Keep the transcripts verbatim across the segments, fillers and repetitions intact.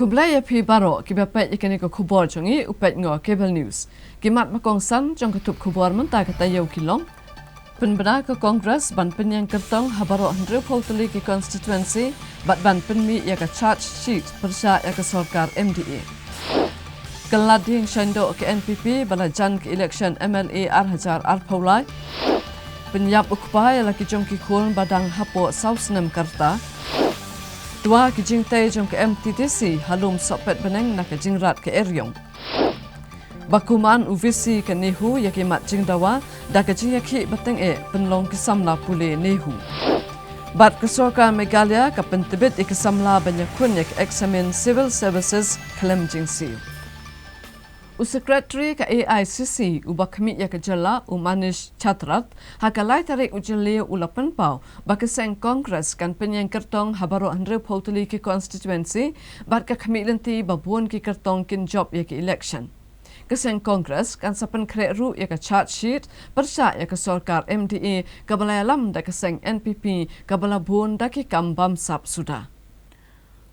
Khublei ïa phi baroh kiba peit ïa kane ka khubor jong ngi, u peit noh Cable News. Ki mat ba kongsan jong ka tup khubor mynta ka taïew ki long: Pynbna ka Congress ban pynïeng kyrtong ha baroh hynriewphew tylli ki constituency bad ban pynmih ïa ka charge sheet pyrshah ïa ka sorkar M D A. Kylla dieng shaiñdoh ka N P P ba la jan ka election M L A ar hajar arphew lai. Pynïap u kpa ïa la ki jong ki khun ba dang hapoh saw snem ka rta. Twa ki jingtei jong ka M T D C ha lum sohpet bneng na ka jingrat ka eriong. Ba kuman u V C ka NEHU ïa ki mat jingdawa da ka jingïakhih ba tyngeh pynlong ki samla pule NEHU. Bad ka sorkar Meghalaya ka pyntbit ïa ki samla ban ïakhun ïa ka eksamin Civil Services khlem jingsiew. U Secretary ka A I C C uba khmih ïa ka jylla, u Manish Chatrath, ha ka lai tarik u Jylliew u la pynpaw ba ka seng Congress kan pynïeng kyrtong ha baroh hynriewphew tylli ki constituency bad ka khmih lynti ba bun ki kyrtong kin jop ïa ka election. Ka seng Congress kan sa pynkhreh ruh ïa ka charge sheet pyrshah ïa ka sorkar M D A kaba la ïalam da ka seng N P P kaba la bun da ki kam bamsap suda.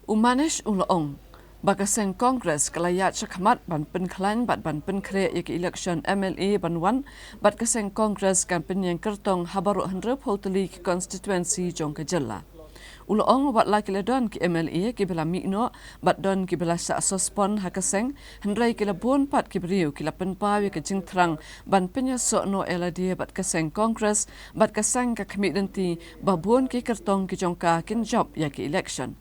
U Manish u la ong ba ka seng Congress ka la ïaid shakhmat ban pynkhlaiñ bad ban pynkhreh ïa ka election M L A ban wan, bad ka seng Congress kan pynïeng kyrtong ha baroh hynriewphew tylli ki constituency jong ka jylla. U la ong wat la ki la don ki M L A kiba la mih noh bad don kiba la shah suspend ha ka seng, hynrei ki la bun pat ki briew ki la pynpaw ïa ka jingthrang ban pynïasoh noh ïa lade bad ka seng Congress bad ka seng ka khmih lynti ba bun ki kyrtong ki jong ka kin jop ïa ka election.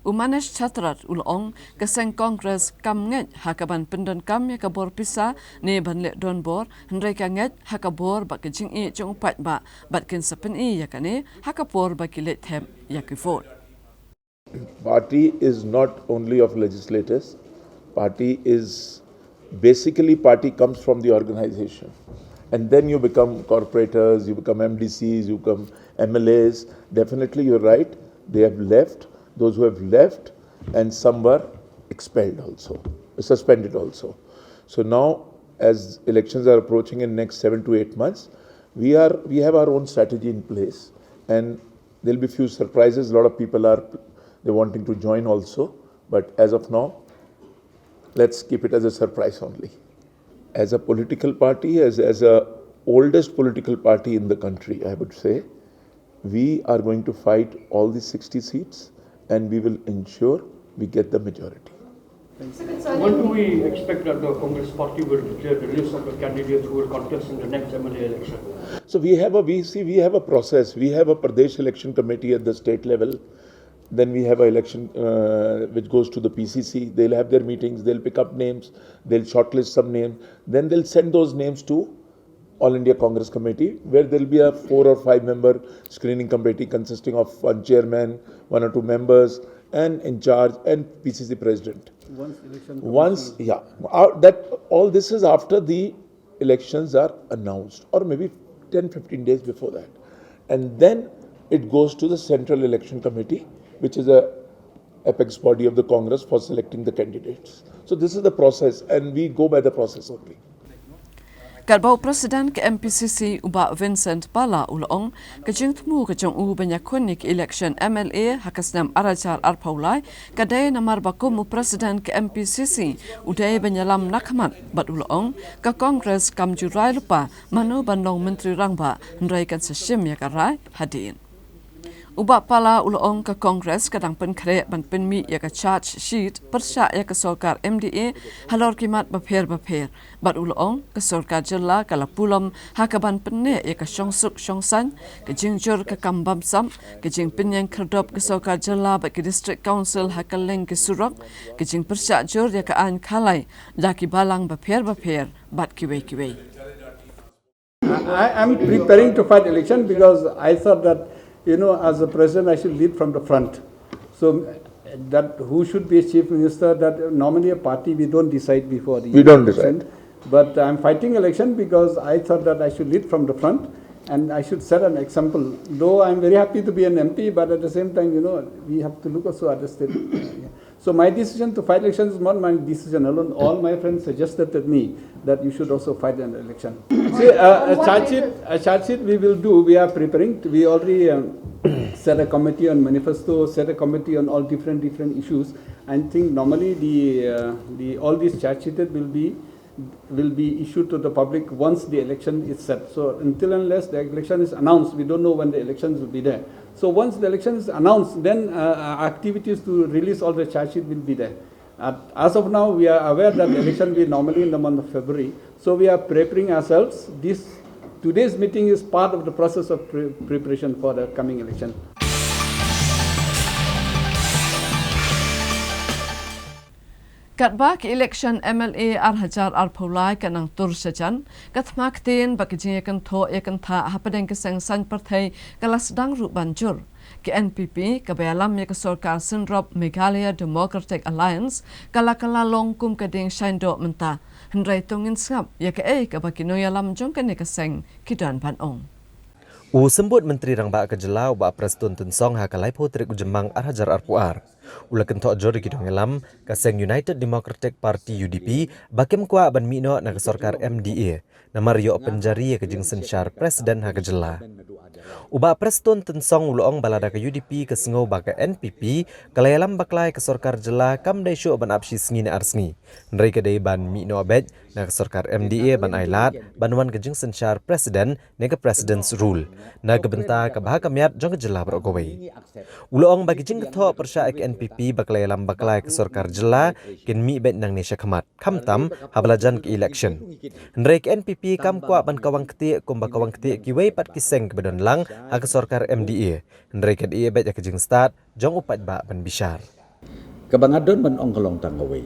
U Manish Chatrath u la ong ka seng Congress kam ngeit ha ka ban pyndonkam ïa ka bor pisa ne ban leh donbor, hynrei ka ngeit ha ka bor bad ka jingïeit jong u paidbah bad kin sa pyni ïa kane ha ka por ba ki leit thep ïa ki vote. Party is not only of legislators. Party is basically, party comes from the organization. And then you become corporators, you become M D Cs, you become M L As. Definitely, you're right. They have left. Those who have left, and some were expelled also, suspended also. So now, as elections are approaching in next seven to eight months, we are we have our own strategy in place, and there'll be few surprises. A lot of people are they wanting to join also, but as of now, let's keep it as a surprise only. As a political party, as as a oldest political party in the country, I would say, we are going to fight all these sixty seats, and we will ensure we get the majority. When do we expect that the Congress party will declare the list of the candidates who will contest in the next M L A election? So we have a we see we have a process. We have a Pradesh Election Committee at the state level. Then we have an election uh, which goes to the P C C. They'll have their meetings. They'll pick up names. They'll shortlist some names. Then they'll send those names to All India Congress Committee, where there'll be a four or five member screening committee consisting of one chairman, one or two members, and in charge and P C C president. Once election Once, yeah, uh, that all this is after the elections are announced, or maybe ten fifteen days before that, and then it goes to the Central Election Committee, which is a apex body of the Congress for selecting the candidates. So this is the process, and we go by the process only. Katba u President ka M P C C u Bah Vincent Pala u la ong, ka jingthmu ka jong u ban ïakhun ïa ka election M L A ha ka snem ar hajar arphew lai ka dei namar ba kum u President ka M P C C u dei ban ïalam na khmat, bad u la ong ka Congress kam ju rai lypa mano ban long Myntri Rangbah, hynrei kan sa shim ïa ka rai hadien. U Bah Pala u la ong ka Congress ka dang pynkhreh ban pynmih ïa ka charge sheet pyrshah ïa ka sorkar M D A halor ki mat bapher bapher. Bad u la ong ka sorkar jylla ka la pulom ha ka ban pynneh ïa ka shongsuk shongsaiñ, ka jingjur ka kam bamsap, ka jingpynïeng khyrdop ka sorkar jylla bad ki District Council ha kylleng ki surok, ka jingpyrshah jur ïa ka aiñ khalai da ki balang bapher bapher bad kiwei kiwei. I am preparing to fight election because I thought that, you know, as a president, I should lead from the front. So that who should be a chief minister, that normally a party we don't decide before the We don't election. Decide. But I'm fighting election because I thought that I should lead from the front and I should set an example. Though I'm very happy to be an M P, but at the same time, you know, we have to look also at the state. So my decision to fight election is not my decision alone. All my friends suggested to me that you should also fight an election. See, uh, a charge sheet, a charge sheet we will do. We are preparing. We already um, set a committee on manifesto, set a committee on all different different issues. I think normally the uh, the all these charge sheeted will be will be issued to the public once the election is set. So until unless the election is announced, we don't know when the elections will be there. So once the election is announced, then uh, uh, activities to release all the charge sheet will be there. Uh, as of now, we are aware that the election will be normally in the month of February. So we are preparing ourselves. This today's meeting is part of the process of pre- preparation for the coming election. Katba ka election M L A ar hajar arphew lai ka nang tur shajan, ka thma ktien ba ka jingïakynthoh ïakyntha hapdeng ka seng saiñ pyrthei ka la sdang ruh ban jur. Ka N P P kaba ïalam ïa ka sorkar synrop Meghalaya Democratic Alliance ka la ka la long kum ka dieng shaiñdoh mynta. Hynrei to ngin sngap ïa kaei kaba ki nongïalam jong kane ka seng ki don ban ong. U Symbud Myntri Rangbah ka Jylla u Bah Prestone Tynsong ha ka laiphew tarik u Jymmang ar hajar arphew ar u la kynthoh jur ïa ki nongïalam ka seng United Democratic Party U D P ba kim kwah ban mih noh na ka sorkar M D A namar ïoh pynjari ïa ka jingsynshar President ha ka Jylla. U Bah Prestone Tynsong u la ong ba lada ka U D P ka sngew ba ka N P P ka la ïalam bakla ïa ka sorkar Jylla kam dei shuh ban ap shi sngi ne ar sngi. Hynrei ka dei ban mih noh beit na ka sorkar M D A ban ailad ban wan ka jingsynshar President ne ka President's Rule na ka bynta ka bha ka miat jong ka Jylla baroh kawei. U la ong ba ki jingkynthoh pyrshah ïa ka N P P ba ka la ïalam bakla ïa ka sorkar Jylla kin mih beit nangne shakhmat, khamtam haba la jan ka election. Hynrei ka N P P kam kwah ban kawang ktieh kumba kawang ktieh kiwei pat ki seng kiba don lang ha ka sorkar M D A. Hynrei ka dei beit ïa ka jingstad jong u paidbah ban bishar. Kaba nga don ban ong ka long tang kawei.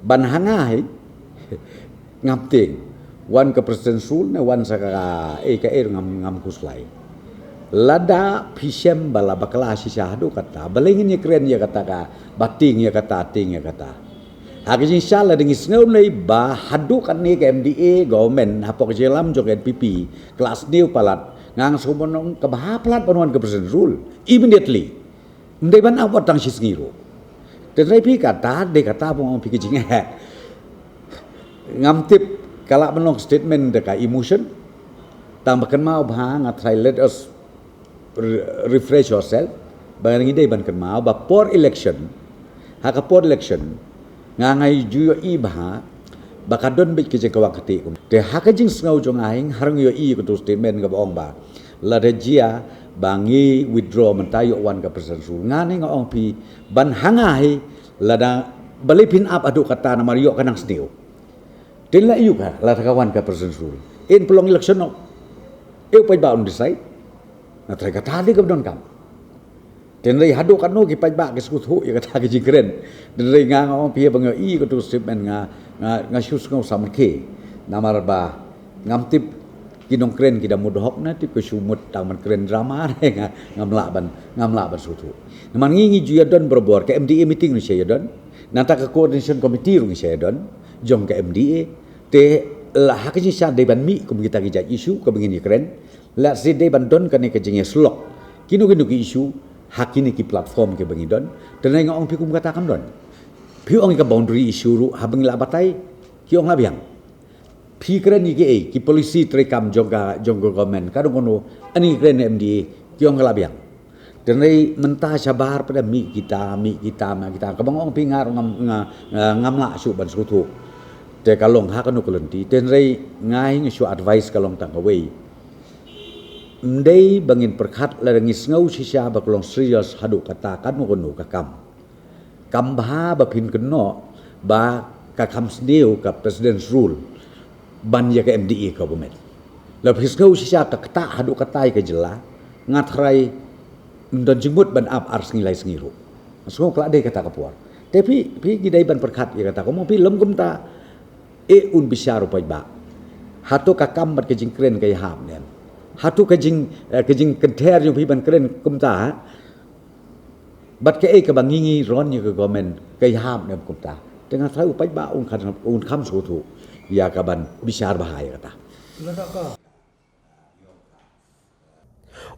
Ban ha nga hi ngam tieng wan ka President's Rule ne wan sa ka ei ka ei ruh ngam, ngam khuslai. Lada phi shem ba la bakla shisha haduh katta, balei ngin ïakren ïa kata kaba tieng ïa kata, tieng ïa kata. Ha ka jingshisha lada ngi sngew lei ba haduh katne ka M D A government hapoh ka jingïalam jong ka N P P ka la sniew palat, nga sngew ban ong kaba ha palat ban wan ka President's Rule immediately. Ym dei ban ap wat tang shi sngi ruh. Te trai phi kata dei kata ba ong phi ka jingeh. Ngam tip ka lah ban long statement da ka emotion. Tang ba kynmaw bha nga trai let us re- refresh ourselves. Ba ngi dei ban kynmaw ba por election, ha ka por election nga ngai ju ïohi bha ba ka don beit ka jingkawang ktieh. Te ha ka jingsngew jong nga hi nga rung ïohi ka tu statement kaba ong ba lada jia ba ngi withdraw mynta ïoh wan ka President's Rule. Nga ne nga ong phi ban ha nga hi lada balei phin ap haduh katta namar ïoh ka nang sniew. Te la ïoh ka lada ka wan ka President's Rule. In pynlong election noh. Ïoh paidbah un decide. Nga trai kata dei kaba donkam. Te hynrei haduh katno ki paidbah ki sngewthuh ïa kata ka jingkren. Te hynrei nga nga ong phi ba nga ïohi ka tu statement nga nga nga shu sngew samrkhie. Namar ba ngam tip ki nongkren ki da mut hok ne tip ki shu mut tang ban kren drama ne nga ngam lah ban ngam lah ban sngewthuh. Namar ngi ngi ju ïa don barabor ka M D A meeting ngi shu ïa don. Nangta ka coordination committee ruh ngi shu ïa don jong ka M D A. Te la ha ka jingshisha dei ban mih kum kita ki jait issue kaba ngin ïa kren. Let's say dei ban don kane ka jingïasyllok kino kino ki issue ha kine ki platform kiba ngi don. Te nga ong phi kum kata kam don. Phi ong ka boundary issue ruh haba ngi la batai ki ong la biang. Phi kren ïa kiei ki policy treikam jong ka jong ka government ka dong kono ani kren M D A ki ong la biang. Te hynrei mynta shabar pat mih kita mih kita mih kita kaba nga ong phi nga ruh ngam nga ngam lah shuh ban sngewthuh. Te ka long ha kano ka lynti te hynrei nga hi nga shu advice ka long tang kawei. Ym dei ba ngin pyrkhat lada ngi sngew shisha ba ka long serious haduh katta kano kano ka kam. Kam bha ba phin kynnoh ba ka kham sniew ka President's Rule ban ïa ka M D A government. La phi sngew shisha ka kata haduh katta ïa ka jylla nga trai ym don jingmut ban ap ar sngi lai sngi ruh. Nga sngew ka la dei kata ka por. Te phi phi ngi dei ban pyrkhat ïa kata ka mo phi lem kumta. E un bishar u paidbah. Hato ka kam bad ka jingkren ka ïahap ne em? Hato ka jing eh, ka jingkynther jong phi ban kren kumta ha? Bad kaei kaba ngi ngi ron ïa ka government ka ïahap ne em kumta? Te nga trai u paidbah un kham un kham sngewthuh ïa ka ban bishar bha ïa kata.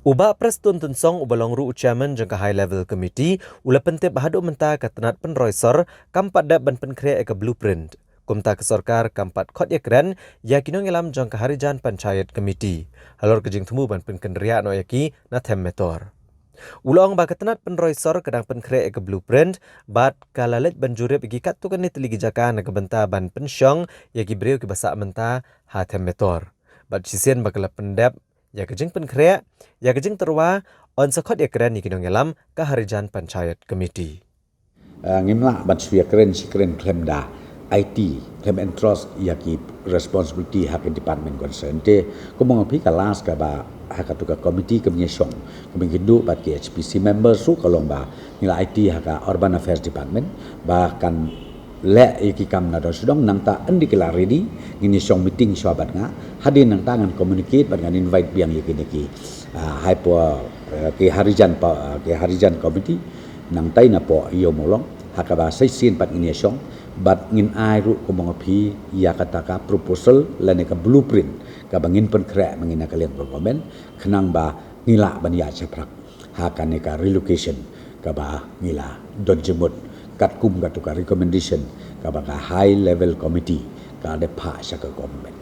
U Bah Prestone Tynsong uba long ruh u chairman jong ka High Level Committee u la pyntip ba haduh mynta ka tnat pynroi sor kam pat dep ban pynkhreh ïa ka blueprint. Kumta ka sorkar kam pat khot ïakren ïa ki nongïalam jong ka Harijan Panchayat Committee halor ka jingthmu ban pynkynriah noh ïa ki na Them Metor. U la ong ba ka tnat pynroi sor ka dang pynkhreh ïa ka blueprint bad ka la leit ban jurip ïa ki katto katne tylli ki jaka na ka bynta ban pynshong ïa ki briew kiba sah mynta ha Them Metor. Bad shisien ba ka la pyndep ïa ka jingpynkhreh ïa ka jingtyrwa, yn sa khot ïakren ïa ki nongïalam ka Harijan Panchayat Committee. Ah, ngim lah ban shu ïakren shi kren khlem da aiti, khlem entrust ïa ki responsibility ha ki department concern. Te kumba nga ong ïa phi, ka last kaba ha katu ka committee kaba ngi shong, kaba ngi kynduh bad ki H P C members ruh ka long ba ngi la aiti ha ka Urban Affairs Department ba kan leh ïa ki kam na dong sha dong. Nangta hynda ki la ready ngin ïa shong meeting shuwa bad nga. Hadien nangta ngan communicate bad ngan invite biang ïa kine ki, ah, High Power, eh, ki Harijan pa, ki Harijan Committee. Nangta napoh ïew Mawlong ha kaba sa shisien pat ngin ïa shong bad ngin ai ruh kumba ong ïa phi ïa kata ka proposal lane ka blueprint kaba ngin pynkhreh ma ngi na ka liang ka government, khnang ba ngi lah ban ïaid shaphang ha kane ka relocation kaba ngi la don jingmut katkum katu ka recommendation kaba ka High Level Committee ka la dep phah sha ka government.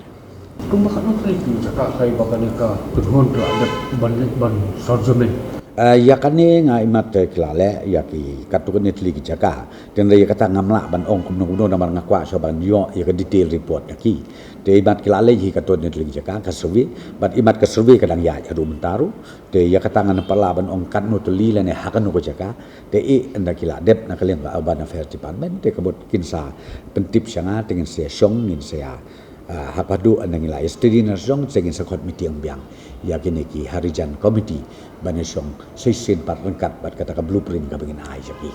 Kumba katno tylli ki jaka kai ba kane ka kynhun ka la dep ban leit ban sor jurip? Ah, ïa kane nga imat, eh, ki la leh ïa ki katto katne tylli ki jaka. Te ïa kata ngam lah ban ong kumno kumno namar nga kwah shuwa ban ïoh ïa ka detail report na ki. Te imat ki la leit hi katto katne tylli ki jaka ka survey, bad imat ka survey ka dang ïaid haduh mynta ruh. Te ïa kata ngan ym pat lah ban ong katno tylli lane ha kano ka jaka. Te hynda ki la dep na ka liang ka Urban Affairs Department, te ka mut kin sa pyntip sha nga, te ngin sa ïa shong, ngin sa ïa, ah, haba haduh hynda ngi la ïa steady na shong, te ngin sa khot meeting biang ïa kine ki Harijan Committee ban ïa shong sa shisien pat ryngkat bad kata ka blueprint kaba ngin ai sha ki.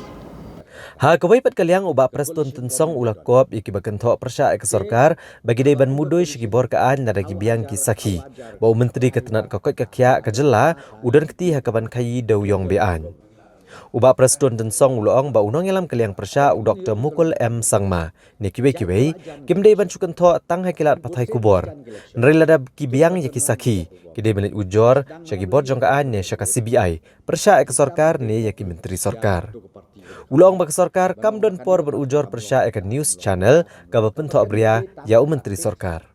Ha kawei pat ka liang, u Bah Prestone Tynsong u la kup ïa kiba kynthoh pyrshah ïa ka sorkar ba ki dei ban mudui sha ki bor ka aiñ lada ki biang ki sakhi, ba u Myntri ka tnat ka koit ka khiah ka jylla u don kti ha kaban khaii dewïong be-aiñ. U Bah Prestone Tynsong u la ong ba u nongïalam ka liang pyrshah u Doktor Mukul M Sangma ne kiwei kiwei kim dei ban shu kynthoh tang ha ki lad pathai khubor. Hynrei lada ki biang ïa ki sakhi, ki dei ban leit ujor sha ki bor jong ka aiñ ne sha ka C B I pyrshah ïa ka sorkar ne ïa ki myntri sorkar. U la ong ba ka sorkar kam don por ban ujor pyrshah ïa ka news channel kaba pynthohbria ïa u myntri sorkar.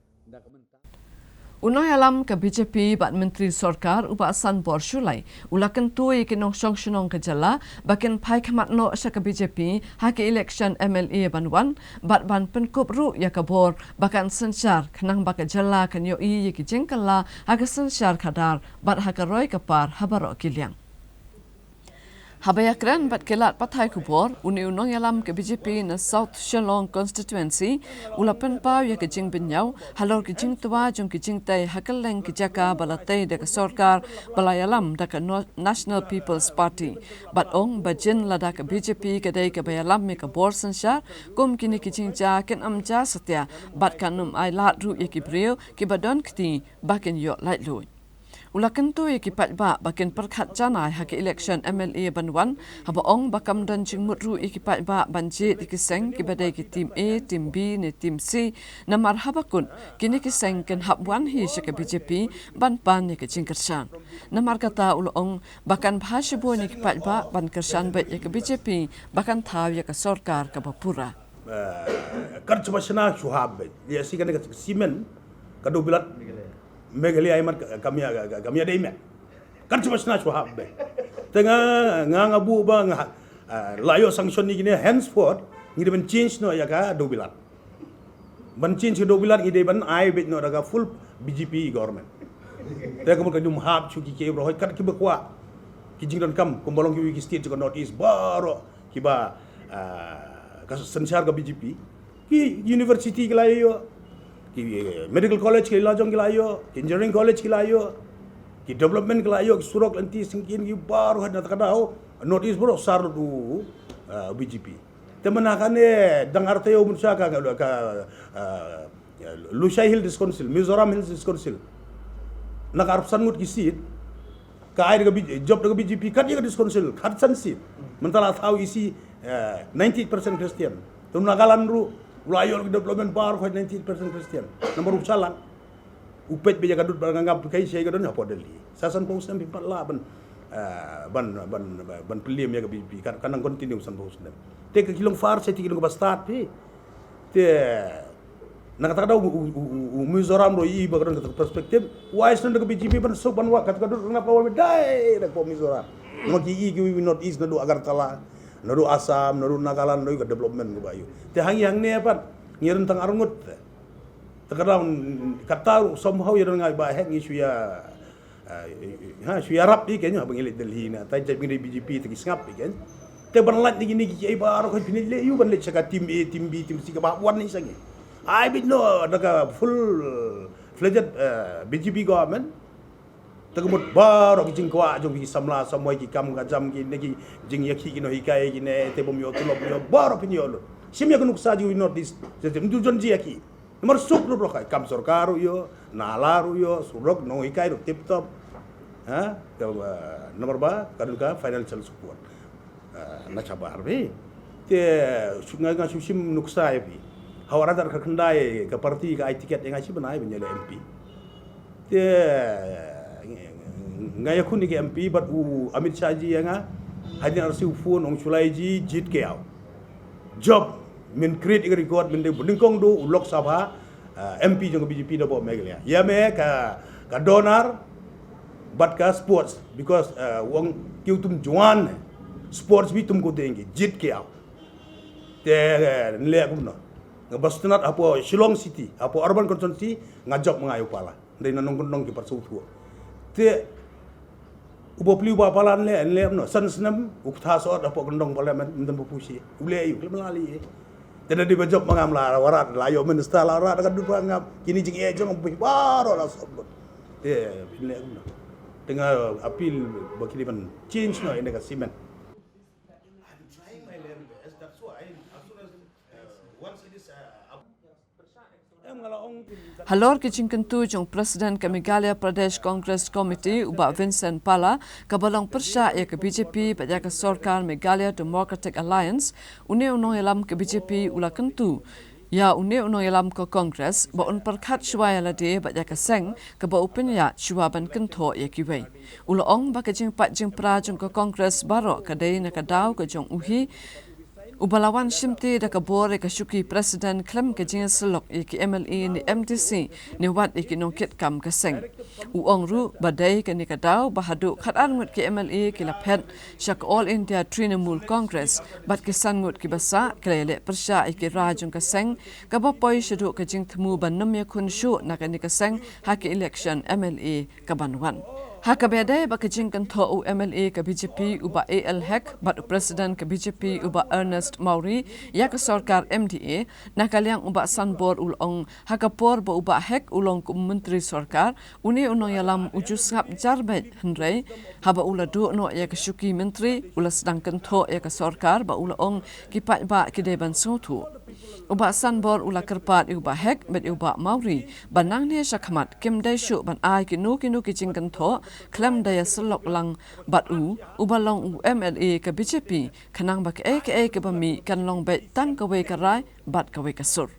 U nongïalam ka B J P bad myntri sorkar u Bah Sanbor Shullai u la kyntu ïa ki nongshong shnong ka jylla ba kin phai khmat noh sha ka B J P ha ka election M L A ban wan, bad ban pynkup ruh ïa ka bor ba kan synshar, khnang ba ka jylla kan ïohi ïa ki jingkylla ha ka synshar khadar bad ha ka roi ka par ha baroh ki liang. Haba ïakren bad ki lad pathai khubor, une u nongïalam ka B J P na South Shillong Constituency u la pynpaw ïa ka jingbynñiaw halor ka jingtwa jong ka jingtei ha kylleng ki jaka ba la tei da ka sorkar ba la ïalam da ka No-, National People's Party. Bad ong ba jin lada ka B J P ka dei kaba ïalam ïa ka bor synshar, kum kine ki jingjia kin ym jia satia bad kan ym ailad ruh ïa ki briew kiba don kti ba kin ïoh laitluid. U la kyntu ïa ki paidbah ba kin pyrkhat janai ha ka election M L A ban wan, haba ong ba kam don jingmut ruh ïa ki paidbah ban jied ïa ki seng kiba dei ki team A, team B ne team C, namar haba kut kine ki seng kin hap wan hi sha ka B J P ban pan ïa ka jingkyrshan. Namar kata u la ong ba kan bha shibun ïa ki paidbah ban kyrshan beit ïa ka B J P ba kan thaw ïa ka sorkar kaba pura. Eh, kan shu ba shna shu hap beit. Ïa shi kane ka cement ka dewbilat. Meghalaya imat ka, kam ïa, ka, kam ïa dei met. Kan shu ba shna shu hap beit. Te nga, nga, nga buh ba nga, ah, la ïoh sanction ïa kine, henceforth ngi dei ban change noh ïa ka dewbilat. Ban change ka dewbilat ngi dei ban ai beit noh da ka full B J P government. Te ka mut kan ym hap shuh ki kiei baroh kat kiba kwah ki jingdonkam, kumba long kiwei ki state jong ka North East baroh kiba, ah, ka synshar ka B J P. Ki university ki la ïoh, ki, eh, medical college ki la jong ki la ïoh, ki engineering college ki la ïoh, ki development ki la ïoh, ki surok lynti syngkien ki baroh na kata ka daw, North East baroh sar lut u, eh, B J P. Te mynta kane dang ar taïew mynta ka, ka, ka, eh, Lushai Hill District Council, Mizoram Hill District Council. Na ka arphew san ngut ki seat, ka ai da ka B-, jop da ka B J P, kat ïa ka District Council, kat san seat. Mynta la thaw ïa shi, eh, ninety-eight percent Christian. Te u Nagaland ruh u la ïoh ka development baroh ka ninety-eight percent Christian. Namar u shalang. U peit beit ïa ka dud ba nga ngam phi kai shai ka don hapoh Delhi. Sa sanphew snem phim pat lah ban, eh, ban, ban, ban pynliem ïa ka B J P, kan, kan nang continue sanphew snem. Te ka ki long far sha te ki long kaba stad phi. Te na kata ka daw u, u, u, u Mizoram ruh i ba ka don kata ka perspective. Wai snem da ka B J P ban suk ban wad kata ka dud, ngan ap ka wad dai da ka Mizoram. Namar ki i ki wi North East naduh Agartala, naduh Assam, naduh Nagaland, naduh ka development kaba ïoh. Te hangne hangne pat ngi rung tang arngut. Te ka daw kata ruh somehow ïa don nga ba hek ngi shu ïa, ah, ha, shu ïarap ïa kein, ha, ba ngi leit Delhi na, tai jait ngi dei B J P te ki sngap ïa kein. Te ban lait na kine ki, ki ei baroh ka phin leit ïa u ban leit sha ka team A, team B, team C kaba wan ni sa ngi. Ai bit no da ka full fledged, eh, B J P government. Te ka mut baroh ki jingkwah jong ki samla samwei, ki kam ka jam, kine ki jingïakhih, ki nonghikai, kine te bym ïoh tulop, ïoh baroh phin ïoh lut. Shim ïa ka nuksa jong u North East, te te mtu jon jingïakhih. Namar suk ruh baroh, kam sorkar ruh ïoh, nala ruh ïoh, surok, nonghikai ruh tip top. Ha? Ka, eh, namar ba ka don ka financial support. Eh, na shabar phi. Te shu, nga, nga shu shim nuksa ïa phi. Ha u ar hajar khatkhyndai ka party ka ai ticket ïa nga shi bnai ban ïa leh M P. Te nga ïakhun ïa ka M P bad u Amit Shah ji ïa nga. Hadien ar siew phone, ong shu leit ji jied ki ïa u. Job, men create ïa ka record, men dei nyngkong duh u Lok Sabha, ah, M P jong ka B J P napoh Meghalaya. Ïa me ka, ka donor bad ka sports, because, ah, u ong ki tum juan sports bad tum ko deng ki jied ki ïa u. Te, eh, nleh kumno. Nga ba sngewtynnat hapoh Shillong City, hapoh urban constituency, nga job ma nga ïa u Pala. Dei na nongkyndong ki parsut thuh. Te u Bah Pli u Bah Pala nleh, nleh kumno. San snem u ktha sot hapoh kyndong parliament, ym don ba pyrshah. U leh ïa u, khlem la leh. Te na dei ba job ma nga, ym la wanrah, la ïoh minister la wanrah, ka dei ba ngam. Kine jingeh jong u baroh la sot lut. Te nleh kumno. Te nga appeal ba kine ban change noh ïa ka cement. I'm trying my level best. That's why as soon as, uh, once it is, uh, up- Halor ki jingkyntu jong President ka Meghalaya Pradesh Congress Committee u Bah Vincent Pala, kaba long pyrshah ïa ka B J P bad ïa ka sorkar Meghalaya Democratic Alliance, une u nongïalam ka B J P u la kyntu ïa une u nongïalam ka Congress ba un pyrkhat shuwa ïa lade bad ïa ka seng kaba u pynïaid shuwa ban kynthoh ïa kiwei. U la ong ba ka jingpait jingpra jong ka Congress baroh ka dei na ka daw ka jong u hi uba la wan shimti da ka bor ïa ka shuki President khlem ka jingïasyllok ïa ki M L A ne M D C ne wat ïa ki nongkitkam ka seng. U ong ruh ba dei kane ka daw ba haduh khatar ngut ki M L A ki la phet sha ka All India Trinamool Congress bad ki san ngut kiba sah ki la ïaleh pyrshah ïa ki rai jong ka seng, kaba poi shaduh ka jingthmu ban ym ïakhun shuh na kane ka seng ha ki election M L A kaban wan. Ha kaba ïadei bad ka jingkynthoh u M L A ka B J P u Bah A L Hek bad u President ka B J P u Bah Ernest Mawrie ïa ka sorkar M D A, na ka liang u Bah Sanbor u la ong ha ka por ba u Bah Hek u long kum u Myntri Sorkar, une u nongïalam u ju sngap jar beit, hynrei haba u la duh noh ïa ka shuki Myntri u la sdang kynthoh ïa ka sorkar ba u la ong ki paidbah ki dei ban sngewthuh. U Bah Sanbor u la kyrpad ïa u Bah Hek bad ïa u Bah Mawrie ba nangne shakhmat kim dei shuh ban ai kino kino ki jingkynthoh khlem da ïasyllok lang bad u, uba long u M L A ka B J P, khnang ba kaei kaei kaba mih kan long beit tang kawei ka rai bad kawei ka sur.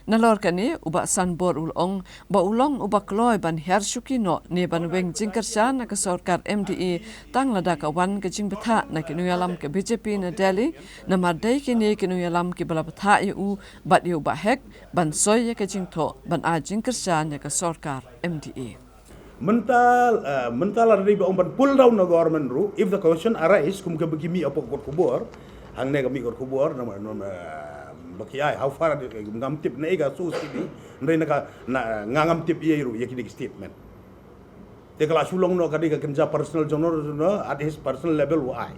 Nalor kane u Bah Sanbor u la ong ba u long uba kloi ban hiar shuki noh ne ban weng jingkyrshan na ka sorkar M D A tang lada ka wan ka jingbthah na ki nongïalam ka B J P na Delhi, namar dei kine ki nongïalam kiba la bthah ïa u bad ïa u Bah Hek ban soi ïa ka jingthoh ban ai jingkyrshan ïa ka sorkar M D A. Mynta, eh, mynta lada dei ba ong ban pull down na government ruh, if the question arise, kum kaba ki mih hapoh kot khubor, hangne ka mih kot khubor, na, na, na, ba ki ai, how far, ngam tip na ïa ka source kine, hynrei na ka, na, nga ngam tip ïa ruh ïa kine ki statement. Te ka la shu long noh ka dei ka kynja personal jong no, no, at his personal level u ai.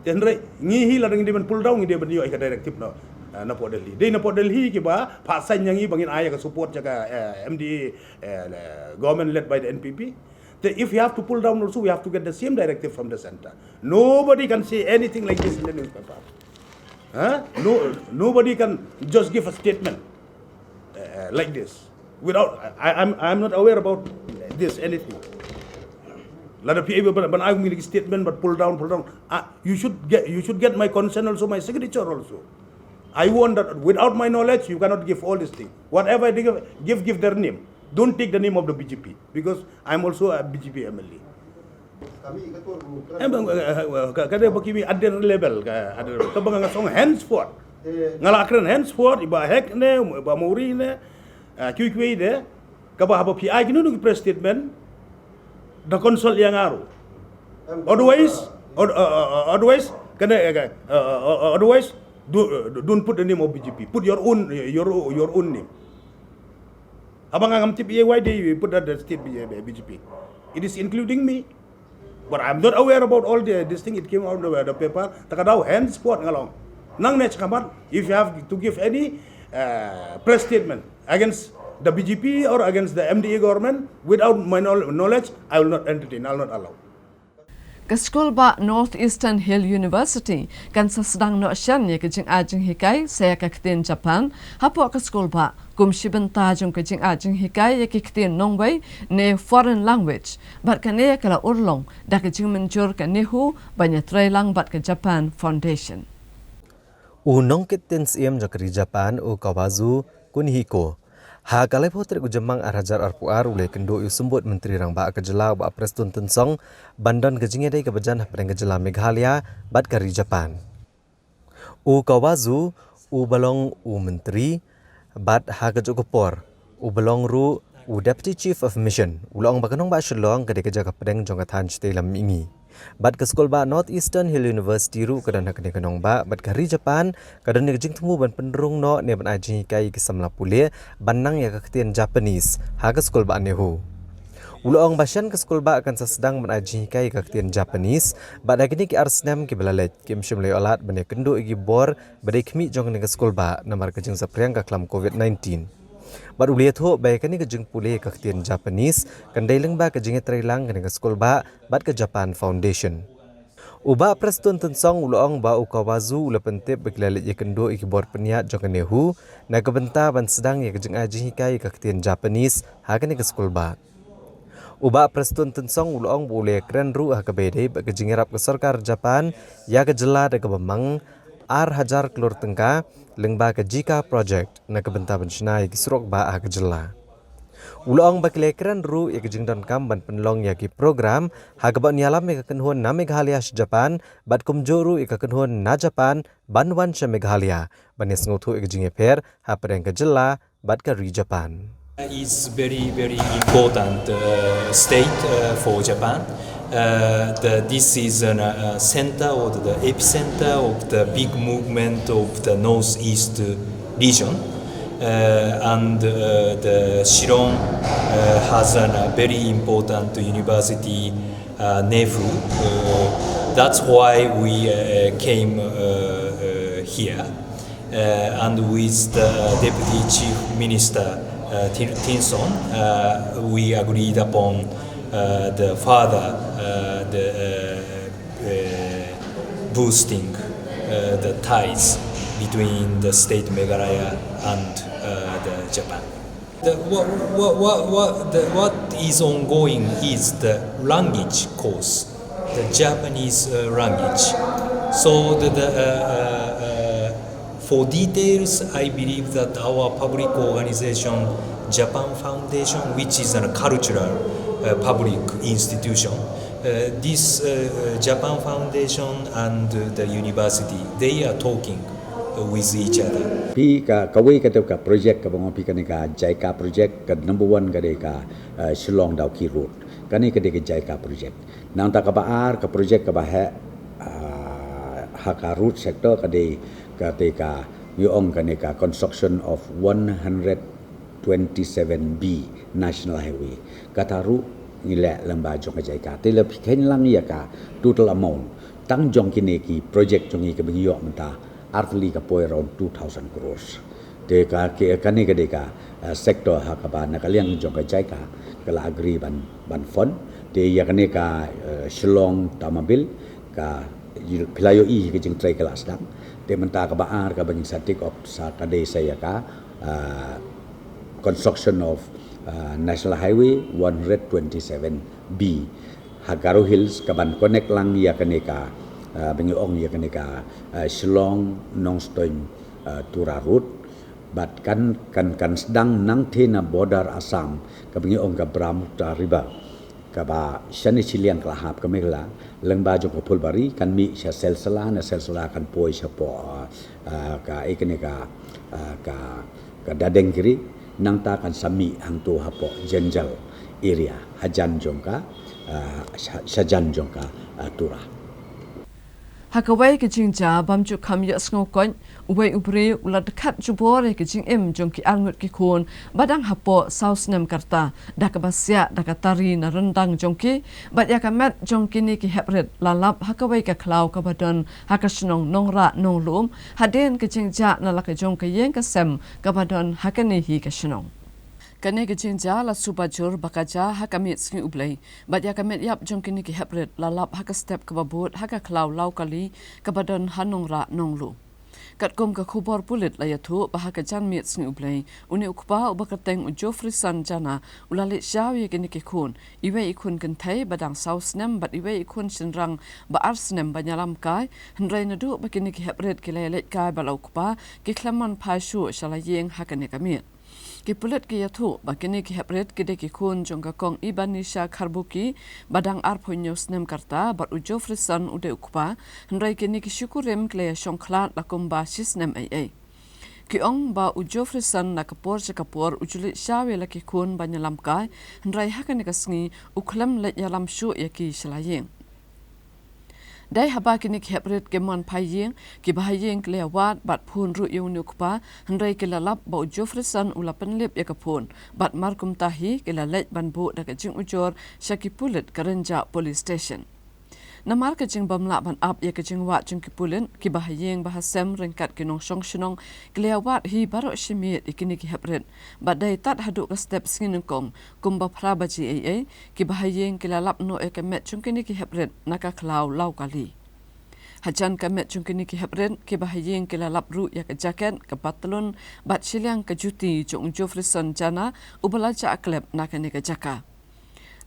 Te hynrei ngi hi lada ngi dei ban pull down, ngi dei ban ïoh ïa ka directive noh, eh, napoh Delhi. Dei napoh Delhi kiba phah sign ïa ngi ba ngin ai ïa ka support ïa ka, eh, M D A, eh, government led by the N P P. Then if we have to pull down also, we have to get the same directive from the center. Nobody can say anything like this in the newspaper. Huh? No, nobody can just give a statement, uh, like this without, I, I'm, I'm not aware about this anything. Lada phi able ban, ban ai statement, but pull down, pull down. Uh, you should get, you should get my consent also, my signature also. I want that without my knowledge, you cannot give all this thing. Whatever they give, give, give their name. Don't take the name of the B J P because I'm also a B J P M L A. Em, eh, eh, eh, ka, ka dei ba ki mi at their level, ka, at their level. Ka ba nga song henceforth. Nga la kren henceforth, iba hek ne, iba mori ne, ah, kiwi kiwi de, ka ba haba P I kinu nung press statement, da consult ïa nga ruh. Otherwise, od-, uh, uh, uh, otherwise, kena, eh, eh, uh, uh, uh, otherwise, do, uh, don't put the name of B J P. Put your own, your, your own name. Haba nga ngam tip ïa why they put that, that state B J P. It is including me. But I'm not aware about all the, this thing. It came out of the paper. Ta ka daw henceforth nga long. Nang ne chakamat, if you have to give any, uh, press statement against the B J P or against the M D A government without my knowl-, knowledge, I will not entertain, I will not allow. Ka skulbah North Eastern Hill University kan sa sdang noh shen ïa ka jingai jinghikai sa ïa ka ktien Japan hapoh ka skulbah kum shi bynta jong ka jingai jinghikai ïa ki ktien nongwei ne foreign language, bad kane ka la urlong da ka jingmynjur ka NEHU ban ïatreilang bad ka Japan Foundation. U nongkit ktien Syiem jong ka ri Japan, u Kawazu Kunihiko, ha ka laiphew tarik u Jymmang ar hajar arphew ar u la ïakynduh ïa u Symbud Myntri Rangbah ka jylla, u Bah Prestone Tynsong, ban don ka jingïadei kaba jan hapdeng ka jylla Meghalaya bad ka ri Japan. U Kawazu uba long u myntri, bad ha kajuh ka por uba long ruh u Deputy Chief of Mission, u la ong ba ka nongbah Shillong ka dei ka jaka pdeng jong ka thaiñ shatei lam mihngi. Bad ka skulbah North Eastern Hill University ruh ka don ha kane ka nongbah, bad ka ri Japan ka don ïa ka jingthmu ban pynrung noh ne ban ai jinghikai ïa ki samla pule ban nang ïa ka ktien Japanese ha ka skulbah NEHU. U la ong ba shen ka skulbah kan sa sdang ban ai jinghikai ïa ka ktien Japanese, bad ha kine ki ar snem kiba la leit kim shym la ïoh lad ban ïakynduh ïa ki bor ba dei khmih jong kane ka skulbah namar ka jingsaphriang ka khlam covid nineteen. Bad u la ïathuh ba ïa kane ka jingpule ïa ka ktien Japanese kan dei lyngba ka jingïatreilang kane ka skulbah bad ka Japan Foundation. U Bah Prestone Tynsong u la ong ba u Kawazu u la pyntip ba ki la leit ïakynduh ïa ki bor pynïaid jong ka NEHU na ka bynta ban sdang ïa ka jingai jinghikai ïa ka ktien Japanese ha kane ka skulbah. U Bah Prestone Tynsong u la ong ba u la ïakren ruh ha kaba ïadei bad ka jingïarap ka sorkar Japan ïa ka jylla da kaba mang ar hajar klur tyngka lyngba ka JICA project na ka bynta ban shna ïa ki surok bah ha ka jylla. U la ong ba ki la ïakren ruh ïa ka jingdonkam ban pynlong ïa ki program ha kaba ïalam ïa ka kynhun na Meghalaya sha Japan, bad kumjuh ruh ïa ka kynhun na Japan ban wan sha Meghalaya ban ïasngewthuh ïa ka jingïapher hapdeng ka jylla bad ka ri Japan. It's very, very important, uh, state, uh, for Japan. Uh, the, this is an, uh, center or the epicenter of the big movement of the Northeast region. Uh, and, uh, the Shillong, uh, has an, a very important university, uh, NEHU. Uh, that's why we, uh, came, uh, uh, here. Uh, and with the Deputy Chief Minister, uh, Tin-, Tynsong, uh, we agreed upon, uh, the further, uh, the, uh, uh, boosting, uh, the ties between the state Meghalaya and, uh, the Japan. The, what, what, what, what, the, what is ongoing is the language course, the Japanese, uh, language. So the, the, uh, uh, uh, for details, I believe that our public organization, Japan Foundation, which is a cultural, uh, public institution, uh, this, uh, uh, Japan Foundation and, uh, the university, they are talking with each other. Phi ka, kawei ka tip ka project kaba nga ong phi kane ka JICA project, ka number one ka dei ka, uh, Shillong Dawki Road. Kane ka dei ka JICA project. Nangta kaba ar ka project kaba heh, uh, ha ka road sector ka dei, ka dei ka, ngi ong kane ka construction of one hundred twenty-seven B National Highway. Kata ruh ngi leh lyngba jong ka JICA. Te lada phi kheiñ lang ïa ka total amount tang jong kine ki project jong ngi kiba ngi ïoh mynta, ar tylli ka poi around two thousand crores. Te ka, ka, kane ka dei ka, uh, sector ha kaba na ka liang jong ka JICA ka la agree ban, ban fund. Te ïa kane ka, uh, Shillong Tamabil ka, phi la ïohi ka jingtrei ka la sdang. Te mynta kaba ar kaba ngin sa take up sa ka dei sa ïa ka, uh, construction of, uh, National Highway one hundred twenty-seven B ha Garo Hills, kaban connect lang ïa kane ka, uh, ba ngi ong ïa kane ka, uh, Shillong Nongstoiñ, uh, Tura Road. Bad kan, kan, kan sdang nangtei na border Assam, kaba ngi ong ka Brahmaputra River, kaba shane shiliang ka la hap ka Meghalaya, lyngba jong ka Phulbari, kan mih sha Silsila, na Silsila kan poi shapoh, ah, ah, ka, eh, kane ka, ah, ka, ka Dadengkiri, nangta kan sa mih hangto hapoh Jaiñtia area, hajan jong ka, ah, sha-, shajan jong ka, ah, Tura. Ha kawei ka jingjia bym ju kham ïohsngew koit, uwei u briew u la dkhat jubor ïa ka jingim jong ki arngut ki khun ba dang hapoh saw snem ka rta, da kaba siah da ka tari na ryndang jong ki, bad ïa ka met jong kine ki heprit la lap ha kawei ka khlaw kaba don ha ka shnong Nongrah Nonglum, hadien ka jingjia na la ka jong ka ïing ka sem kaba don ha kane hi ka shnong. Kane ka jingjia la suba jur ba ka jia ha ka miet sngi U Blei, bad ïa ka met ïap jong kine ki heprit la lap ha ka step kaba bud ha ka khlaw Lawkali kaba don ha Nongrah Nonglum. Katkum ka khubor pulit la ïathuh ba ha ka janmiet sngi U Blei, une u kpa uba kyrteng u Geoffreyson Jana u la leit shaw ïa kine ki khun, iwei i khun kynthei ba dang saw snem bad iwei i khun shynrang ba ar snem ban ïalam kai, hynrei naduh ba kine ki heprit ki la ïaleit kai bad la u kpa, ki khlem wan phai shuh sha la ïing ha kane ka miet. Ki pulit ki ïathuh ba kine ki heprit ki dei ki khun jong ka kong Ibanisha Kharbuki ba dang arphew hynñiew snem ka rta bad u Geoffreyson u dei u kpa, hynrei kine ki shikurim ki la ïashong khlad la kumba shi snem eiei. Ki ong ba u Geoffreyson na ka por sha ka por u ju leit shaw ïa la ki khun ban ïalam kai, hynrei ha kane ka sngi u khlem leit ïalam shuh ïa ki sha la ïing. Dei haba kine ki heprit kim wan phai ïing, ki bahaïing ki la ïawad bad phone ruh ïa une u kpa, hynrei ki la lap ba u Geoffreyson u la pynlip ïa ka phone, bad markumta hi ki la leit ban buh da ka jingujor sha ki pulit ka Rynjah Police Station. Namar ka jingbymlah ban ap ïa ka jingwad jong ki pulit, ki bahaïing bahasem ryngkat ki nongshong shnong ki la ïawad hi baroh shi miet ïa kine ki heprit, bad dei tad haduh ka step sngi nyngkong, kumba phra baje eiei, ki bahaïing ki la lap noh ïa ka met jong kine ki heprit na ka khlaw Lawkali. Hajan ka met jong kine ki heprit, ki bahaïing ki la lap ruh ïa ka jaket, ka patlun, bad shiliang ka juti jong u Geoffreyson Jana, uba la jah klep na kane ka jaka.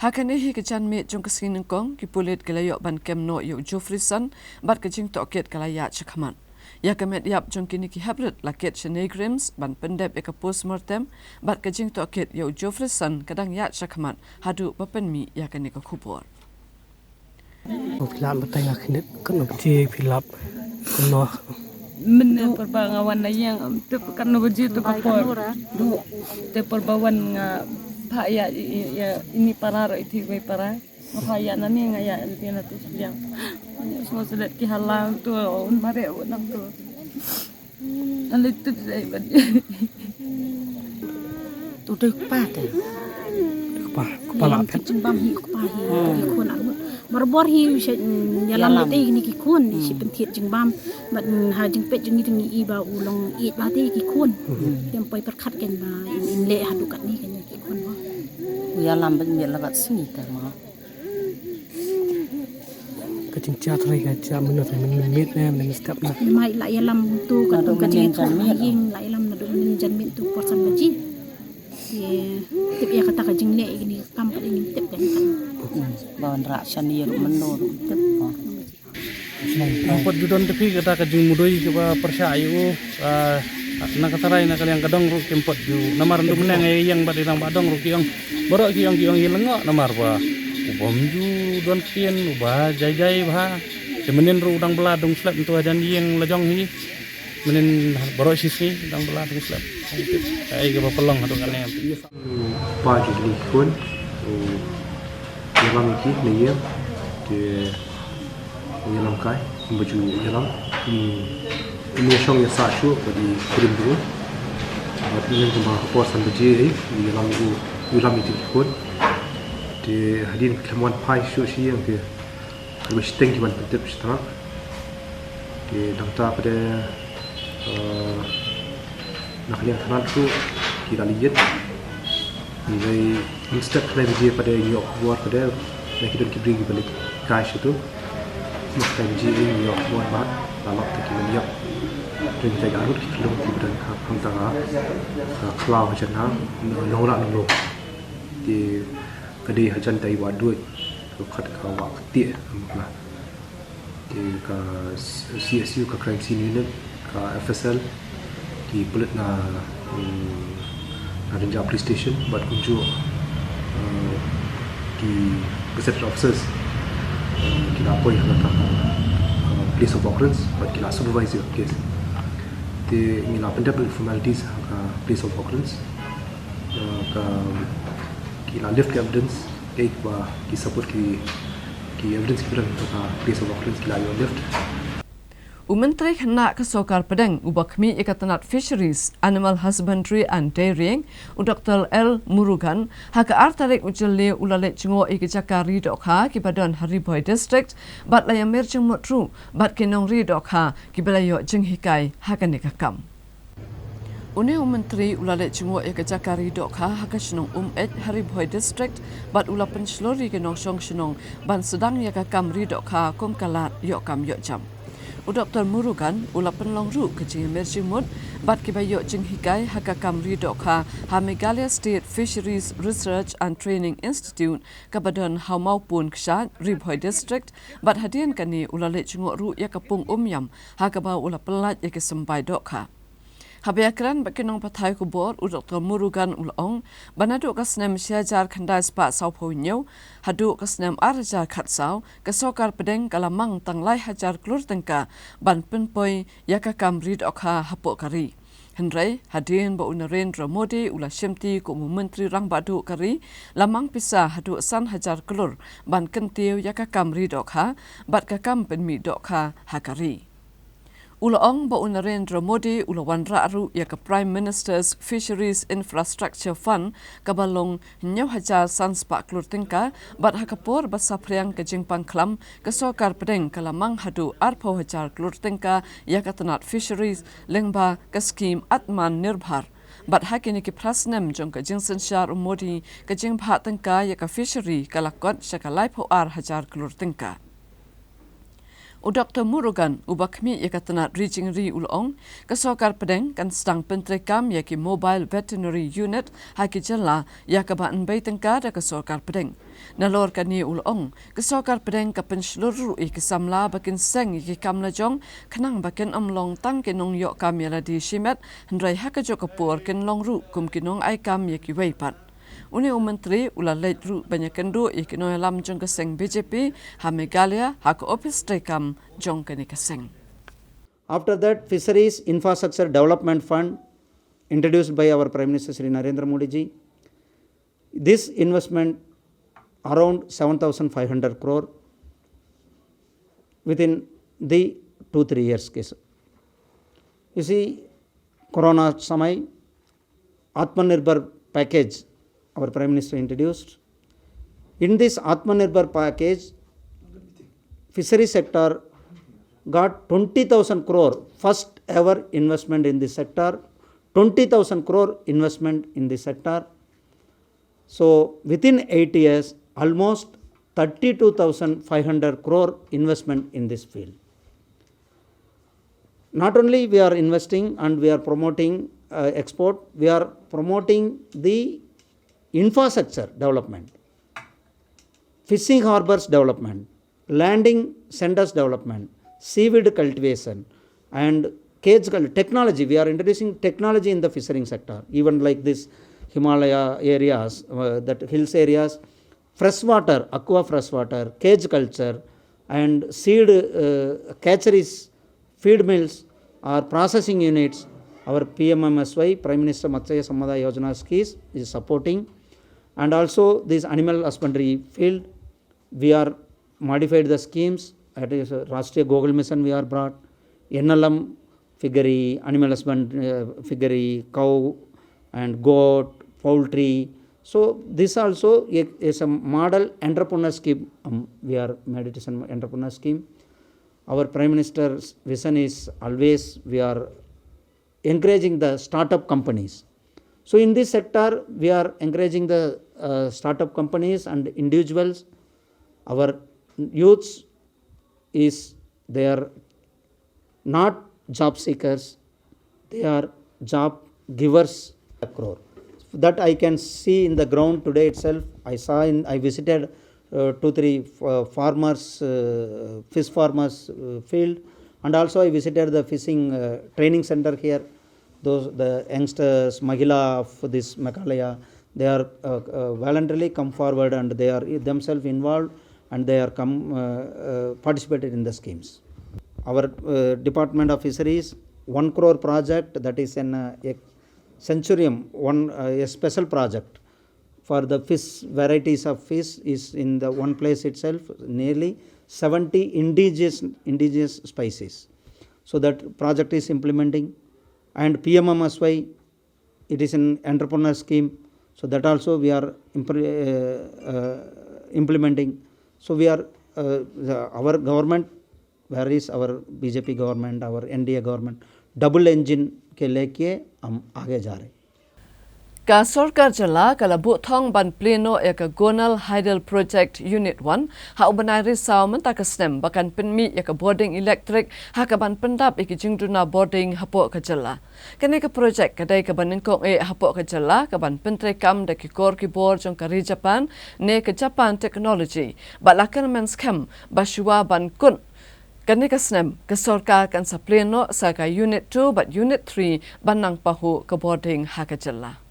Ha kane hi ka janmiet jong ka sngi nyngkong, ki pulit ki la ïoh ban kem noh ïa u Geoffreyson, bad ka jingtohkit ka la ïaid shakhmat. Ïa ka met ïap jong kine ki heprit la kit sha NEIGRIHMS ban pyndep ïa ka postmortem, bad ka jingtohkit ïa u Geoffreyson ka dang ïaid shakhmat haduh ba pynmih ïa kane ka khubor. Phi lah batai nga khyndiat katno baje phi lap, katno. Mynne por ba nga wan na ïing, em, te katno baje to ka por. Te por ba wan nga phah ïa, ïa, ïa ini para ruh, iti wei para. Nga phah ïa nani nga ïa, ïa na tu sliang. Nga sngewsih ki hala to, un mareh u nang to. Ngan leit tip sa i ban. To dei kpa te. Kpa, kpa la phet. Jingbam hi kpa hi. Ki khun arngut. Barabor hi u shet, mm, ïalam. Ïalam. Te kine ki khun, hmm, shi pynthied jingbam. Bad, mm, ha jingpeit jong ngi te ngi i ba u long ïeit ba te ki khun. Hmm. Te ym poi pyrkhat kein ba in, in leh haduh katne kein ki khun ba. U ïalam bad miet la bad sngi te ma. Ka jingjia trai ka jia mynno trai, mynno miet ne mynno step ne. Mai la ïalam tu ka tu ka jingïathuh ïing la ïalam naduh mynno janmiet tu por san baje. Te tip ïa kata ka jingleh ïa kine ki kam ka dei ngim tip ïa kata. Ba wan rah shan ïa ruh mynno ruh tip. Nang pat ju don te phi kata ka jingmudui kaba pyrshah ïa u, ah, na ka tharai na ka liang ka dong ruh kim pat ju, namar ndu mynne ngi ïeng bad i rangbah dong ruh ki ong. Baroh ki ong, ki ong ïa lyngngoh namar ba u bym ju don ktien, u ba jai jai bha. Te mynnin ruh u dang bylla dung slep ntu hajan ïing la jong hi. Mynnin baroh shisngi u dang bylla dung slep. Ai kaba pynlong haduh kane. Ba ju dei khun. Ïalam ïa ki na ïing, te u ïalam kai, kumba ju ïalam, um, um ïashong ïasah shuh bad i kurim ruh. Bad mynnin kumba ka por san baje, u ïalam, u ïalam ïa ki khun. Te hadien ka khlem wan phai shuh sha ïing te, ka dei ba shiteng ki wan pyntip sha tnat. Te nangta pat de, eh, na ka liang tnat ruh ki la leit ïit. Ngi dei mynstep khlem baje pat de ngi ïoh khubor pat de na ki don ki briew kiba leit kai sha tu. Mynstep khlem baje ngi ïoh khubor ba la lap te ki ban ïap. Te ngi dei arngut ki khyllung kiba don ha hangta ka, ka khlaw hajan ha Nongrah Nonglum. Te ka dei hajan dei wah duh, ka khat ka wah ktieh, ka Te ka C S U, ka Crime Scene Unit, ka F S L, Ki pulit na, mm, na Rynjah Police Station bad kumjuh, eh, ki gazetted officers, eh, ki la poi ha kata ka, eh, place of occurrence bad ki la supervise ïa ka case. Te ngi la pyndep ïa formalities ha ka place of occurrence. Eh, ka, ki la lift ka evidence, eh, ba ki support ki, ki evidence ki pyndonkam ha ka place of occurrence ki la ïoh lift. U Myntri Khynnah ka Sorkar Pdeng uba khmih ïa ka tnat Fisheries, Animal Husbandry and Dairying, u Doktor L Murugan, ha ka ar tarik u Jylliew u la leit jngoh ïa ki jaka ri dohkha kiba don ha Ri Bhoi District bad la ïamir jingmut ruh bad ki nongri dohkha kiba la ïoh jinghikai ha kane ka kam. Une u Myntri u la leit jngoh ïa ka jaka ri dohkha ha ka shnong Umeit ha Ri Bhoi District bad u la pynshlur ïa ki nongshong shnong ban sdang ïa ka kam ri dohkha kum ka lad ïoh kam ïoh jam. U Doktor Murugan u la pynlong ruh ka jingïamir jingmut bad kiba ïoh jinghikai ha ka kam ri dohkha ha Meghalaya State Fisheries Research and Training Institute kaba don ha Mawpun Kshaid, Ri Bhoi District, bad hadien kane u la leit jngoh ruh ïa ka pung Umïam ha kaba u la pyllait ïa ki symbai dohkha. Haba ïakren bad ki nongpathai khubor, u Doktor Murugan u la ong ba naduh ka snem shi hajar khyndai spah sawphew hynñiew haduh ka snem ar hajar khatsaw, ka Sorkar Pdeng ka la mang tang lai hajar klur tyngka ban pynpoi ïa ka kam ri dohkha hapoh ka ri. Hynrei hadien ba u Narendra Modi u la shimti kum u Myntri Rangbah Duh ka ri, la mang pisa haduh san hajar klur ban kyntiew ïa ka kam ri dohkha bad ka kam pynmih dohkha ha ka ri. U la ong ba u Narendra Modi u la wanrah ruh ïa ka Prime Minister's Fisheries Infrastructure Fund kaba long hynñiew hajar san spah klur tyngka, bad ha ka por ba saphriang ka jingpang khlam, ka Sorkar Pdeng ka la mang haduh arphew hajar klur tyngka ïa ka tnat Fisheries lyngba ka skhim Atmanirbhar. Bad ha kine ki phra snem jong ka jingsynshar u Modi, ka jingbhah tyngka ïa ka fishery ka la kot sha ka laiphew ar hajar klur tyngka. U Doktor Murugan uba khmih ïa ka tnat ri jingri u la ong, ka Sorkar Pdeng kan sdang pyntreikam ïa ki Mobile Veterinary Unit ha ki jylla ïa kaba ynbei tyngka da ka Sorkar Pdeng. Nalor kane u la ong, ka Sorkar Pdeng ka pynshlur ruh ïa ki samla ba kin seng ïa ki kam lajong khnang ba kin ym long tang ki nongïoh kam ïalade shimet, hynrei ha kajuh ka por kin long ruh kum ki nongai kam ïa kiwei pat. Une u Myntri u la leit ruh ban ïakynduh ïa ki nongïalam jong ka seng B J P ha Meghalaya ha ka ophis treikam jong kane ka seng. After that, Fisheries Infrastructure Development Fund, introduced by our Prime Minister Shri Narendra Modi ji. This investment around seven thousand five hundred crore within the two, three years case. You see, Corona samay, Atmanirbhar package, our Prime Minister introduced. In this Atmanirbhar package, fishery sector got twenty thousand crore, first ever investment in this sector, twenty thousand crore investment in this sector. So within eight years, almost thirty-two thousand five hundred crore investment in this field. Not only we are investing and we are promoting, uh, export, we are promoting the infrastructure development, fishing harbors development, landing centers development, seaweed cultivation, and cage cul-, technology. We are introducing technology in the fishing sector, even like this Himalaya areas, uh, that hills areas, freshwater, aqua freshwater, cage culture, and seed, uh, catcheries, feed mills, or processing units. Our P M M S Y, Prime Minister Matsya Sampada Yojana scheme, is supporting, and also this animal husbandry field, we are modified the schemes. That is, uh, Rashtriya Gokul Mission we are brought, N L M, piggery, animal husband, uh, piggery, cow and goat, poultry. So this also i-, is a model entrepreneur scheme. Um, we are made it as an entrepreneur scheme. Our Prime Minister's vision is always we are encouraging the startup companies. So in this sector, we are encouraging the, uh, startup companies and individuals. Our youths is, they are not job seekers, they are job givers. Crore. That I can see in the ground today itself. I saw in, I visited, uh, two, three, uh, farmers, uh, fish farmers, uh, field, and also I visited the fishing, uh, training center here. those the youngsters, Mahila of this Meghalaya, they are uh, uh, voluntarily come forward and they are themselves involved and they are come uh, uh, participated in the schemes. Our uh, Department of Fisheries, one crore project, that is an uh, a centurium, one uh, a special project for the fish, varieties of fish is in the one place itself, nearly seventy indigenous indigenous species. So that project is implementing, and P M M S Y, it is an entrepreneur scheme. So that also we are impre- uh, uh, implementing. So we are uh, the, our government, where is our B J P government, our N D A government, double engine ke leke hum aage ja rahe. Ka sorkar jylla ka la buh thong ban plie noh ïa ka Gonal Hydel Project Unit one ha u bnai Risaw mynta ka snem ba kan pynmih ïa ka bording elektrik ha kaban pyndap ïa ki jingduna bording hapoh ka jylla. Kane ka project ka dei kaba nyngkong eh hapoh ka jylla kaban pyntreikam da ki kor ki bor jong ka ri Japan ne ka Japan Technology bad la kyrmen skhem ba shuwa ban kut kane ka snem ka sorkar kan sa plie noh sa ka Unit two bad Unit three ban nang pahuh ka bording ha ka jylla.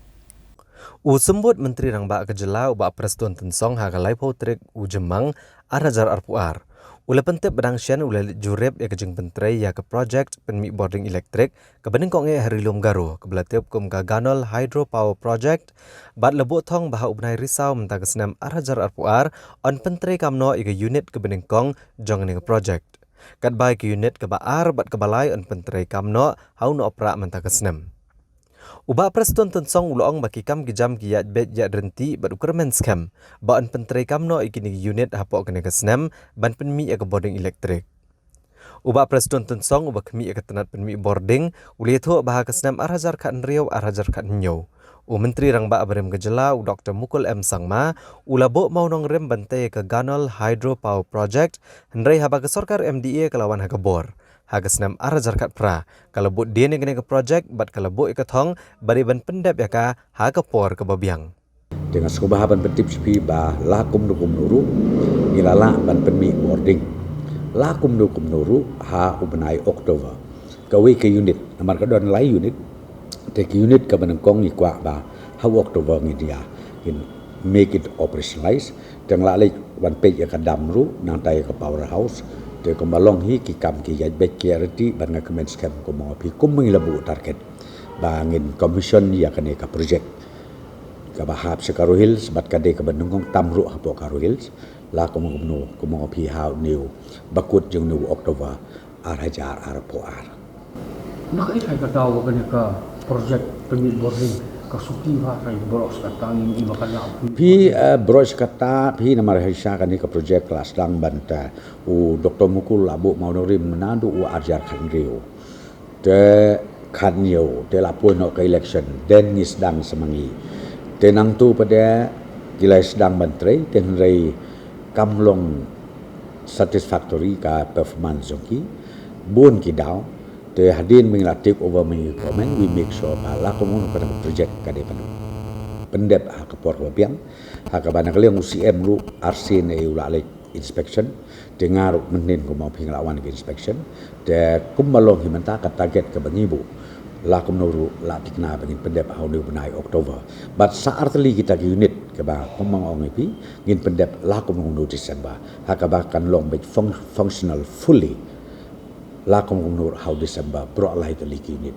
U Symbud Myntri Rangbah ka jylla u Bah Prestone Tynsong ha ka laiphew tarik u Jymmang ar hajar arphew ar u la pyntip ba dang shen u la leit jurip ïa ka jingpyntrei ïa ka project pynmih bording elektrik kaba nyngkong eh ha Ri Lum Garo kaba la tip kum ka Ganol Hydro Power Project bad la buh thong ba ha u bnai Risaw mynta ka snem ar hajar arphew ar yn pyntreikam noh ïa ka unit kaba nyngkong jong kane ka project. Katba ïa ka unit kaba ar bad kaba lai yn pyntreikam noh ha u Nohprah mynta ka snem. U Bah Prestone Tynsong u la ong ba ki kam ki jam ki ïaid beit ïaid ryntih bad u kyrmen skhem ba yn pyntreikam noh ïa kine ki unit hapoh kane ka snem ban pynmih ïa ka bording elektrik. U Bah Prestone Tynsong uba khmih ïa ka tnat pynmih bording u la ïathuh ba ha ka snem ar hajar khathynriew ar hajar khathynñiew u Myntri Rangbah barim ka jylla u Doktor Mukul M Sangma u la buh mawnongrim ban tei ïa ka Ganol Hydro Power Project, hynrei haba ka sorkar M D A ka la wan ha ka bor ha ka snem ar hajar khatphra ka la buh dien ïa kane ka project bad ka la buh ïa ka thong ba dei ban pyndep ïa ka ha ka por kaba biang. Te nga sngewbha ban pyntip sha phi ba la kumno kumno ruh ngi la lah ban pynmih bording. La kumno kumno ruh ha u bnai October kawei ka unit, namar ka don lai unit. Te ka unit kaba nyngkong ngi kwah ba ha u October ngin ïa ngin make it operationalize. Te nga la leit wan peit ïa ka dam ruh nangta ïa ka power house. Te kumba long hi ki kam ki ïaid beit ki ïaid ryntih bad nga kmen skhem kumba nga ong ïa phi kumba ngi la buh target ba ngin commission ïa kane ka project kaba hap sha Garo Hills bad ka dei kaba nyngkong tam ruh hapoh Garo Hills. La kumno kumno kumba nga ong ïa phi ha une u ba kut jong une u October ar hajar arphew ar. Na kaei kaei ka daw ba kane ka project pynmih bording ka suki ba ka baroh shi katta ngi ïohi ba ka lah. Phi baroh shi katta phi namar ha shisha kane ka project ka la sdang ban ta u Doktor Mukul la buh mawnongrim naduh u ar hajar khathynriew. Te khathynñiew te la poi noh ka election, then ngi sdang sa ma ngi. Te nangtu pat de ki la sdang ban trei, te hynrei kam long satisfactory ka performance jong ki. Bun ki daw, te hadien ba ngi la take over ma ngi ka government, we make sure ba la kumno ka project ka dei ban pyndep ha ka por kaba biang. Ha kaba na ka liang u C M ruh arsien eh u la leit inspection. Te nga ruh mynhynnin kumba phi nga la wan ka inspection. Te kumba long hi mynta ka target kaba ngi buh la kumno ruh la thikna ba ngin pyndep ha une u bnai October. Bad sa artylli kita ki unit kaba kumba nga ong ïa phi ngin pyndep la kumno kumno December. Ha kaba kan long beit fung- functional fully la kumno kumno ruh ha u December baroh lai tylli ki unit.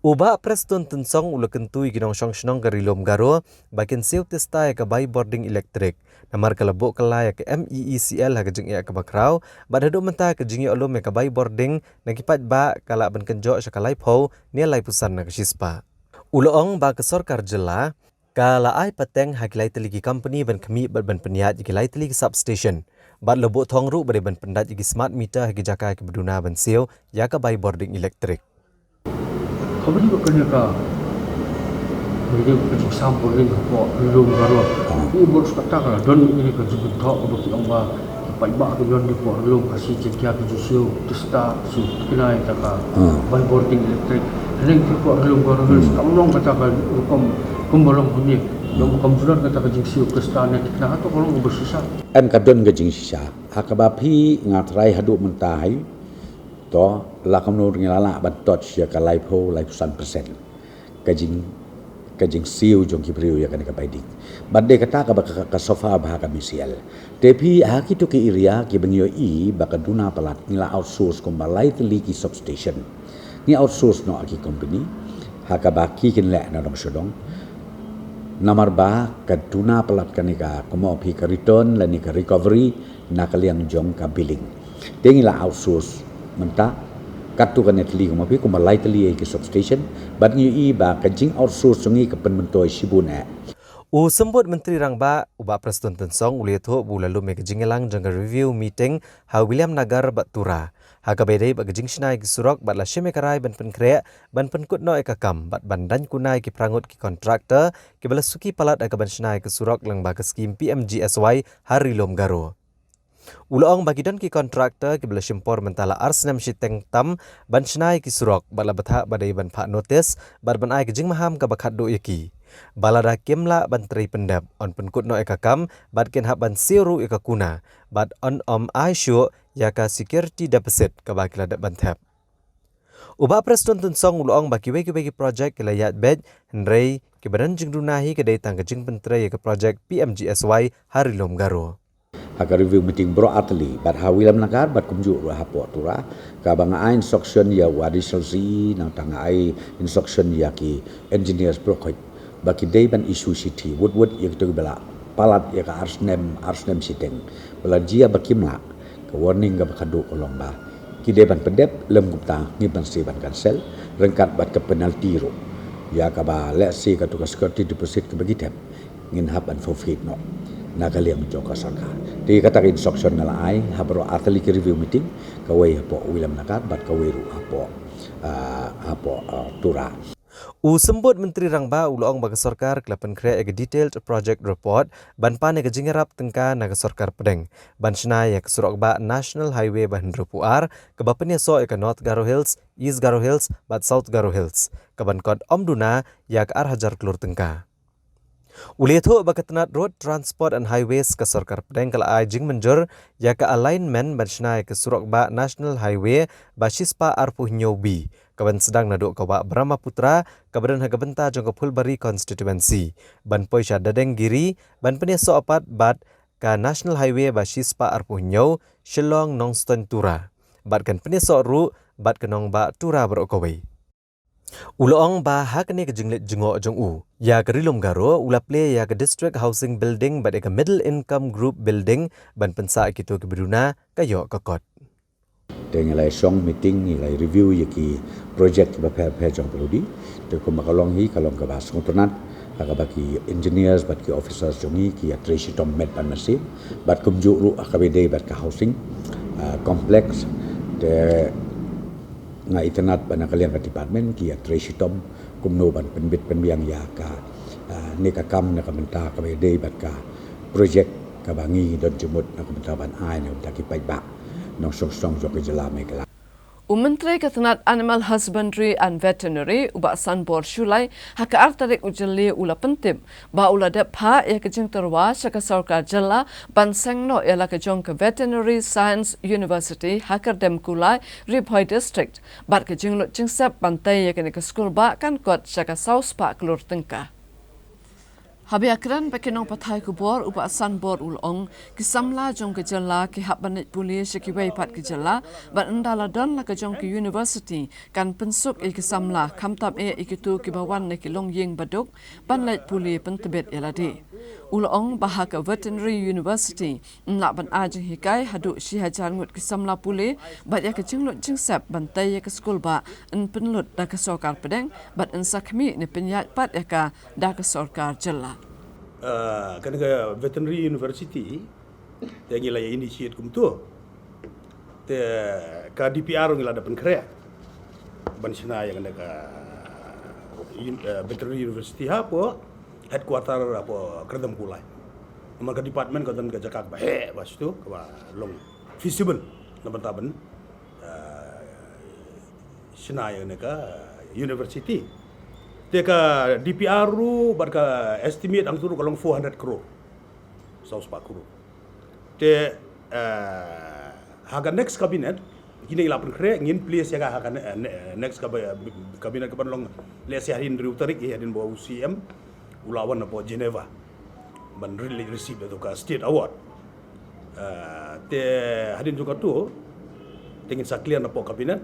U Bah Prestone Tynsong u la kyntu ïa ki nongshong shnong ka Ri Lum Garo ba kin siew tista ïa ka bai bording elektrik namar ka la buh kylla ïa ka M E E C L ha ka jingeh kaba khraw bad haduh mynta ka jingïoh lum ïa ka bai bording na ki paidbah ka lah ban kynjoh sha ka laiphew ne laiphew san na ka shispah. U la ong ba ka sorkar jylla ka la ai pateng ha ki lai tylli ki company ban khmih bad ban pynïaid ïa ki lai tylli ki substation bad la buh thong ruh ba dei ban pyndait ïa ki smart meter ha ki jaka kiba duna ban siew ïa ka bai bording elektrik. Kaba dei ba kane ka, kaba dei ka jingsam bording hapoh Ri Lum Garo. Ki bor sukata ka la don ïa ka jingkynthoh kaba ki ong ba ki paidbah ki don hapoh Ri Lum Khasi Jaiñtia ki ju siew tista, siew thikna ïa ka bai bording elektrik. Hynrei hapoh Ri Lum Garo Hills kam long kata ka rukom kumba long hangne. Long kam ju don kata ka jingsiew tista ne thikna, hato ka long kaba shisha? Em, ka don ka jingshisha. Ha kaba phi nga trai haduh mynta hi. To, la kumno ngi la lah ban touch ïa ka laiphew, laiphew san percent ka jing, ka jingsiew jong ki briew ïa kane ka bai ding. Bad dei kata kaba ka, ka, ka suffer bha ka M C L. Te phi ha kito ki area kiba ngi ïohi ba ka duna palat ngi la outsource kumba lai tylli ki substation. Ngi outsource noh ha ki company ha kaba ki kin leh na dong sha dong. Namar ba ka duna palat kane ka, kumno phi, ka return lane ka recovery na ka liang jong ka billing. Te ngi la outsource mynta katto katne tylli, kumno phi, kumba lai tylli ïa ki substation. Bad ngi ïohi ba ka jing outsource jong ngi ka pynmyntoi shibun eh. U Symbud Myntri Rangbah, u Bah Prestone Tynsong, u la ïathuh ba u la lum ïa ka jingïalang jong ka review meeting ha Williamnagar bad Tura, ha kaba ïadei bad ka jingshna ïa ki surok, bad la shim ïa ka rai ban pynkhreh, ban pynkut noh ïa ka kam bad ban daiñkuna ïa ki phra ngut ki contractor kiba la suki palat ha kaban shna ïa ki surok lyngba ka skhim P M G S Y ha Ri Lum Garo. U la ong ba ki don ki contractor kiba la shim por mynta la ar snem shiteng tam ban shna ïa ki surok, bad la bthah ba dei ban phah notice bad ban ai ka jingmaham kaba khatduh ïa ki. Ba lada kim lah ban trei pyndep, yn pynkut noh ïa ka kam bad kin hap ban siew ruh ïa ka kuna, bad yn ym ai shuh ïa ka security deposit kaba ki la dep ban thep. U Bah Prestone Tynsong u la ong ba kiwei kiwei ki project ki la ïaid beit, hynrei kiba don jingduna hi ka dei tang ka jingpyntrei ïa ka project P M G S Y ha Ri Lum Garo. Ha ka review meeting baroh artylli, bad ha Williamnagar bad kumjuh ruh hapoh Tura, kaba nga ai instruction ïa u additional C E, nangta nga ai instruction ïa ki engineers baroh khoit ba ki dei ban issue shithi wut wut ïa kito kiba la palat ïa ka ar snem, ar snem shiteng. Ba la jia ba kim lah, ka warning kaba khatduh ka long ba ki dei ban pyndep, lym kumta ngim banse ban cancel, ryngkat bad ka penalty ruh ïa kaba lehse kato ka security deposit kaba ki thep ngin hap ban forfeit noh na ka liang jong ka sorkar. Te kata ka instruction nga la ai ha baroh artylli ki review meeting, kawei hapoh Williamnagar bad kawei ruh hapoh, ah, hapoh, ah, Tura. U Symbud Myntri Rangbah u la ong ba ka sorkar ka la pynkhreh ïa ka detailed project report ban pan ïa ka jingïarap tyngka na ka sorkar pdeng ban shna ïa ka surok bah National Highway ba hynriewphew ar, kaba pynïasoh ïa ka North Garo Hills, East Garo Hills bad South Garo Hills, kaban kot ym duna ïa ka ar hajar klur tyngka. U la ïathuh ba ka tnad Road Transport and Highways ka sorkar pdeng ka la ai jingmynjur ïa ka alignment ban shna ïa ka surok bah National Highway ba shispah arphew hynñiew B, kaban sdang naduh ka wah Brahmaputra kaba don ha ka bynta jong ka Phulbari constituency, ban poi sha Dadengiri, ban pynïasoh pat bad ka National Highway ba shispah arphew hynñiew Shillong Nongstoiñ Tura, bad kan pynïasoh ruh bad ka nongbah Tura baroh kawei. U la ong ba ha kane ka jingleit jngoh jong u ïa ka Ri Lum Garo, u la plie ïa ka District Housing Building bad ïa ka Middle Income Group Building ban pynsah ïa kito kiba duna ka ïoh ka kot. Te ngi la shong meeting, ngi la review ïa ki project kiba pher pher jong ka Ri Lum. Te kumba ka long hi, ka long kaba sngewtynnat ha kaba ki engineers bad ki officers jong ngi ki ïatrei shitom met bad mynsiem, bad kumjuh ruh ha kaba ïadei bad ka housing, ah, complex. Te nga itynnat ba na ka liang ka department ki ïatrei shitom kumno ban pynbit pynbiang ïa ka, ah, ne ka kam na ka bynta kaba ïadei bad ka project kaba ngi don jingmut na ka bynta ban ai na ka bynta ki paidbah nongshong shnong jong ka jylla Meghalaya. U Myntri ka tnad Animal Husbandry and Veterinary, u Bah Sanbor Shullai, ha ka ar tarik u Jylliew u la pyntip ba u la dep phah ïa ka jingtyrwa sha ka sorkar jylla ban seng noh ïa la ka jong ka Veterinary Science University ha Kyrdemkulai, Ri Bhoi District, bad ka jinglut jingsep ban tei ïa kane ka skulbah kan kot sha ka saw spah klur tyngka. Haba ïakren bad ki nongpathai khubor, u Bah Sanbor u la ong, ki samla jong ka jylla ki hap ban leit pule sha kiwei pat ki jylla, bad ynda la don la ka jong ka university kan pynsuk ïa ki samla, khamtam eh ïa kito kiba wan na ki longïing baduk ban leit pule pyntbit ïa lade. U la ong ba ha ka Veterinary University yn lah ban ai jinghikai haduh shi hajar ngut ki samla pule, bad ïa ka jinglut jingsep ban tei ïa ka skulbah yn pynlut da ka sorkar pdeng, bad yn sa khmih ne pynïaid pat ïa ka da ka sorkar jylla. Ah, kane ka Veterinary University te ngi la initiate kumto. Te ka D P R ngi la da pynkhreh ban shna ïa kane ka un-, eh, Veterinary University hapoh headquarter hapoh Kyrdemkulai. Namar ka department ka don ka jaka kaba heh bha shitu, kaba long feasible na bynta ban, eh, shna ïa kane ka university. Te ka D P R ruh bad ka estimate hangto ruh ka long four hundred crore. Saw spah klur. Te, eh, ha ka next cabinet, Kine la pynkhreh, ngin plie ïa ka ha ka ne-, ne-, next ka ba, cabinet ka ban long, lehse hadien hynriew tarik, eh, hadien ba u C M u la wan hapoh Geneva ban re-, receive ïa ka state award. Ah, te hadien jong katu te ngin sa clear napoh cabinet.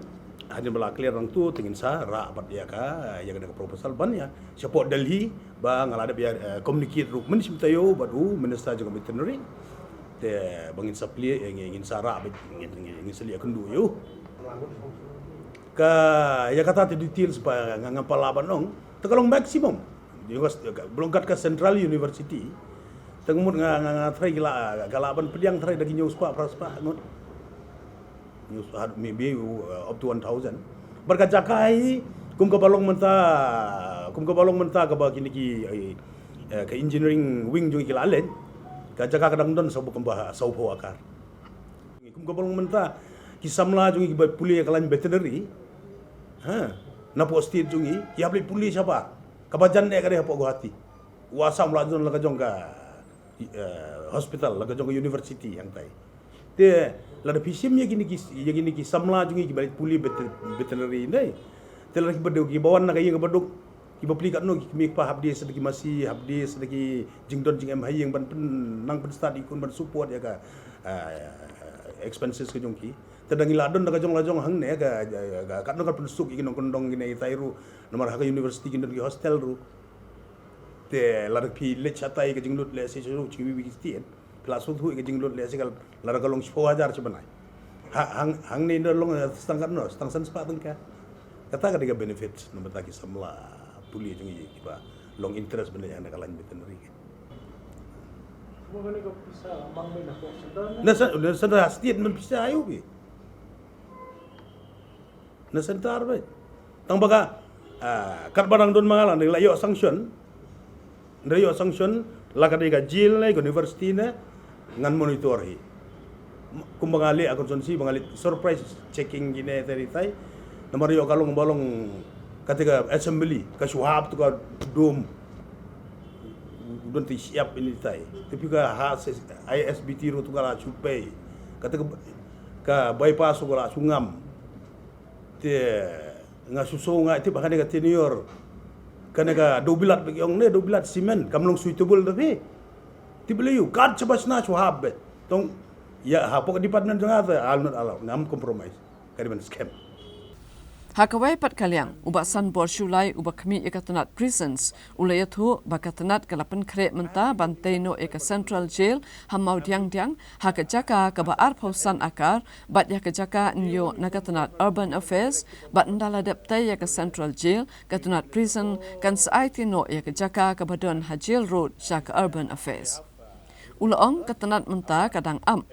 Hadien ba la clear nangtu te ngin sa rah bad ïa ka, ïa ka, ïa ka proposal ban ïa shapoh Delhi, ba nga la dep ïa, eh, communicate ruh mynshwa taïew bad u minister jong ka veterinary. Te ba ngin sa plie, eh, ngin, ngin sa rah bad ngin, ngin, ngin sa leh kynduh ïa u. Ka, ïa kata te details ba nga, ngam pat lah ban ong. Te ka long maximum. Ïa ka, ka, ba long kat ka Central University. Te nga mut nga, nga, nga try ki la, ka lah ban pdiang try da ki hynñiew spah, phra spah ngut. Hynñiew spah, maybe, uh, up to one thousand. Bad ka jaka hi, kum kaba long mynta, kum kaba long mynta kaba kine ki, eh, eh, ka engineering wing jong ki la leh. Ka jaka ka dang don sawphew, kumba sawphew akar. Kum kaba long mynta ki samla jong ngi kiba pule ïa ka line veterinary, ha, napoh state jong ngi, ki hap leit pule shabar. Kaba jan eh ka dei hapoh Guwahati. Wa sam la jon la ka jong ka, eh, hospital, la ka jong ka university hangtai. Te lada phi shim ïa kine ki, ïa kine ki samla jong ngi kiba leit pule vet-, veterinary hynrei, te lada kiba duk, kiba wan na ka ïing kaba duk, kiba plie katno ki kmie kpa, hap die sa da ki masi, hap die sa da ki jingdon jingem ha ïing ban pyn-, nang pynstad ïa ki khun, ban support ïa ka, ah, expenses ka jong ki. Te da ngi la don da ka jong la jong hangne ka, ka, ka, katno ka pynsuk ïa ki nongkyndong kine kitai ruh. Namar ha ka university kin don ki hostel ruh. Te lada phi leit shatai ka jinglut lehse sha ruh chi wi wi ki stien. Phi la sngewthuh ïa ka jinglut lehse ka, lada ka long shiphew hajar shi bnai. Ha, hang, hangne da long, eh, tang katno, tang san spah tyngka. Kata ka dei ka benefit namar ta ki samla pule jong ngi kiba long interest ban leit ha ka line veterinary. Mo kane ka pisa mang ban na ko sendar. Na sa, na sa da state man pisa ayu bi. Na center beit. Tang ba ka, ah, katba dang don ma nga la, la ïoh sanction. Nda ïoh sanction, la ka dei ka jail ne, ka university ne, ngan monitor hi. Kumba nga leh ha constituency, ba nga leh surprise checking kine teri tai. Namar ïoh ka long ba long kata ka assembly, ka shu hap tu ka dum. Don ti siap ini tai. Tapi ka ha se-, I S B T ruh tu ka la shu pei. Kata ka, ka bypass tu ka la shu ngam. Te nga shu shu nga tip ha kane ka tenure. Kane ka dewbilat ba ki ong ne, dewbilat cement, kam long suitable da phi. Tip lei ïa u, kat shaba shna shu hap beit. Tang ïa hapoh ka department jong nga te, I'll not allow, ngam compromise. Ka dei ban skhem. Ha kawei pat ka liang, u Bah Sanbor Shullai uba khmih ïa ka tnat prisons, u la ïathuh ba ka tnat ka la pynkhreh mynta ban tei noh ïa ka Central Jail ha Mawdiangdiang, ha ka jaka kaba arphew san akar, bad ïa ka jaka yn ïoh na ka tnat Urban Affairs, bad ynda la dep tei ïa ka Central Jail, ka tnat prison kan sa aiti noh ïa ka jaka kaba don ha Jail Road sha ka Urban Affairs. U la ong ka tnat mynta ka dang ap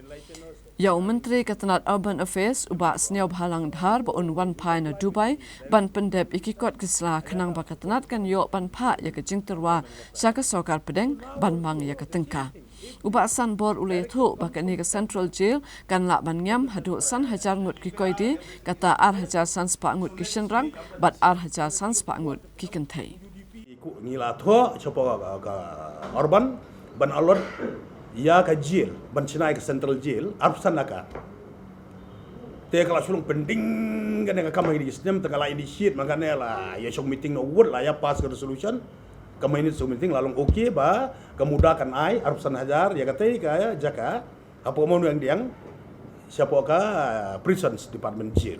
ïa u Myntri ka tnat Urban Affairs, u Bah Sniawbhalang Dhar, ba un wan phai na Dubai ban pyndep ïa ki kot ki sla khnang ba ka tnat kan ïoh ban phah ïa ka jingtyrwa sha ka sorkar pdeng ban mang ïa ka tyngka. U Bah Sanbor u la ïathuh ba kane ka Central Jail kan lah ban ngiam haduh san hajar ngut ki koidi, kata ar hajar san spah ngut ki shynrang bad ar hajar san spah ngut ki kynthei. Ngi la thoh shapoh ka, ka Urban ban allot ïa ka jail, ban shna ïa ka Central Jail arphew san akar. Te ka la shu long pending kane ka kam ha kine ki snem, te nga la initiate man kane, la ïa shong meeting na wut, la ïa pass ka resolution. Ka minutes shong meeting la long okay ba ka MUDA kan ai arphew san hajar ïa katei ka jaka hapoh Mawdiangdiang, shapoh ka, ah, Prisons Department Jail.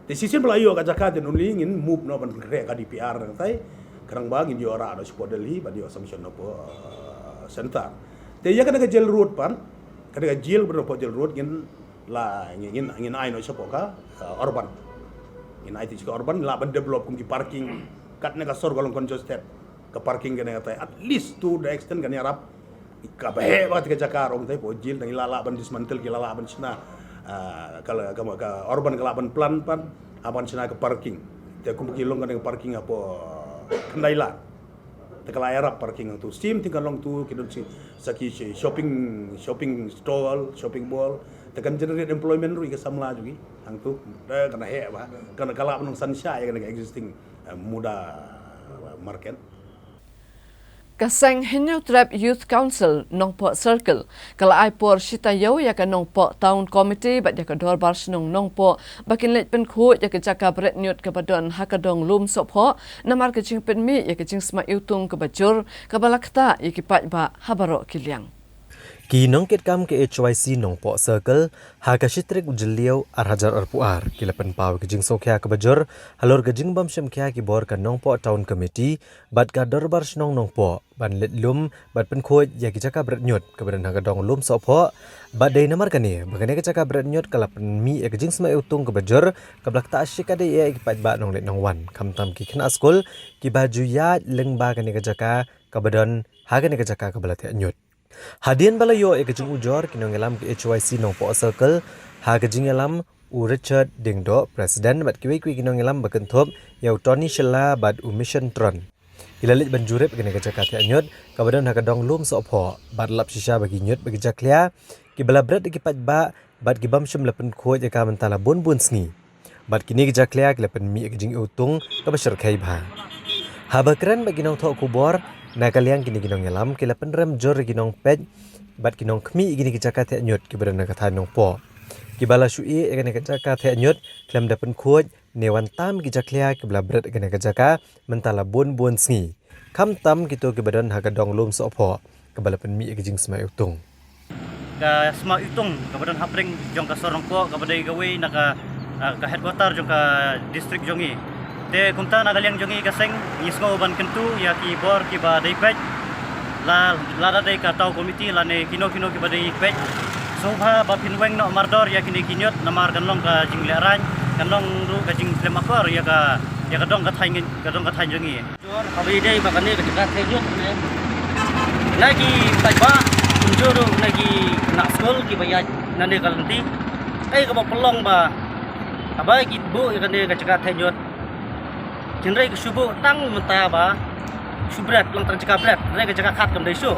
Te shisien ba la ïoh ka jaka te nuli ngin move noh ban khreh ka D P R nangtai. Khnang ba ngin ïoh rah noh shapoh Delhi ban ïoh sanction noh hapoh, ah, center. Te ïa kane ka Jail Road pat, kane ka jail ba don hapoh Jail Road ngin la, ngin, ngin, ngin ai noh shapoh ka, ah, Urban. Ngin ai te shapoh ka Urban, lah ban develop kum ki parking. Katne ka sor ka long congested. Ka parking kane katai, at least to the extent kan ïarap. Kaba heh bha te ka jaka rong te hapoh jail, tang ngi la lah ban dismantle, ki la lah ban shna. Ah, ka, ka, ka Urban ka lah ban plan pat, ah, ban shna ka parking. Te kum ki long kane ka parking hapoh Khyndai Lad. Te ka la ïarap parking hangtu. Same thing kan long tu, ki don shi, sa ki shi-, shopping, shopping stall, shopping mall. Te kan generate employment ruh ïa ki samla jong ngi hangtu. Te kan heh bha. Kan ka lah ban long synshar ïa kane ka existing, eh, MUDA, eh, market. Ka seng Hynñiewtrep Youth Council Nongpoh Circle ka la ai por shi taïew ïa ka Nongpoh Town Committee bad ïa ka Dorbar Shnong Nongpoh ba kin leit pynkhuid ïa ka jaka bret ñiut kaba don ha ka dong Lum Sohphoh, namar ka jingpynmih ïa ka jingsma iwtung kaba jur kaba la ktah ïa ki paidbah ha baroh ki liang. Ki nongkitkam ka H Y C Nongpoh Circle ha ka shi tarik u Jylliew ar hajar arphew ar ki la pynpaw ïa ka jingsngewkhia kaba jur halor ka jingbym shim khia ki bor ka Nongpoh Town Committee bad ka Dorbar Shnong Nongpoh ban leit lum bad pynkhuid ïa ki jaka bret ñiut kaba don ha ka dong Lum Sohphoh. Bad dei namar kane ba kane ka jaka bret ñiut ka la pynmih ïa ka jingsma iwtung kaba jur kaba la ktah shikatdei ïa ki paidbah nongleit nongwan, khamtam ki khynnah skul kiba ju ïaid lyngba kane ka jaka kaba don ha kane ka jaka kaba la thiah ñiut. Hadien ba la ïoh ïa ka jingujor, ki nongïalam ka H Y C Nongpoh Circle, ha ka jingïalam u Richard Diengdoh, President, bad kiwei kiwei ki nongïalam ba kynthup ïa u Tony Shylla bad u Mission Tron, ki la leit ban jurip ïa kane ka jaka thiah ñiut kaba don ha ka dong Lum Sohphoh, bad lap shisha ba ki ñiut bad ki jakhlia kiba la bret da ki paidbah bad kibym shym la pynkhuid ïa ka mynta la bun bun sngi. Bad kine ki jakhlia ki la pynmih ïa ka jingiwtung kaba shyrkhei bha. Haba kren bad ki nongthoh khubor na ka liang kine ki nongïalam, ki la pynrem jur ïa ki nongpeit bad ki nongkhmih ïa kine ki jaka thiah ñiut kiba don ha ka thaiñ Nongpoh, kiba la shu ïeh ïa kane ka jaka thiah ñiut khlem da pynkhuid ne wan tam ki jakhlia kiba la bret ïa kane ka jaka mynta la bun bun sngi, khamtam kito kiba don ha ka dong Lum Sohphoh kaba la pynmih ïa ka jingsma iwtung. Ka sma iwtung kaba don hapdeng jong ka sor Nongpoh kaba dei kawei na ka, ah, ka headquarter jong ka district jong ngi. Te kumta na ka liang jong ngi ka seng ngi sngew ban kyntu ïa ki bor kiba dei peit, la, lada dei ka Town Committee lane kino kino kiba dei peit. Sngewbha ba phin weng noh mardor ïa kine ki ñiut namar kan long ka jinglehrain, kan long ruh ka jingkhlem akor ïa ka, ïa ka dong ka thaiñ, ka dong ka thaiñ jong ngi. Jor, haba ïadei bad kane ka jaka thiah ñiut ne, na ki paidbah, kumjuh ruh na ki khynnah skul kiba ïaid nangne ka lynti, kaei kaba pynlong ba haba ki buh ïa kane ka jaka thiah ñiut, hynrei ki shu buh tang mynta ba shu bret, long tang jaka bret, hynrei ka jaka khat kam dei shuh.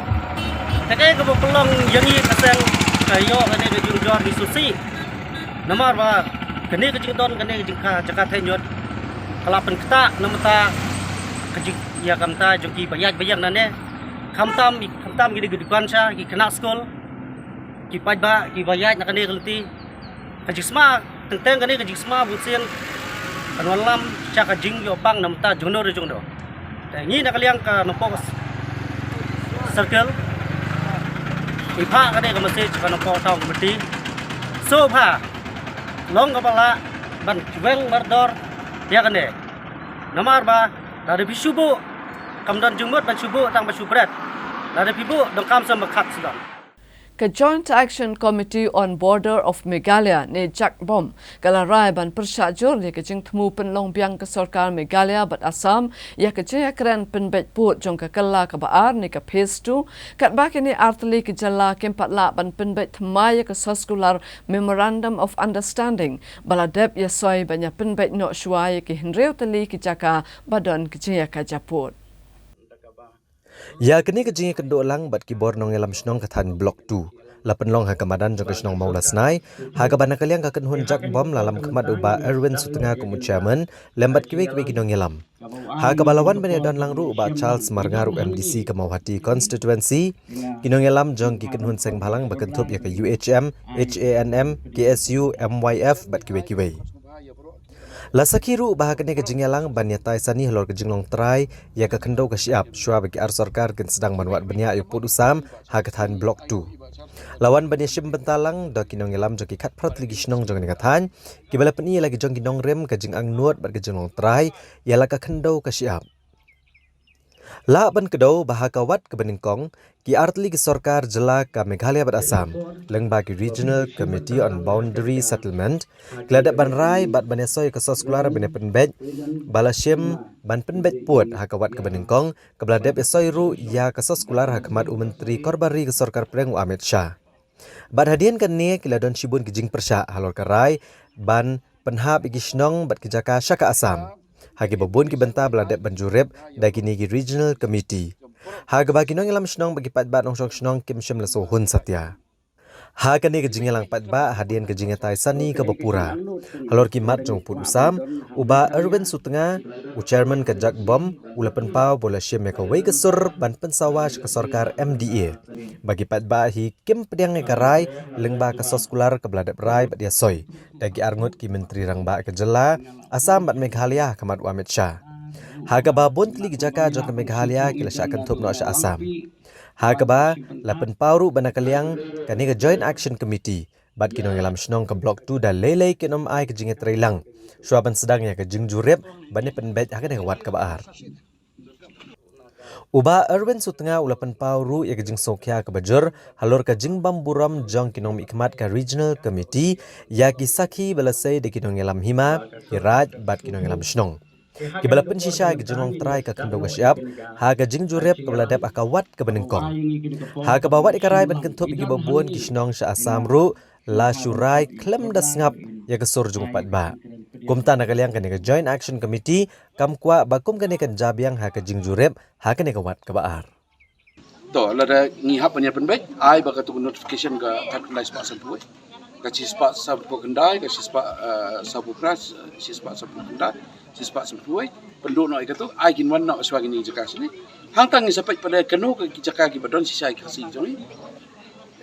Te kaei kaba pynlong ïa ngi ka seng ka ïoh kane ka jingjur ngi sngewsih. Namar ba kane ka jingdon kane ka jingka jaka thiah ñiut ka la pynktah na mynta ka jing, ïa ka mynta jong kiba ïaid ba ïeng nangne. Khamtam, khamtam ki dei ki dukan sha, ki khynnah skul, ki paidbah kiba ïaid na kane ka lynti. Ka jingsma, teng teng kane ka jingsma bunsien kan wanlam sha ka jingïoh pang na mynta jongno re jongno. Te ngi na ka liang ka Nongpoh Circle, ngi phah kane ka message ka Nongpoh Town Committee. Sngewbha long kaba lah ban weng mardor ïa kane. Namar ba lada phi shu buh, kam don jingmut ban shu buh tang ba shu bret. Lada phi buh donkam shem ba khat sdang. Ka Joint Action Committee on Border of Meghalaya ne JACBOM ka la rai ban pyrshah jur ïa ka jingthmu pynlong biang ka sorkar Meghalaya bad Assam ïa ka jingïakren pynbeit pud jong ka kylla kaba ar ne ka phase two, katba kine artylli ki jylla kim pat lah ban pynbeit thymmai ïa ka soskular Memorandum of Understanding ba la dep ïasoi ban ïa pynbeit noh shuwa ïa ki hynriew tylli ki jaka ba don ka jingïakajia pud. Ïa kane ka jingïakynduh lang bad ki bor nongïalam shnong ka thaiñ Block two la pynlong ha ka madan jong ka shnong Mawlasnai, ha kaba na ka liang ka kynhun JACBOM la lam khmat u Bah Erwin Sutnga kum u chairman lem bad kiwei kiwei ki nongïalam. Ha kaba la wan ban ïadon lang ruh u Bah Charles Marngar, u M D C ka Mawhati constituency, ki nongïalam jong ki kynhun seng bhalang ba kynthup ïa ka U H M, H A N M, K S U, M Y F bad kiwei kiwei. La sakhi ruh ba ha kane ka jingïalang ban ïatai sani halor ka jinglong trai ïa ka khyndew ka shyiap shuwa ba ki ar sorkar kin sdang ban wad bniah ïa u pud u sam ha ka thaiñ Block two. La wan ban ïashim bynta lang da ki nongïalam jong ki khatphra tylli ki shnong jong kane ka thaiñ, kiba la pyni ïa la ki jong ki nongrim ka jingangnud bad ka jinglong trai ïa la ka khyndew ka shyiap. Lah ban kdew ba ha ka wat kaba nyngkong ki artylli ki sorkar jylla ka Meghalaya bad Assam lyngba ki Regional Committee on Boundary Settlement ki la dep ban rai bad ban ïasoi ka soskular ban ïapynbeit ba la shim ban pynbeit pud ha ka wat kaba nyngkong, kaba la dep ïasoi ruh ïa ka soskular ha khmat u Myntri Korbari ka Sorkar Pdeng u Amit Shah. Bad hadien kane ki la don shibun ki jingpyrshah halor ka rai ban pynhap ïa ki shnong bad ki jaka sha ka Assam, ha kiba bun ki bynta ba la dep ban jurip da kine ki Regional Committee, ha kaba ki nongïalam shnong bad ki paidbah nongshong shnong kim shym la sngewhun satia. Ha kane ka jingïalang paidbah hadien ka jingïatai sani kaba pura, halor ki mat jong u pud u sam, u Bah Erwin Sutnga, u chairman ka JACBOM, u la pynpaw ba u la shim ïa kawei ka sur ban pynsawa sha ka sorkar M D A ba ki paidbah hi kim pdiang ïa ka rai lyngba ka soskular kaba la dep rai bad ïasoi da ki arngut ki myntri rangbah ka jylla Assam bad Meghalaya ha khmat u Amit Shah. Ha kaba bun tylli ki jaka jong ka Meghalaya ki la shah kynthup noh sha Assam. Ha kaba la pynpaw ruh ba na ka liang kane ka Joint Action Committee bad ki nongïalam shnong ka Block two da lei lei kin ym ai ka jingïatreilang shuwa ban sdang ïa ka jingjurip ban ïa pynbeit ha kane ka wat kaba ar. U Bah Erwin Sutnga u la pynpaw ruh ïa ka jingsngewkhia kaba jur halor ka jingbym burom jong ki nongmihkhmat ka Regional Committee ïa ki sakhi ba la sei da ki nongïalam hima, ki raid bad ki nongïalam shnong, kiba la pynshisha ïa ka jinglong trai ka khyndew ka shyiap ha ka jingjurip kaba la dep ha ka wat kaba nyngkong. Ha kaba wad ïa ka rai ban kynthup ïa kiba bun ki shnong sha Assam ruh la shu rai khlem da sngap ïa ka sur jong u paidbah. Kumta na ka liang kane ka Joint Action Committee kam kwah ba kum kane kan ja biang ha ka jingjurip ha kane ka wat kaba ar. To, lada ngi hap ban ïa pynbeit, ai ba katu ka notification ka khatkhyndai spah sanphew, ka shispah sanphew khyndai, ka shispah, eh, sanphew phra, shispah sanphew khyndai, shispah sanphew, pynduh noh ïa katu, ai kin wan noh shuwa kine ki jaka shane. Hangta ngi sa peit pat de kano ka ki jaka kiba don shisha ki Khasi jong ngi.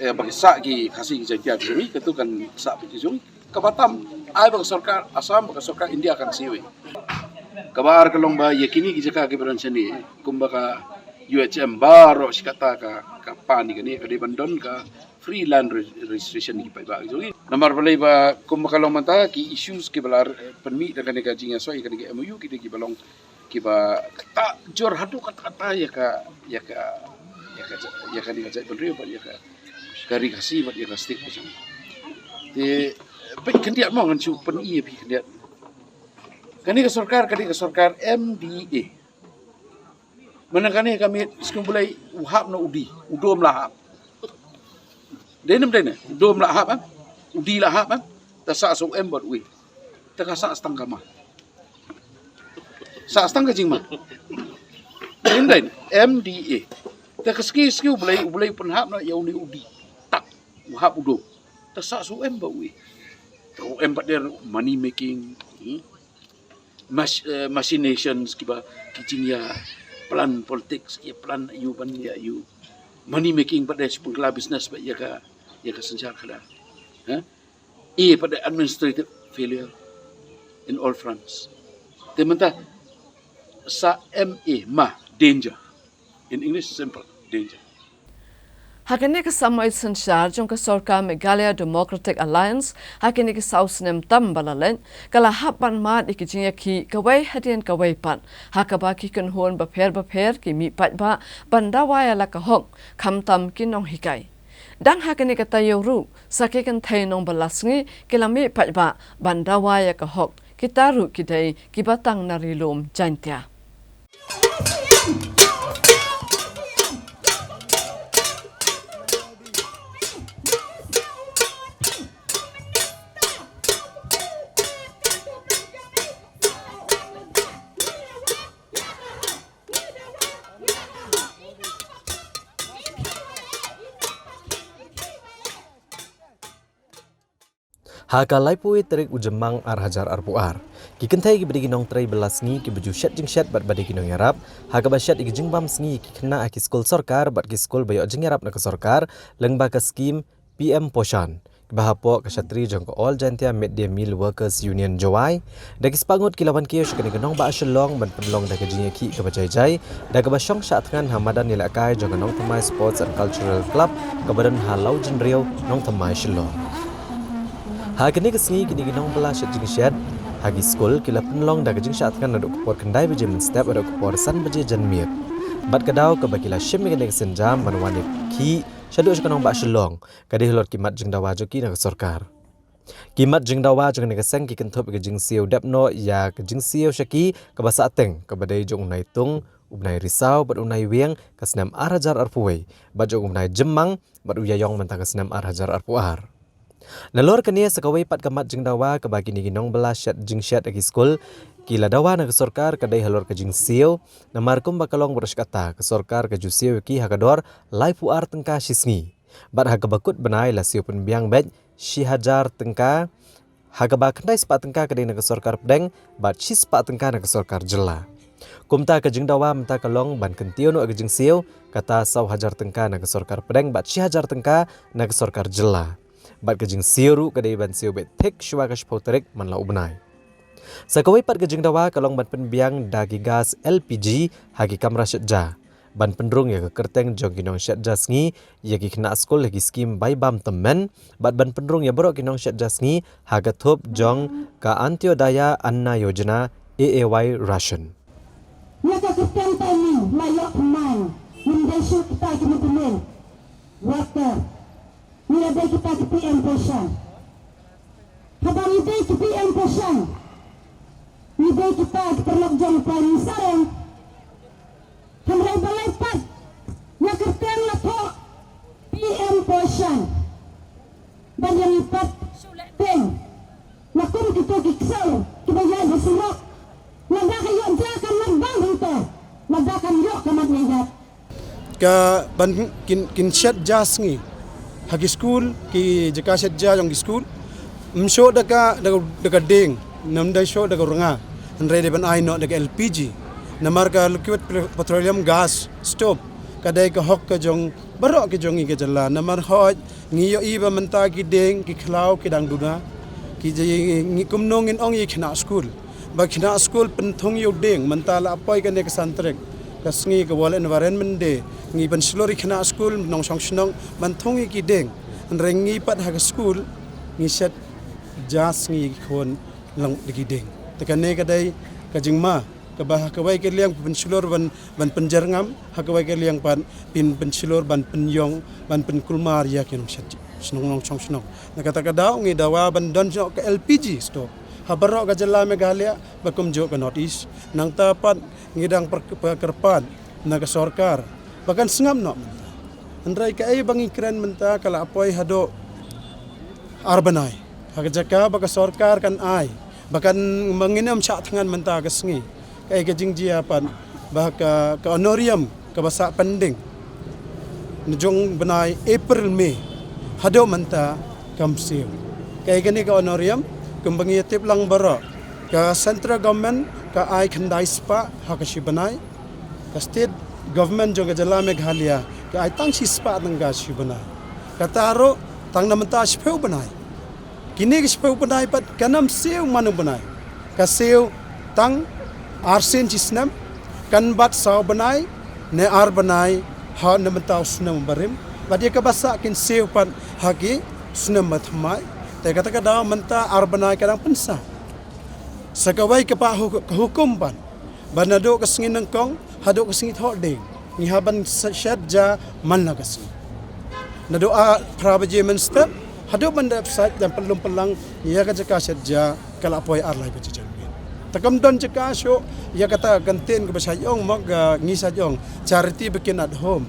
Eh, ba ki sah ki Khasi ki Jaiñtia ki jong ngi, katu kan sah peit ki jong ngi. Kaba tam, ai ba ka sorkar Assam, ba ka sorkar India kan siew. Kaba ar ka long ba ïa kine ki jaka kiba don shane, kumba ka U H M baroh shi katta ka, ka pan ïa kane, ka dei ban don ka free land re-, registration ki paidbah ki jong ngi. Namar balei ba kumba ka long mynta ki issues kiba la, eh, pynmih da kane ka jingïasoi kane ka M O U ki dei kiba long kiba kata jur haduh katta katta ïa ka, ïa ka, ïa ka, ïa kane ka jaitbynriew bad ïa ka, ka ri Khasi bad ïa ka state ka jong ngi. Te peit khyndiat mo, ngan shu pyni ïa phi khyndiat. Kane ka sorkar, kane ka sorkar M D A. Mynta kane ka miet Shnong Blei u hap na u D, u dom la hap. Dei ne ym dei ne, u dom la hap, eh? U D la hap, eh? Te sah sa u M bad u E. Te ka sah sa tang ka ma. Sah sa tang ka jingma. Dei ne ym dei ne, M D A. Te ka sngi sngi U Blei, U Blei u pynhap noh ïa une u D. Tak, u hap u dom. Te sah sa u M bad u E. Te u M bad u D, money making, hmm? Mach-, eh, machinations kiba, ki jingïa plan politics, ki plan ïa u ban ïa u money making pat de, shu pynkylla business bad ïa ka, ïa ka synshar khadar. Ha? E pat de administrative failure in all fronts. Te mynta sa M A, ma, danger. In English, simple, danger. Ha kane ka samoi synshar jong ka sorkar Meghalaya Democratic Alliance, ha kine ki saw snem tam ba la leit, ka la hap ban mad ïa ki jingïakhih kawei hadien kawei pat, ha kaba ki kynhun bapher bapher ki mih paidbah ban dawa ïa la ka hok, khamtam ki nonghikai. Dang ha kane ka taïew ruh, sa ki kynthei nongbylla sngi ki la mih paidbah ban dawa ïa ka hok, kita ruh ki dei kiba tang na Ri Lum Jaiñtia. Ha ka laiphew tarik u Jymmang ar hajar arphew ar, ki kynthei kiba dei ki nongtrei bylla sngi kiba ju shet jingshet bad ba dei ki nongïarap, ha kaba shet ïa ki jingbam sngi ïa ki khynnah ha ki skul sorkar bad ki skul ba ïoh jingïarap na ka sorkar, lyngba ka skim P M Poshan, kiba hapoh ka shatri jong ka All Jaintia Mid Day Meal Workers Union Jowai, da ki spah ngut ki la wan kiew sha kane ka nongbah Shillong ban pynlong da ka jingïakhih kaba jai jai, da kaba shong shah thngan ha madan ïalehkai jong ka Nongthymmai Sports and Cultural Club kaba don ha Lawjynriew, Nongthymmai, Shillong. Ha kane ka sngi kine ki nongbylla shet jingshet ha ki skul ki la pynlong da ka jingshah thngan naduh ka por khyndai baje mynstep haduh ka por san baje janmiet. Bad ka daw kaba ki la shim ïa kane ka sienjam ban wan ïakhih shaduh sha ka nongbah Shillong ka dei halor ki mat jingdawa jong ki na ka sorkar. Ki mat jingdawa jong kane ka seng ki kynthup ïa ka jingsiew dep noh ïa ka jingsiew sha ki kaba sahteng, kaba dei jong u Naitung, u Bnai Risaw bad u Naiwieng ka snem ar hajar arphew wei, bad jong u Bnai Jymmang bad u Ïaïong mynta ka snem ar hajar arphew ar. Nalor kane sa kawei pat ka mat jingdawa kaba kine ki nongbylla shet jingshet ha ki skul ki la dawa na ka sorkar ka dei halor ka jingsiew, namar kumba ka long baroh shi katta, ka sorkar ka ju siew ïa ki ha ka dor laiphew ar tyngka shi sngi. Bad ha kaba kut bnai la siew pynbiang beit shi hajar tyngka, ha kaba khyndai spah tyngka ka dei na ka sorkar pdeng bad shi spah tyngka na ka sorkar jylla. Kumta ka jingdawa mynta ka long ban kyntiew noh ka jingsiew, kata saw hajar tyngka na ka sorkar pdeng bad shi hajar tyngka na ka sorkar jylla. Bad ka jingsiew ruh ka dei ban siew beit thik shuwa ka shiphew tarik man la u bnai. Sa kawei pat ka jingdawa ka long ban pynbiang da ki gas L P G ha ki kamra shet ja, ban pynrung ïa ka kyrteng jong ki nongshet ja sngi ïa ki khynnah skul ha ki skim bai bam tymmen, bad ban pynrung ïa baroh ki nongshet ja sngi ha ka thup jong ka Antyodaya Anna Yojana A A Y ration. Ïa ka kyrteng ta ngi la ïoh thymmai, ngim dei shuh kita ki mid-day meal worker, ngi la dei kita ki P M Poshan. Haba ngi dei ki P M Poshan, ngi dei kita ki paralok jong u Prime Minister. Hynrei balei pat ïa kyrteng la thoh P M Poshan? Ban ïa ngi pat shu leh peng la kum kito ki ksew kiba ïaid ha surok. Lada ka ïoh ja kan mat bang hangto, lada kan ïoh ka mat ïaid. Ka ban kin, kin shet ja sngi ha ki skul, ki jaka shet ja jong ki skul. Ym shoh da ka, da ka, da ka dieng, ym dei shoh da ka rnga. Hynrei dei ban ai noh da ka L P G. Namar ka liquid pe-, petroleum gas stove ka dei ka hok ka jong baroh ka jong ngi ka jylla. Namar hooid ngi ïohi ba mynta ki dieng, ki khlaw ki dang duna. Ki ji, ngi kumno ngin ong ïa ki khynnah skul ba ki khynnah skul pynthung ïa u dieng, mynta la poi kane ka san tarik ka sngi ka World Environment Day, ngi pynshlur ïa ki khynnah skul nongshong shnong ban thung ïa ki dieng. Hynrei ngi pat ha ka skul ngi shet ja sngi ïa ki khun lang da ki dieng. Te kane ka dei ka jingma kaba ha kawei ka liang pynshlur ban, ban pynjyrngam, ha kawei ka liang pat pyn, pynshlur ban pynïong, ban pynkulmar ïa ki nongshet, shnong, nongshong shnong. Na kata ka daw ngi dawa ban don jong ka L P G stove ha baroh ka jylla Meghalaya, ba kumjuh ka North East. Nangta pat ngi dang per, per, kyrpad na ka sorkar ba kan sngap noh mynta. Hynrei kaei ba ngi kren mynta ka la poi haduh ar bnai ha ka jaka ba ka sorkar kan ai, ba kan, ba ngin ym shah thngan mynta ka sngi. Kaei ka jingjia pat ba ka, ka honorarium kaba sah pending na jong bnai April, May haduh mynta kam siew. Kaei kane ka honorarium, kumba ngi tip lang baroh, ka central government ka ai khyndai spah ha ka shi bnai. Ka state government jong ka jylla Meghalaya ka ai tang shi spah tyngka shi bnai. Kata ruh tang na mynta shiphew bnai. Kine ki shiphew bnai pat kan ym siew man u bnai. Ka siew tang arsien shi snem, kan bat saw bnai ne ar bnai ha na mynta u snem barim. Bad ïa kaba sah kin siew pat ha ki snem bathymmai. Te kata ka daw mynta ar bnai ka dang pynsah. Sa kawei ka pa hu-, ka hukum pat ba naduh ka sngi nyngkong haduh ka sngi thoh dieng, ngi hap ban shet ja man la ka sngi. Naduh phra baje mynstep haduh ban dep sait ban pynlum pynlang ïa ka jaka shet ja ka la poi ar lai baje janmiet. Te kam don jaka shuh ïa kata ka ktien kaba shait ong, mo, ka ngi shait ong charity begin at home.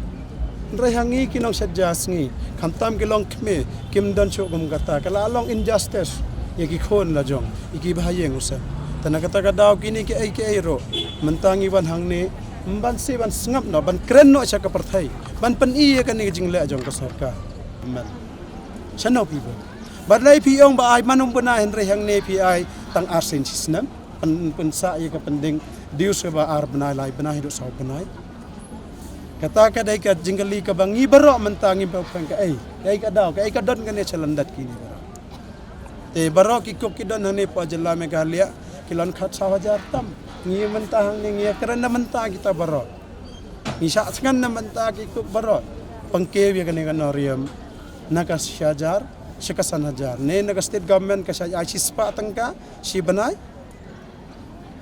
Hynrei ha ngi ki nongshet ja sngi, khamtam ki longkmie, kim don shuh kum kata. Ka la long injustice ïa ki khun la jong, ïa ki bahaïing u sem. Te na kata ka daw kine kiei kiei ruh mynta ngi wan hangne ym ban shu ban sngap noh, ban kren noh sha ka pyrthei, ban pyni ïa kane ka jingleh jong ka sorkar. Amen. Shano phi bun? Balei phi ong ba ai man u bnai hynrei hangne phi ai tang arsien shi snem? Pyn, pynsah ïa ka pending dues kaba ar bnai, lai bnai haduh saw bnai. Kata ka dei ka jingkylli kaba ngi baroh mynta ngim pyrkhat kaei, kaei ka daw, kaei ka don kane sha lyndet kine baroh. Te baroh ki cook ki don hangne hapoh jylla Meghalaya ki long khatsaw hajar tam. Ngi mynta hangne ngi ïa kren na mynta kita baroh. Ngi shah thngan na mynta ki cook baroh. Pynkhih ïa kane ka honorarium na ka shi hajar sha ka san hajar, ne na ka state government ka shah ai shi spah tyngka shi bnai.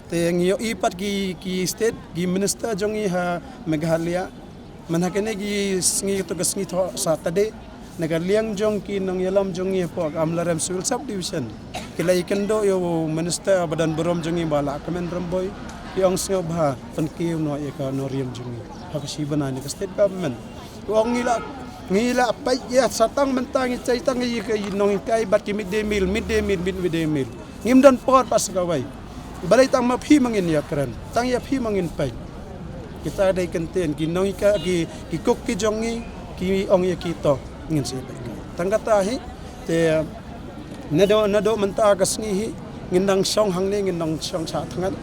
Te ngi ïohi pat ki, ki state, ki minister jong ngi ha Meghalaya, man ha kine ki sngi, to ka sngi thoh Saturday, na ka liang jong ki nongïalam jong ngi hapoh ka Amlarem Civil Sub Division, ki la ïakynduh ïa u minister ba don burom jong ngi, Bah Lahkmen Rymbui, ki ong sngewbha pynkiew noh ïa ka honorarium jong ngi ha ka shi bnai na ka state government. Ki ong ngi la, ngi la peit ïa sa tang mynta ngi chai tang ïa ka nonghikai bad ki midday meal, midday meal, mid, midday meal. Ngim don por pat sa kawei. Balei tang ma phi ma ngin ïa kren, tang ïa phi ma ngin peit. Kita dei kyntien ki nonghikai, ki, ki cook ki jong ngi, ki ong ïa ki to. Ngin sa ïa peit. Tang kata hi te naduh naduh mynta ka sngi hi ngin dang shong hangne, ngin dang shong sha thngan.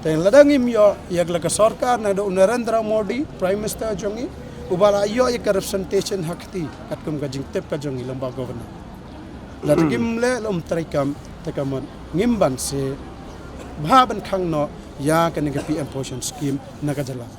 Te lada ngim ïoh ïa la ka sorkar naduh u Narendra Modi, Prime Minister jong ngi, uba la ïoh ïa ka representation ha kti katkum ka jingtip ka jong ngi lyngba Governor. Lada ngim leh lum treikam te ka mut ngim banse bha ban khang noh ïa kane ka P M Poshan Scheme na ka jylla.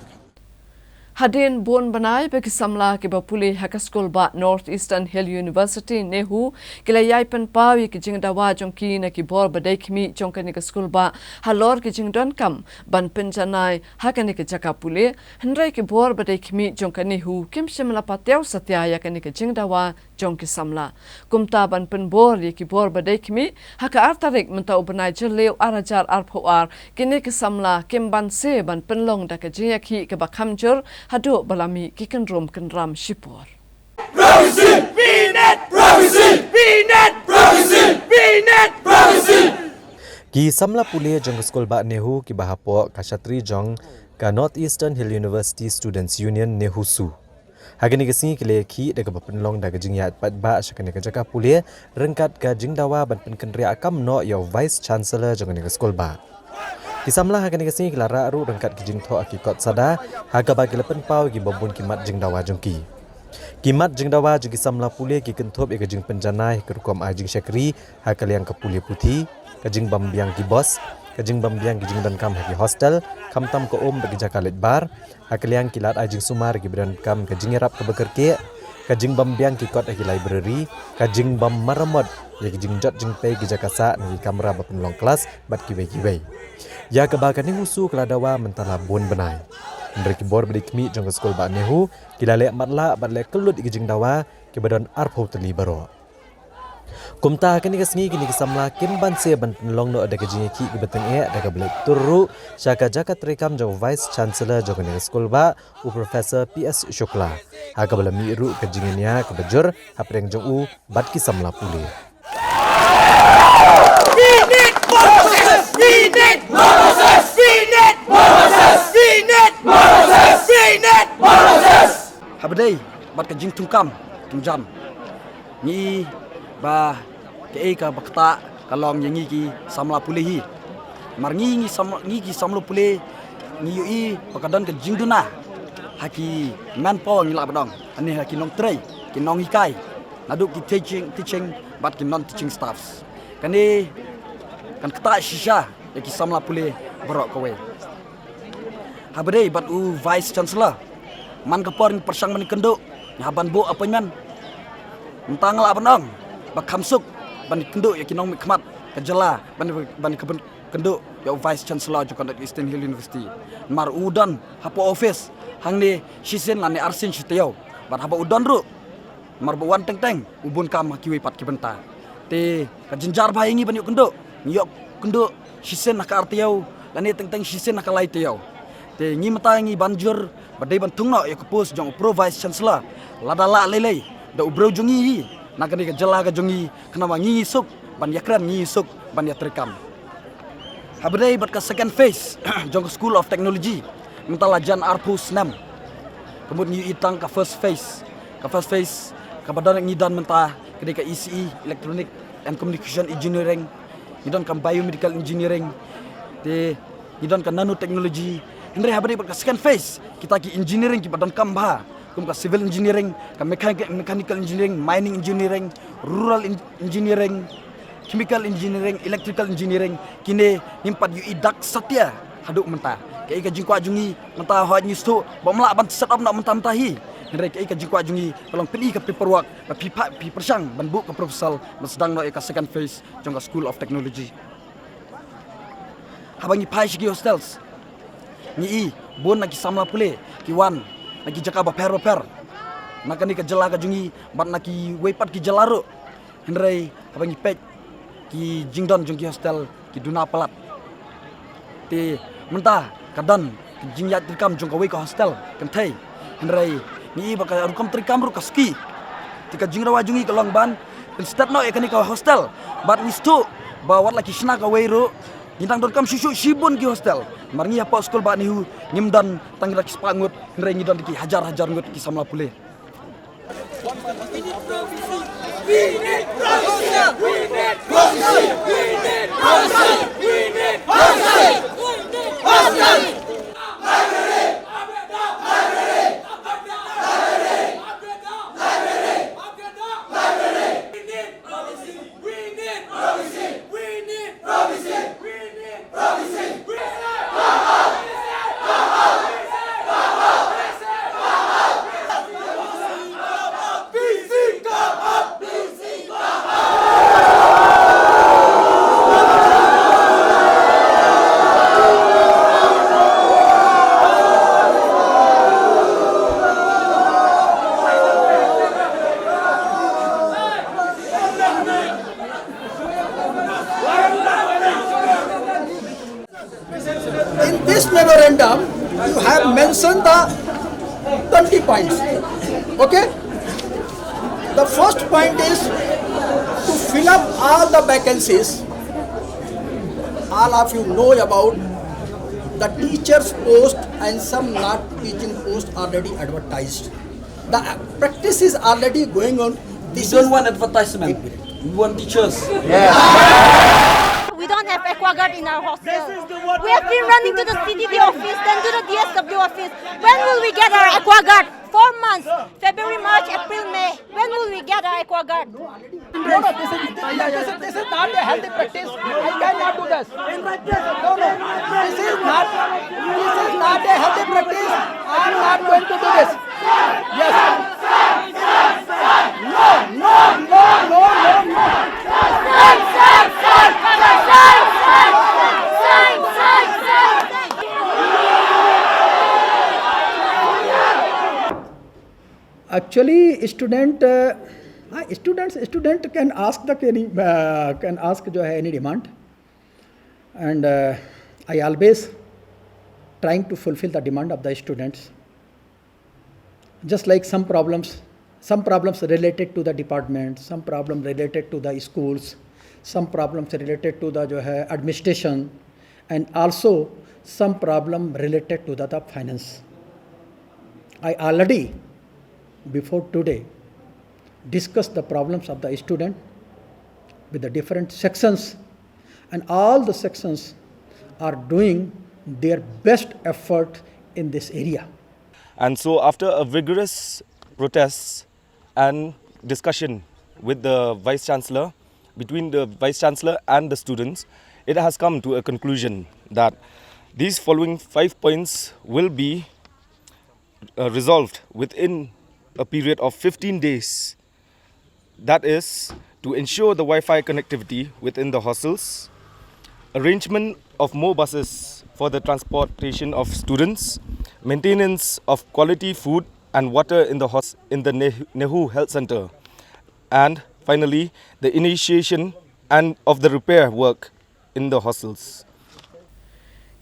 Hadien bun bnai ba ki samla kiba pule ha ka skul bah North Eastern Hill University, NEHU, ki la ïai pynpaw ïa ki jingdawa jong ki na ki bor ba dei khmih jong kane ka skul bah halor ki jingdonkam ban pynjanai ha kane ka jaka pule, hynrei ki bor ba dei khmih jong ka NEHU kim shym la patiaw satia ïa kane ka jingdawa jong ki samla. Kumta ban pynbor ïa ki bor ba dei khmih, ha ka ar tarik mynta u bnai Jylliew ar hajar arphew ar, kine ki samla kim banse ban pynlong da ka jingïakhih kaba kham jur haduh ba la mih ki kynrum kynram shipor. Ki samla pule jong ka skul bah NEHU kiba hapoh ka shatri jong ka North Eastern Hill University Students Union, NEHUSU, ha kane ka sngi ki la ïakhih da kaba pynlong da ka jingïaid paidbah sha kane ka jaka pule ryngkat ka jingdawa ban pynkynriah kam noh ïa u Vice Chancellor jong kane ka skul bah. Ki samla ha kane ka sngi ki la rah ruh ryngkat ki jingthoh ha ki kot sada, ha kaba ki la pynpaw ïa kiba bun ki mat jingdawa jong ki. Ki mat jingdawa jong ki samla pule ki kynthup ïa ka jingpynjanai ha ka rukom ai jingshakri ha ka liang ka pule puthi, ka jingbym biang ki bos, ka jingbym biang ki jingdonkam ha ki hostel, khamtam ka um bad ki jaka leit bar, ha ka liang ki lad ai jingsumar kiba donkam ka jingïarap kaba kyrkieh, ka jingbym biang ki kot ha ki library, ka jingbym maramot ïa ki jingjot jingpei ki jaka sah na ki kamra ba pynlong klas bad kiwei kiwei. Ïa kaba ka NEHUSU ka la dawa mynta la bun bnai. Hynrei ki bor ba dei khmih jong ka skul bah NEHU ki la leh matlah bad leh kyllut ïa ki jingdawa kiba don arphew tylli baroh. Kumta ha kane ka sngi kine ki samla kim banse ban pynlong noh da ka jingïakhih kaba tyngeh da kaba leit tur ruh sha ka jaka treikam jong u Vice Chancellor jong kane ka skul bah, u Professor P S Shukla, ha kaba la mih ruh ka jingïania kaba jur hapdeng jong u bad ki samla pule. Haba dei bad ka jingthungkam thungjam, ngi i ba kaei kaba ktah ka long ïa ngi ki samla pule hi. Namar ngi, ngi sam, ngi ki samla pule ngi ïohi ba ka don ka jingduna ha ki manpower, ngi lah ban ong, lane ha ki nongtrei, ki nonghikai, naduh ki teaching, teaching bad ki non teaching staffs. Kane kan ktah shisha ïa ki samla pule baroh kawei. Haba dei bad u Vice Chancellor, man ka por ngi pyrshang ban ïakynduh, ngi hap ban buh appointment. Mynta nga lah ban ong ba kham suk ban ïakynduh ïa ki nongmihkhmat ka jylla, ban, ban ïakynduh ïa u Vice Chancellor jong ka North Eastern Hill University. Namar u don hapoh office hangne shisien lane arsien shi taïew. Bad haba u don ruh, namar ba u wan teng teng, u bun kam ha kiwei pat ki bynta. Te ka jynjar bha ïa ngi ban ïoh kynduh, ngi ïoh kynduh shisien ha ka ar taïew lane teng teng shisien ha ka lai taïew. Te ngi mynta ngi ban jur ba dei ban thung noh ïa ka post jong u Pro Vice Chancellor, lada lah lei lei da u briew jong ngi hi na kane ka jylla ka jong ngi, khnang ba ngi ngi suk ban ïakren, ngi ngi suk ban ïatreikam. Haba dei bad ka second phase jong ka School of Technology, mynta la jan arphew snem. Ka mut ngi ïohi tang ka first phase. Ka first phase kaba don ngi don mynta ka dei ka E C E, Electronic and Communication Engineering. Ngi don ka Biomedical Engineering. Te ngi don ka Nanotechnology. Hynrei haba dei bad ka second phase, kita ki engineering kiba donkam bha, kum ka Civil Engineering, ka Mechanic, Mechanical Engineering, Mining Engineering, Rural En-, Engineering, Chemical Engineering, Electrical Engineering, kine ngim pat ïohi dak satia haduh mynta. Kaei ka jingkwah jong ngi mynta, hooid ngi sngewthuh ba ym lah ban set up noh mynta mynta hi. Hynrei kaei ka jingkwah jong ngi ka long pyni ka paperwork, ba phi pha, phi pyrshang ban buh ka proposal ban sdang noh ïa ka second phase jong ka School of Technology. Haba ngi phai sha ki hostels, ngi i bun na ki samla pule ki wan na ki jaka bapher bapher na kane ka jylla ka jong ngi bad na kiwei pat ki jylla ruh. Hynrei haba ngi peit ki jingdon jong ki hostel ki duna palat. Te mynta ka don ka jingïaid treikam jong kawei ka hostel kynthei. Hynrei ngi i ba ka rukom treikam ruh ka suki. Te ka jingdawa jong ngi ka long ban pynsted noh ïa kane ka hostel. Bad ngi sngewthuh ba wat la ki shna kawei ruh, ngi dang donkam shuh shuh shibun ki hostel. Namar ngi hapoh skul bah NEHU ngim don tang da ki spah ngut, hynrei ngi don da ki hajar hajar ngut ki samla pule. In this memorandum, you have mentioned the twenty points. Okay? The first point is to fill up all the vacancies. All of you know about the teachers' post and some not teaching post already advertised. The practice is already going on. This is one advertisement. We want teachers. We don't have aqua guard in our hostel. We have been running to the C D D office, then to the D S W office. When will we get our aqua guard? Four months. February, March, April, May. When will we get our aqua guard? No, no, this is, this is, this is not a healthy practice. I cannot do this. No, no, this is not, this is not a healthy practice. I am not going to do this. Yes. No, no, no, no, no, no. Actually, student, uh, uh, students, student can ask the any, uh, can ask जो है any demand, and uh, I always trying to fulfill the demand of the students. Just like some problems, some problems related to the department, some problem related to the schools, some problems related to the जो है administration, and also some problem related to the, the finance. I already before today discussed the problems of the student with the different sections, and all the sections are doing their best effort in this area. And so, after a vigorous protest and discussion with the Vice Chancellor, between the Vice Chancellor and the students, it has come to a conclusion that these following five points will be uh, resolved within a period of fifteen days. That is to ensure the Wi-Fi connectivity within the hostels, arrangement of more buses for the transportation of students, maintenance of quality food and water in the hos- in the Neh- Nehu Health Centre, and finally the initiation and of the repair work in the hostels.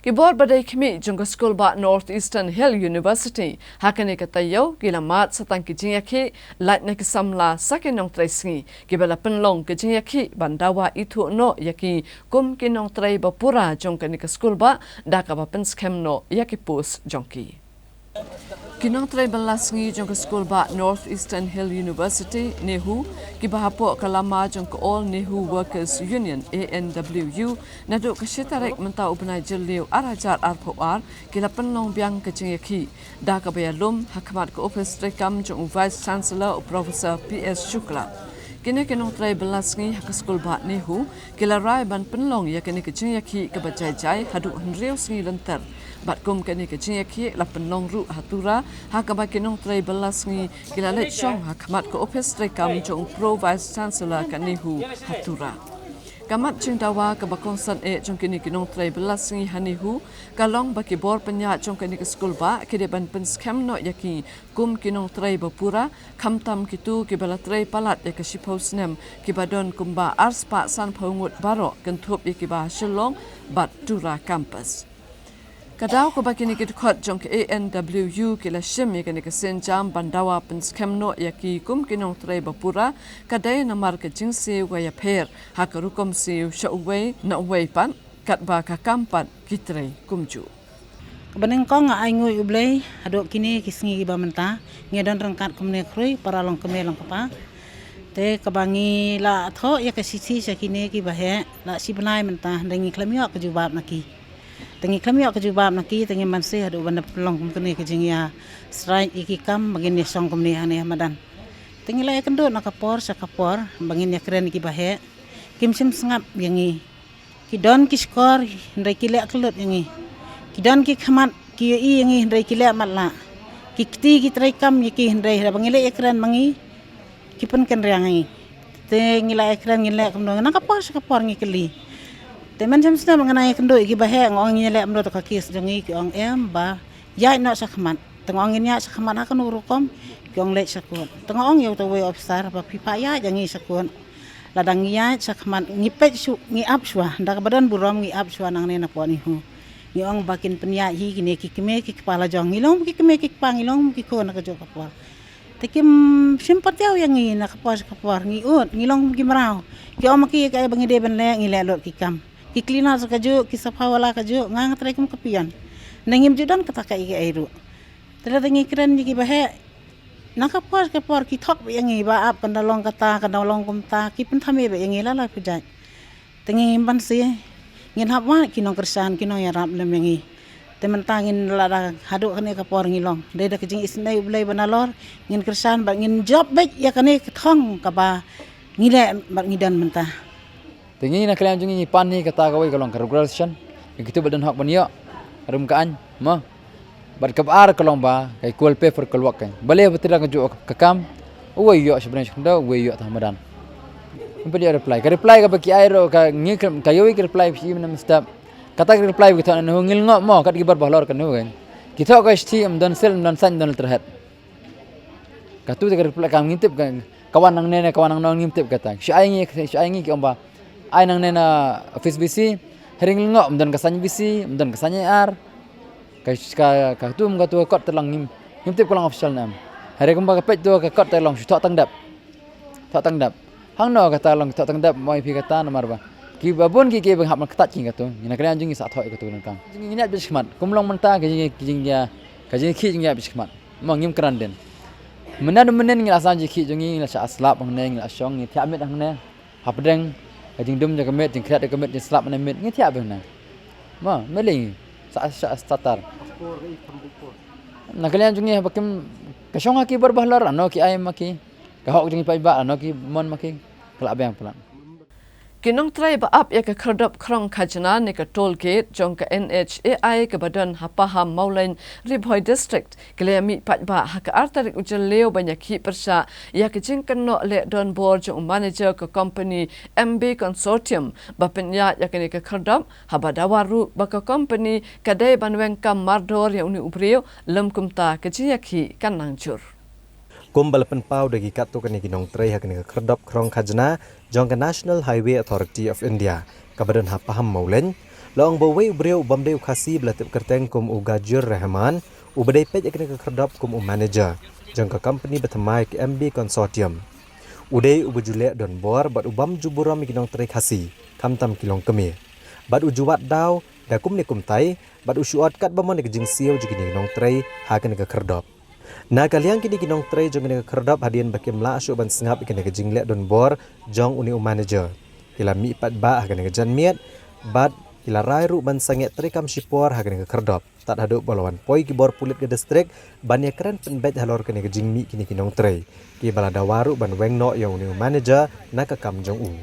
Ki bor ba dei khmih jong ka skul bah North Eastern Hill University ha kane ka taïew ki la mad sa tang ki jingïakhih lait na ki samla sa ki nongtrei sngi kiba la pynlong ka jingïakhih ban dawa ithuh noh ïa ki kum ki nongtrei ba pura jong kane ka skul bah da kaba pynskhem noh ïa ki post jong ki. Ki nongtrei bylla sngi jong ka skul bah North Eastern Hill University, NEHU, kiba hapoh ka lama jong ka All Nehu Workers Union, A N W U, naduh ka shi tarik mynta u bnai Jylliew ar hajar arphew ar, ki la pynlong biang ka jingïakhih da kaba ïalum ha khmat ka ophis treikam jong u Vice Chancellor u Professor P S Shukla. Kine ki nongtrei bylla sngi ha ka skul bah NEHU ki la rai ban pynlong ïa kane ka jingïakhih kaba jai jai haduh hynriew sngi lynter. Bad kum kane ka jingïakhih la pynlong ruh ha Tura, ha kaba ki nongtrei bylla sngi ki la leit shong ha khmat ka ophis treikam jong u Pro Vice Chancellor ka NEHU ha Tura. Ka mat jingdawa kaba kongsan eh jong kine ki nongtrei bylla sngi ha NEHU ka long ba ki bor pynïaid jong kane ka skul bah ki dei ban pynskhem noh ïa ki kum ki nongtrei ba pura, khamtam kito kiba la trei palat ïa ka shiphew snem, kiba don kumba arspah sanphew ngut baroh, kynthup ïa kiba ha Shillong bad Tura campus. Ka daw kaba kine ki dkhot jong ka A N W U ki la shim ïa kane ka sienjam ban dawa pynskhem noh ïa ki kum ki nongtrei ba pura, ka dei namar ka jingsiew ka ïapher ha ka rukom siew sha uwei na uwei pat, katba ka kam pat ki trei kumjuh. Kaba nyngkong nga ai nguh ïa U Blei haduh kine ki sngi kiba mynta ngi don ryngkat kumne khrui para long kmie long kpa. Te kaba ngi la thoh ïa ka shithi sha kine ki baheh la shi bnai mynta, hynrei ngi khlem ïoh ka jubab na ki. Te ngi khlem ïoh ka jubab na ki, te ngi mynshwa haduh ban da pynlong kum kane ka jingïa strike ïa ki kam ba ngin ïa shong kumne hangne ha madan. Te ngi la ïa kynduh na ka por sha ka por ba ngin ïa kren ïa ki baheh, kim shym sngap ïa ngi. Ki don ki shkor hynrei ki leh kyllut ïa ngi. Ki don ki khmat ki ïohi ïa ngi hynrei ki leh matlah. Ki kti ki treikam ïa ki hynrei haba ngi leh ïa kren ma ngi, ki pynkynriang ïa ngi. Te ngi la ïa kren, ngi leh kumno, na ka por sha ka por ngi kylli. Te men shem snem nga nang ïa kynduh ïa ki baheh, nga ong ngi leh kumno, to ka case jong ngi, ki ong em ba ïaid noh sha khmat. Te nga ong ngin ïaid sha khmat ha kano ka rukom, ki ong leit sha kot. Te nga ong ïa uta uwei u officer ba phi phah ïaid ïa ngi sha kot. Lada ngi ïaid sha khmat ngi peit shuh, ngi ap shuwa, da kaba don burom ngi ap shuwa nangne na Port Nehru. Ngi ong ba kin pynïaid hi kine ki kmie ki kpa la jong, ngi long ki kmie ki kpa, ngi long ki khun na kajuh ka por. Te kim shym patiaw ïa ngi na ka por sha ka por, ngi ud, ngi long ki mraw. Ki ong ma ki kaei ba ngi dei ban leh, ngi leh lut ki kam. Ki cleaner sa kajuh, ki saphawala kajuh, nga nga trei kum ka peon. Nangim ju don kata kaei kaei ruh. Te lada ngi kren ïa ki baheh, na ka por ka por ki thok beit ïa ngi ba ap kan da long kata, kan da long kumta, ki pynthame beit ïa ngi la la pyrjat. Te ngi mynshwa, ngin hap wad ki nongkyrshan, ki nongïarap lem ïa ngi. Te mynta ngin la da haduh kane ka por ngi long. Dei da ka jingisynei U Blei ba nalor, ngin kyrshan bad ngin jop beit ïa kane ka thong kaba ngi leh bad ngi don mynta. Te ngi na ka liang jong ngi ngi pan hi kata kawei ka long ka regression. Ïa kito ba don hok ban ïoh. Rum ka aiñ, mo. Bad kaba ar ka long ba ka equal pay for equal work ka. Balei ba te da kajuh ka kam. Uwei ïoh sha bneng sha khyndew, uwei ïoh tang ha madan. Ngim pat ïoh reply. Ka reply kaba ki ai ruh ka ngi ka, ka ïohi ka reply ba shi mynne mynstep. Kata ka reply ba ki thoh na u ngil ngoh mo, kat ki bor ba halor ka nu ka. Ki thoh ka shithi ym don sil, ym don sain, ym don letterhead. Katu te ka reply kam ngim tip ka, ka wan nangne ne ka wan nangno ngim tip kata. Shu ai ngi, shu ai ngi ki ong ba ai nangne na office B C, hynrei ngil ngoh, ym don ka sain B C, ym don ka sain A R. Ka, ka, katu, katu ka kot te long ngim, ngim tip ka long official ne em. Hynrei kumba ka peit tu ka kot te long shu thoh tang dep. Thoh tang dep. Hangno kata long thoh tang dep, mo ïa phi kata namar ba ki ba bun ki ki ba hap ban ktah ki katu. Ngi na ka liang jong ngi sa thoh ïa katu ka donkam. Jong ngi ngi ïaid beit shakhmat. Kum long mynta ka jingïa, ka jingïa, ka jingkhih jong ngi ïaid beit shakhmat. Mo ngim kren dien. Mynne mynne ngi la sah jingkhih jong ngi, ngi la shah slap hangne, ngi la shong, ngi thiah miet hangne. Hapdeng ka jingdum jong ka miet, jingkhriat jong ka miet, jingslap hangne miet, ngi thiah beit hangne. Mo, meli ngi sa shah starter. Na ka liang jong ngi haba kim ka shong ha ki bor ba halor, ano ki ai ma ki. Ka hok jong ki paidbah, ano ki mon ma ki. Ka la biang palat. Ki nongtrei ba ap ïa ka khyrdop khrong khajna ne ka toll gate jong ka N H A I kaba don ha Paham Mawlein, Ri Bhoi District, ki la ïa mih paidbah ha ka ar tarik u Jylliew ban ïa khih pyrshah ïa ka jingkynnoh leh donbor jong u manager ka kompani M B Consortium ba pynïaid ïa kane ka khyrdop, haba dawa ruh ba ka kompani ka dei ban weng kam mardor ïa une u briew, lym kumta ka jingïakhih kan nang jur. Kumba la pynpaw da ki katto katne ki nongtrei ha kane ka khyrdop khrong khajna jong ka National Highway Authority of India kaba don ha Paham Mawlein, la ong ba uwei u briew u bym dei u Khasi ba la tip kyrteng kum u Gajur Rahman, uba dei peit ïa kane ka khyrdop kum u manager jong ka kompani ba thymmai ka M B Consortium. U dei uba ju leh donbor bad u bym ju burom ïa ki nongtrei Khasi, khamtam ki longkmie. Bad u ju wad daw da kumne kumtai, bad u shu ot katba mon ïa ka jingsiew jong kine ki nongtrei ha kane ka khyrdop. Na ka liang kine ki nongtrei jong kane ka khyrdop, hadien ba kim lah shuh ban sngap ïa kane ka jingleh donbor jong une u manager, ki la mih paidbah ha kane ka janmiet bad ki la rai ruh ban sangeh treikam shipor ha kane ka khyrdop, tad haduh ba la wan poi ki bor pulit ka district ban ïa kren pynbeit halor kane ka jingmih kine ki nongtrei, kiba la dawa ruh ban weng noh ïa une u manager na ka kam jong u.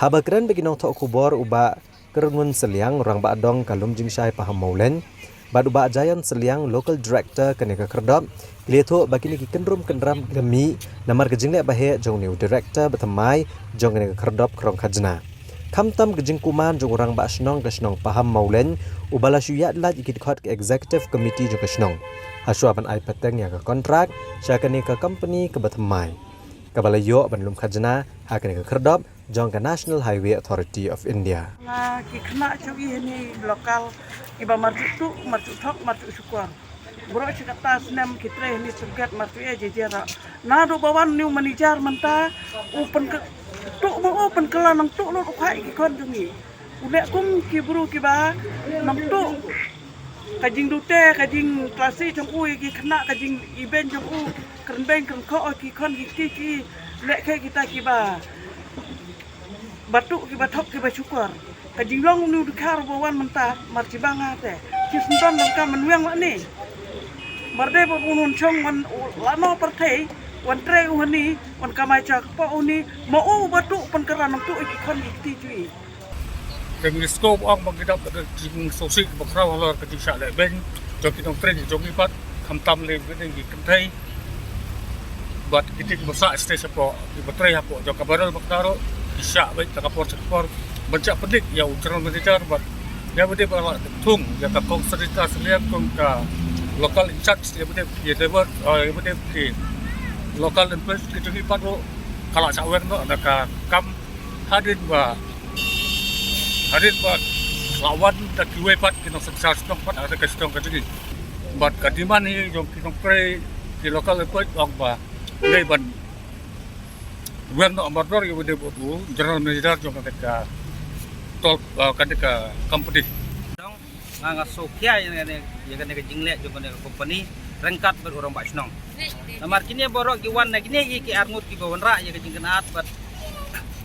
Haba kren bad ki nongthoh khubor, u Bah Kyrngun Sylliang, Rangbah Dong ka Lumjingshai Paham Mawlein, bad u Bah Jayon Sylliang, Local Director kane ka khyrdop, ki la ïathuh ba kine ki kynrum kynram ki la mih namar ka jingleh baheh jong une u Director ba thymmai jong kane ka khyrdop khrong khajna. Khamtam ka jingkuman jong u Rangbah Shnong ka shnong Paham Mawlein, uba la shu ïaid lait ïa ki dkhot ka Executive Committee jong ka shnong, hashwa ban ai pateng ïa ka kontrak sha kane ka kompani kaba thymmai, kaba la ïoh ban lum khajna ha kane ka khyrdop jong ka National Highway Authority of India. Nga ki khynnah jong i hangne, i local, iba marjuh tuh, marjuh thok, marjuh shukor. Baroh shi katta snem ki trei hangne, syrget marjuh, eh, jejer. Naduh ba wan une u manager mynta, u pynkylla, tuh mo, u pynkylla nangtuh lut u kha ïa ki khon jong i. U leh kum ki briew kiba nangtuh. Ka jingdute, ka jingklasi jong u ïa ki khynnah, ka jingibeiñ jong u, kren beiñ kren khoh ïa ki khon ki kti ki. Leh khe kita kiba batu kiba thok kiba shukor. Ka jinglong uni u dkhar ba wan mynta mar chi bang ha te. Chi sendon dang ka mynweng wa ni. Mar de ba unun chong wan lano parthei wan tre u hani wan kamai chak pa uni ma u batu pan karan tu ki khon ki ti jui. Te ngi sngewbha ong ba ngi dap da ka jingsngewsih ba khraw halor ka jingshah leh beiñ jong ki nongtrei jong ngi pat, khamtam leh beiñ ki kynthei bad ki tik ba sah stage hapoh ki ba trei hapoh jong ka barrel ba kata ruh ki shah beiñ da ka por sha ka por ban shah pyndik ïa u general manager bad ïa ba dei ba la thung ïa ka kong Sarita Slian kum ka local in charge ïa ba dei ki labor, ïa ba dei ki local employees ki jong ngi pat ruh ka la shah weng noh da ka kam hadien ba hadien ba la wan da kiwei pat ki nongsynshar shnong pat ha ka shnong ka jong ngi. Bad ka demand hi jong ki nongtrei ki local employee ong ba dei ban weng noh mardor ïa u dei u general manager jong kane ka tol, ah, kane ka company. Nga nga sngewkhia ïa kane, ïa kane ka jingleh jong kane ka company ryngkat bad u rangbah shnong. Namar kine baroh ki wan na kine ki, ki arngut kiba wanrah ïa ka jingkynad bad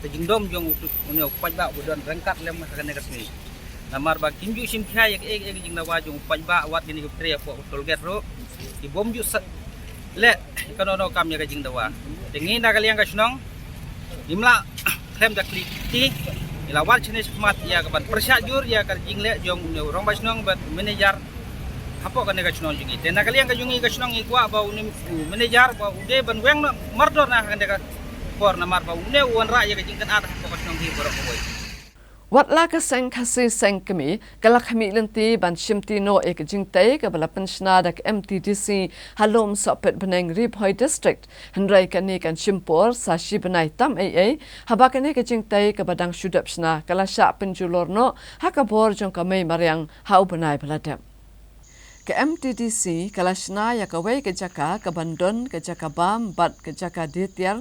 ka jingdom jong u tu, une u paidbah ba don ryngkat lem ha kane ka sngi. Namar ba kim ju shim khia ïa ka, ïa ka jingdawa jong u paidbah wat kine ki trei hapoh u toll gate ruh ki bym ju sa leh kano kano kam ïa ka jingdawa. Te ngi na ka liang ka shnong ngim lah khlem da kli kti, ngi la wan shane shakhmat ïa ka ban pyrshah jur ïa ka jingleh jong une u rangbah shnong bad u manager hapoh kane ka shnong jong ngi. Te na ka liang ka jong ngi ka shnong ngi kwah ba une u manager ba u dei ban weng noh mardor na kane ka por namar ba une u wanrah ïa ka jingkynad hapoh ka shnong hi baroh kawei. Wat la ka seng Khasi seng kmie ka la khmih lynti ban shimti noh ïa ka jingtei kaba la pynshna da ka M T D C ha Lum Sohpet Bneng, Ri Bhoi District. Hynrei kane kan shim por sa shi bnai tam ei ei haba kane ka jingtei kaba dang shu dep shna ka la shah pynjulor noh ha ka bor jong ka mei mariang ha u bnai ba la dep. Ka M T D C ka la shna ïa kawei ka jaka kaban don ka jaka bam bad ka jaka die tiar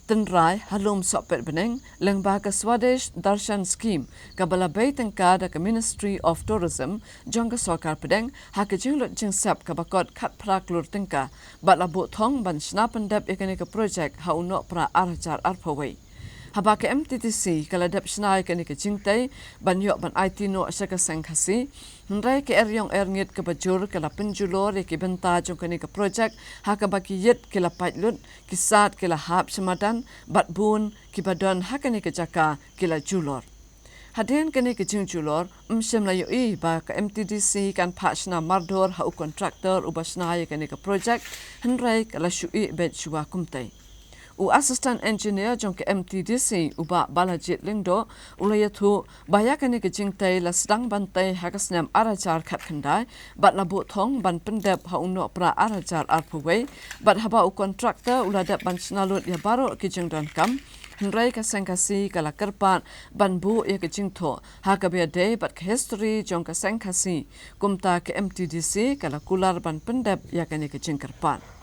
tynrai ha Lum Sohpet Bneng lyngba ka Swadesh Darshan Scheme kaba la bei tyngka da ka Ministry of Tourism jong ka Sorkar Pdeng ha ka jinglut jingsep kaba kot khatphra klur tyngka bad la buh thong ban shna pyndep ïa kane ka projek ha u Nohprah ar hajar arphew wei. Haba ka M T D C ka la dep shna ïa kane ka jingtei ban ïoh ban aiti noh sha ka seng Khasi, hynrei ka eriong erngit kaba jur ka la pynjulor ïa ki bynta jong kane ka projek ha kaba ki ïit ki la pait lut, ki sad ki la hap sha madan bad bun kiba don ha kane ka jaka ki la julor. Hadien kane ka jingjulor, ym shym la ïohi ba ka M T D C kan phah shna mardor ha u kontraktor uba shna ïa kane ka projek, hynrei ka la shu ih beit shuwa kumtei. U Assistant Engineer jong ka M T D C, u Bah Balajied Lyngdoh, u la ïathuh ba ïa kane ka jingtei la sdang ban tei ha ka snem ar hajar khatkhyndai bad la buh thong ban pyndep ha u Nohprah ar hajar arphew wei bad haba u kontraktor u la dep ban shna lut ïa baroh ki jingdonkam, hynrei ka seng Khasi ka la kyrpad ban buh ïa ka jingthoh ha kaba ïadei bad ka histori jong ka seng Khasi. Kumta ka M T D C ka la kular ban pyndep ïa kane ka jingkyrpad.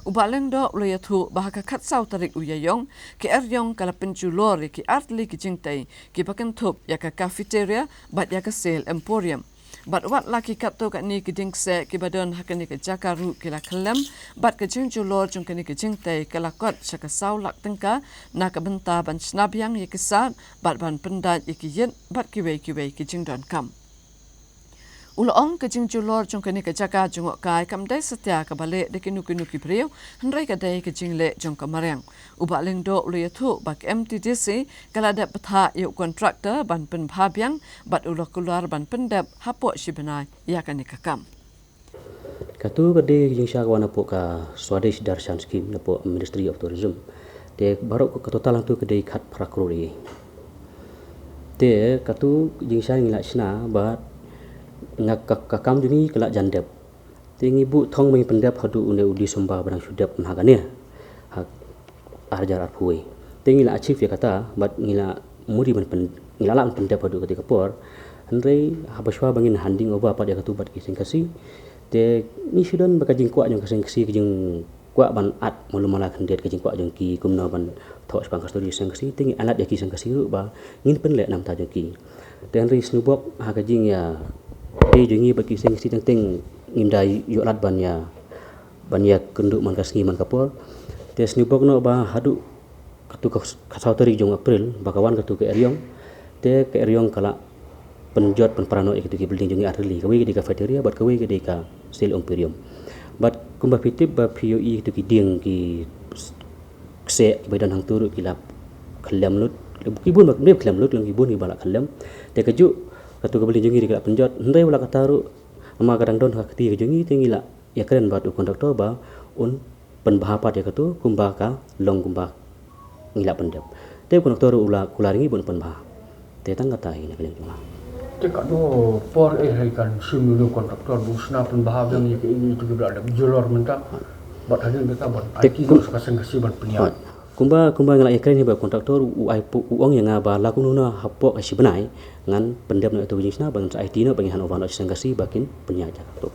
U Bah Lyngdoh u la ïathuh ba ha ka khatsaw tarik u Ïaïong, ka eriong ka la pynjulor ïa ki artylli ki jingtei kiba kynthup ïa ka cafeteria bad ïa ka Sale Emporium. Bad wat la ki katto katne ki dieng kseh kiba don ha kane ka jaka ruh ki la khyllem, bad ka jingjulor jong kane ka jingtei ka la kot sha ka saw lak tyngka na ka bynta ban shna biang ïa ki sad bad ban pyndait ïa ki ïit bad kiwei kiwei ki jingdonkam. U la ong ka jingjulor jong kane ka jaka jngohkai kam dei satia kaba leh da kino kino ki briew, hynrei ka dei ka jingleh jong ka mariang. U Bah Lyngdoh u la ïathuh ba ka M T D C ka la dep bthah ïa u kontraktor ban pynbha biang bad u la kular ban pyndep hapoh shi bnai ïa kane ka kam. Katu ka dei ka jingshah ka wan napoh ka Swadesh Darshan Scheme napoh Ministry of Tourism. Te baroh ka total hangtu ka dei khatphra klur. Te katu ka jingshah ngi la shna bad nga ka, ka kam jong ngi ka la jan dep. Te ngi buh thong ba ngin pyndep haduh une u December ba dang shu dep mynta kane. Ha ar hajar arphew wei. Te ngi la achieve ïa kata bad ngi la mudi ban pyn, ngi la lah ban pyndep haduh kata ka por. Hynrei haba shuwa ba ngin handing over pat ïa katu bad ki seng Khasi. Te ngi shu don ba ka jingkwah jong ka seng Khasi, ka jingkwah ban add malu mala khyndiat ka jingkwah jong ki kumno ban thoh shaphang ka histori seng Khasi. Te ngi ailad ïa ki seng Khasi ruh ba ngin pynleh na bynta jong ki. Te hynrei sngewbok ha ka jingïadei jong ngi bad ki seng Khasi teng teng ngim da ïoh lad ban ïa ban ïakynduh man ka sngi man ka por. Te sniewbok noh ba haduh katu ka, ka saw tarik jong April ba ka wan katu ka eriong. Te ka eriong ka la pynjot pynpra noh ïa katu ki building jong ngi ar tylli, kawei ka dei ka cafeteria bad kawei ka dei ka Sale Emporium. Bad kumba phi tip ba phi ïohi katu ki dieng ki kseh kiba don hangtu ruh ki la khlem lut. Ki bun ba ki khlem lut, long ki bun kiba la khlem. Te kajuh katu ka building jong ngi ruh ki la pynjot, hynrei wat la katta ruh, namar ka dang don ha ka kti ka jong ngi, te ngi la ïakren bad u contractor ba un pynbha pat ïa katu kumba ka long kumba ngi la pyndep. Te u contractor u la kular ïa ngi ba un pynbha. Te tang kata hi na ka liang jong nga. Te katno por eh ha kan shim ïa u contractor ba u shna pynbha biang ïa ka, ïa itu kiba la dep jur mynta. Bad hadien kata ban aiti noh sha ka Seng Khasi ban pynïaid. Kumba, kumba nga la ïakren hi bad u contractor, u ai pu-, u ong ïa nga ba la kumno hapoh ka shi bnai ngan pyndep noh ïa uto u jingshna, ba ngan sa aiti noh, ba ngin handover noh sha Seng Khasi ba kin pynïaid ïa kato.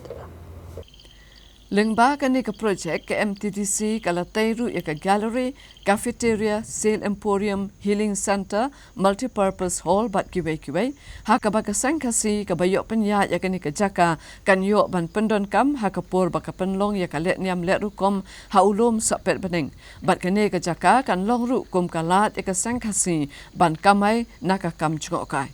Lyngba kane ka projek, ka M T D C ka la tei ruh ïa ka gallery, cafeteria, sale emporium, healing centre, multipurpose hall bad kiwei kiwei. Ha kaba ka Seng Khasi kaba ïoh pynïaid ïa kane ka jaka kan ïoh ban pyndonkam ha ka por ba ka pynlong ïa ka lehniam lehrukom ha u lum sohpet bneng. Bad kane ka jaka kan long ruh kum ka lad ïa ka Seng Khasi ban kamai na ka kam jngohkai.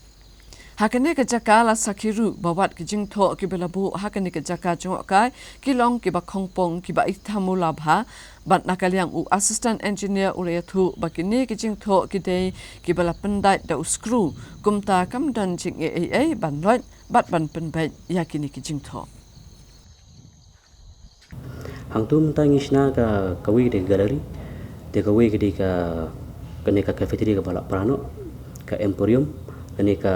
Ha kane ka jaka la sakhi ruh ba wat ki jingthoh kiba la buh ha kane ka jaka jngohkai ki long kiba khongpong, kiba ithamula bha. Bad na ka liang u assistant engineer u la ïathuh ba kine ki jingthoh ki dei kiba la pyndait da u skru, kumta kam don jingeh ei ei ban loit bad ban pynbeit ïa kine ki jingthoh. Hangtu mynta ngi shna ka, kawei ka dei ka gallery, te kawei ka dei ka, kane ka cafeteria kaba la pra noh, ka emporium, kane ka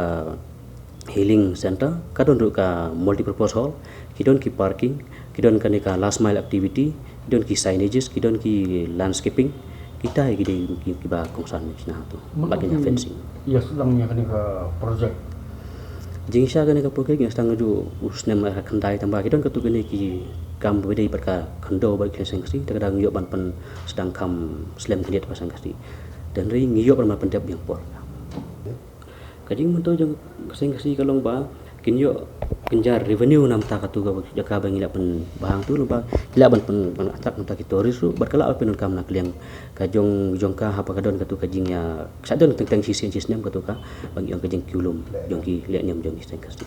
healing centre, ka don ruh ka multipurpose hall, ki don ki parking, ki don kane ka last mile activity, ki don ki signages, ki don ki landscaping, kita hi ki dei ki, kiba kongsan ngi shna tu. Bad kane ka fencing. Ïa sdang ïa kane ka project. Jingshna kane ka project ngi sdang ju u snem khyndai tang ba ki don katu kane ki kam ba dei bad ka khyndew bad ka Seng Khasi, te ka dang ïoh ban pynsdang kam slem khyndiat bad Seng Khasi. Te hynrei ngi ïoh ban pyndep biang por. Ka jingmyntoi jong ka Seng Khasi ka long ba kin ïoh kynja revenue namar katu ka jaka ba ngi lah pynbha hangtu, long ba ki lah ban pyn, ban attract namar ki tourist ruh, bad ka lah ban pyndonkam na ka liang ka jong, jong ka haba ka don katu ka jingïa, ka sa don teng teng shisien shisnem katu ka, ba ngi ong ka jingkiew lum jong ki lehniam jong ki Seng Khasi.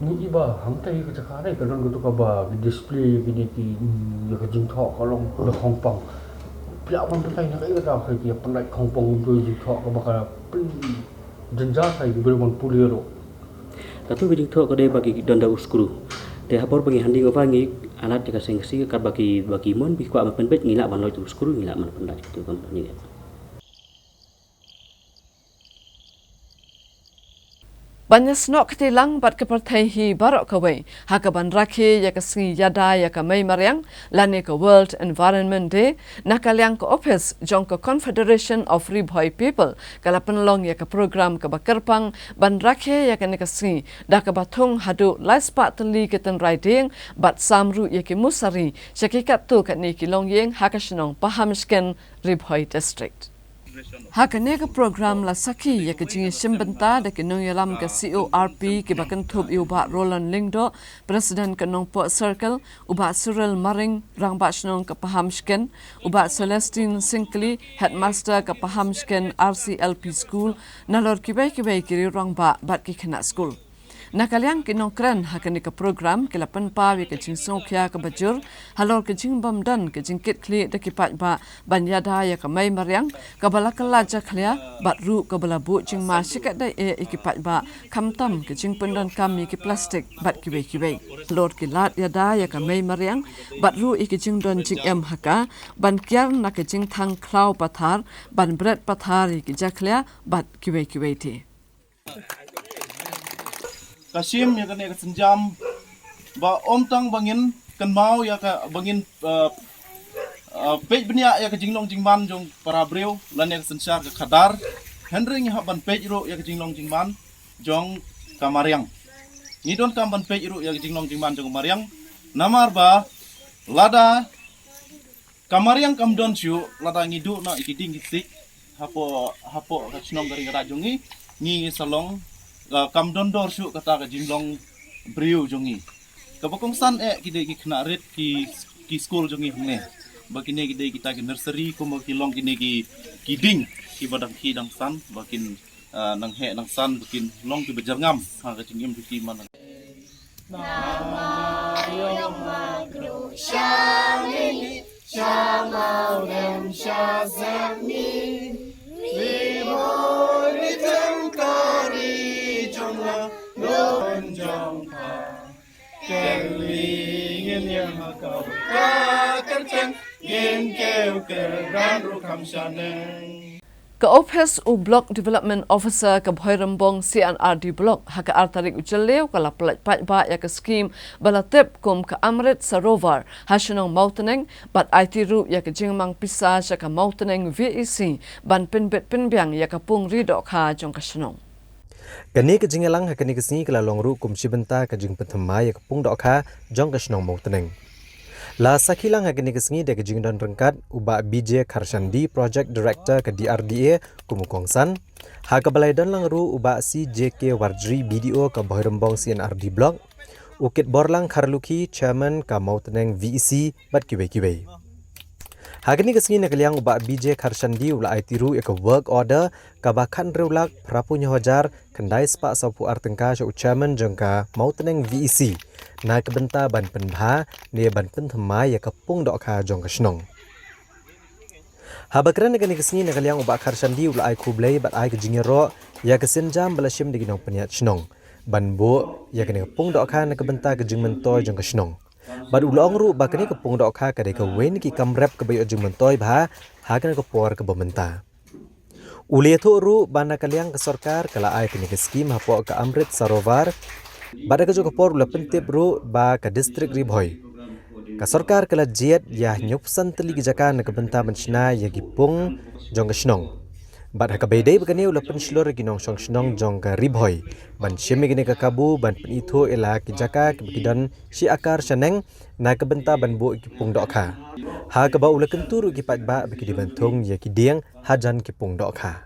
Ngi i ba hangta ïa ka jaka ne ka don katu kaba ki display kine ki, mm, ïa ka jingthoh ka long da khongpong. Phi lah ban batai na kaei kata ka ïa pyndait khongpong tu ïa jingthoh kaba ka pyn jynjar ka ïa ki briew ban pule ruh. Katu ka jingthoh ka dei ba ki don da u skru. Te ha por ba ngi handing over ngi alat ïa ka Seng Khasi, katba ki, ba ki mon ba ki kwah ban pynbeit, ngi lah ban loit u skru, ngi lah ban pyndait katu ka ngi. Ban ïasnoh kti lang bad ka pyrthei hi baroh kawei ha kaban rakhe ïa ka sngi ïada ïa ka mei mariang lane ka World Environment Day, na ka liang ka ophis jong ka Confederation of Ri Bhoi People ka la pynlong ïa ka program kaba kyrpang ban rakhe ïa kane ka sngi, da kaba thung haduh lai spah tylli ki tynrai dieng bad sam ruh ïa ki musari sha ki katto katne ki longïing ha ka shnong Pahamshken, Ri Bhoi District. Ha kane ka program la sakhi ïa ka jingïashim bynta da ki nongïalam ka C O R P kiba kynthup ïa u Bah Roland Lyngdoh, President ka Nongpoh Circle, u Bah Cyril Maring, Rangbah Shnong ka Pahamshken, u Bah Celestine Syngkli, Headmaster ka Pahamshken R C L P School, nalor kiwei kiwei ki riew rangbah bad ki khynnah skul. Na ka liang ki nongkren ha kane ka program ki la pynpaw ïa ka jingsngewkhia kaba jur halor ka jingbym don ka jingkitkhlieh da ki paidbah ban ïada ïa ka mei mariang kaba la kylla jakhlia, bad ruh kaba la buh jingma shikatdei eh ïa ki paidbah, khamtam ka jingpyndonkam ïa ki plastik bad kiwei kiwei. Halor ki lad ïada ïa ka mei mariang bad ruh ïa ki jingdon jingem ha ka, ban kiar na ka jingthang khlaw pathar, ban bret pathar ïa ki jakhlia bad kiwei kiwei te. Ka shim ïa kane ka sienjam ba ym tang ba ngin kynmaw ïa ka, ba ngin, uh, uh, peit bniah ïa ka jinglong jingman jong para briew lane ka synshar ka khadar, hynrei ngi hap ban peit ruh ïa ka jinglong jingman jong ka mariang. Ngi donkam ban peit ruh ïa ka jinglong jingman jong ka mariang. Namar ba lada ka mariang kam don shuh, lada ngi duh noh ïa ki dieng ki ksik hapoh, hapoh ka shnong ka ri ka raj jong ngi, ngi sa long, uh, kam don dor shuh kata ka jinglong briew jong ngi. Kaba kongsan eh ki dei ki khynnah rit ki, ki skul jong ngi hangne. Ba kine ki dei kita ki nursery kumba ki long kine ki, ki dieng kiba dang khie dang san ba kin, ah, nang heh nang san ba kin long kiba jyrngam ha ka jingim jong ki man. Ka ophis u Block Development Officer ka Bhoirymbong C and R D Block ha ka ar tarik u Jylliew ka la pyllait paidbah ïa ka skhim ba la tip kum ka Amrit Sarovar ha shnong Mawtneng bad aiti ruh ïa ka jingmang pisa sha ka Mawtneng V E C ban pynbit pynbiang ïa ka pung ri dohkha jong ka shnong. Kane ka jingïalang ha kane ka sngi ka la long ruh kum shi bynta ka jingpynthymmai ïa ka pung dohkha jong ka shnong Mawtneng. La sakhi lang ha kane ka sngi da ka jingdon ryngkat u Bah B J Kharshandi, Project Director ka D R D A, kum u kongsan. Ha kaba la ïadon lang ruh u Bah C J K Warjri, B D O ka Bhoirymbong C and R D Block, u Kitborlang Kharlukhi, Chairman ka Mawtneng V E C, bad kiwei kiwei. Ha kane ka sngi na ka liang u Bah B J Kharshandi u la aiti ruh ïa ka work order kaba khathynriew lak phraphew hynñiew hajar khyndai spah sawphew ar tyngka sha u Chairman jong ka Mawtneng V E C na ka bynta ban pynbha ne ban pynthymmai ïa ka pung dohkha jong ka shnong. Haba kren ha kane ka sngi na ka liang u Bah Kharshandi u la ai khublei bad ai ka jingïaroh ïa ka sienjam ba la shim da ki nongpynïaid shnong ban buh ïa kane ka pung dohkha na ka bynta ka jingmyntoi jong ka shnong. Bad u la ong ruh ba kane ka pung dohkha ka dei kawei na ki kam rep kaba ïoh jingmyntoi bha ha kane ka por kaba mynta. U la ïathuh ruh ba na ka liang ka sorkar ka la ai kane ka skhim hapoh ka Amrit Sarovar. Bad ha kajuh ka por u la pyntip ruh ba ka district Ri Bhoi, ka sorkar ka la jied ïa hynñiewphew san tylli ki jaka na ka bynta ban shna ïa ki pung jong ka shnong. Bad ha kaba ïadei bad kane u la pynshlur ïa ki nongshong shnong jong ka Ri Bhoi ban shim ïa kane ka kabu ban pynithuh ïa la ki jaka kiba ki don shi akar shaneng na ka bynta ban buh ïa ki pung dohkha. Ha kaba u la kyntu ruh ïa ki paidbah ba ki dei ban thung ïa ki dieng hajan ki pung dohkha.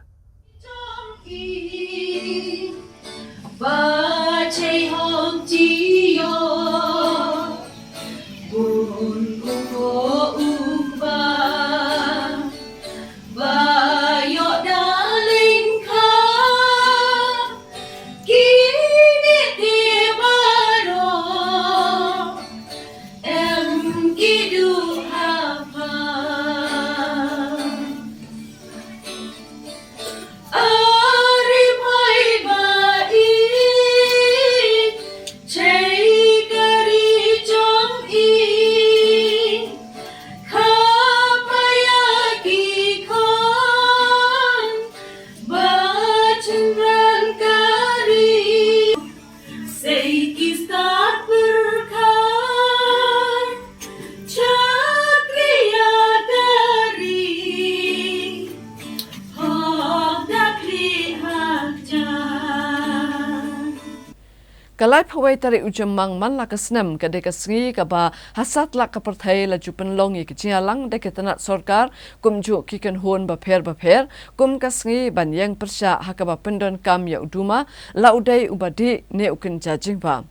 Ka laiphew wei tarik u Jymmang man la ka snem ka dei ka sngi kaba ha satlak ka pyrthei la ju pynlong ïa ka jingïalang da ki tnat sorkar kumjuh ki kynhun bapher bapher kum ka sngi ban ïeng pyrshah ha kaba pyndonkam ïa u duma, la u dei uba dih ne u kynja jingbam.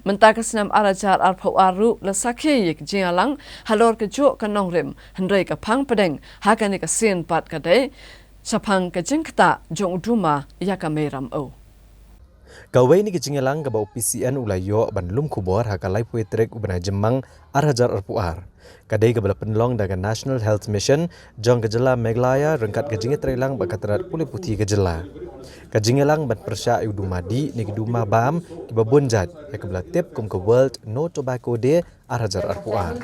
Mynta ka snem ar hajar arphew ar ruh la sakhi ïa ka jingïalang halor kajuh ka nongrim, hynrei ka phang pdeng ha kane ka sien pat ka dei shaphang ka jingktah jong u duma ïa ka Mei Ramew. Kawei na ki jingïalang kaba u P C N u la ïoh ban lum khubor ha ka laiphew wei tarik u bnai Jymmang ar hajar arphew ar, ka dei kaba la pynlong da ka National Health Mission jong ka jylla Meghalaya ryngkat ka jingïatreilang bad ka tnat pule puthi ka jylla. Ka jingïalang ban pyrshah ïa u duma dih ne ki duma bam kiba bun jait, ïa kaba la tip kum ka World No Tobacco Day ar hajar arphew ar.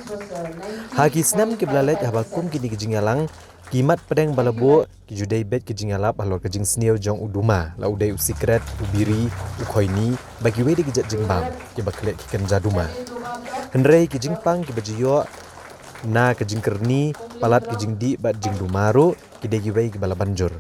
Ha ki snem kiba la leit haba kum kine ki jingïalang, ki mat pdeng ba la buh ki ju dei beit ki jingïalap halor ka jingsniew jong u duma, la u dei u sikret, u biri, u khoini, bad kiwei de ki jait jingbam kiba khleh ki kynja duma. Hynrei ki jingpang kiba ju ïoh na ka jingkyrni palat ki jingdih bad jingduma ruh ki dei kiwei kiba la ban jur.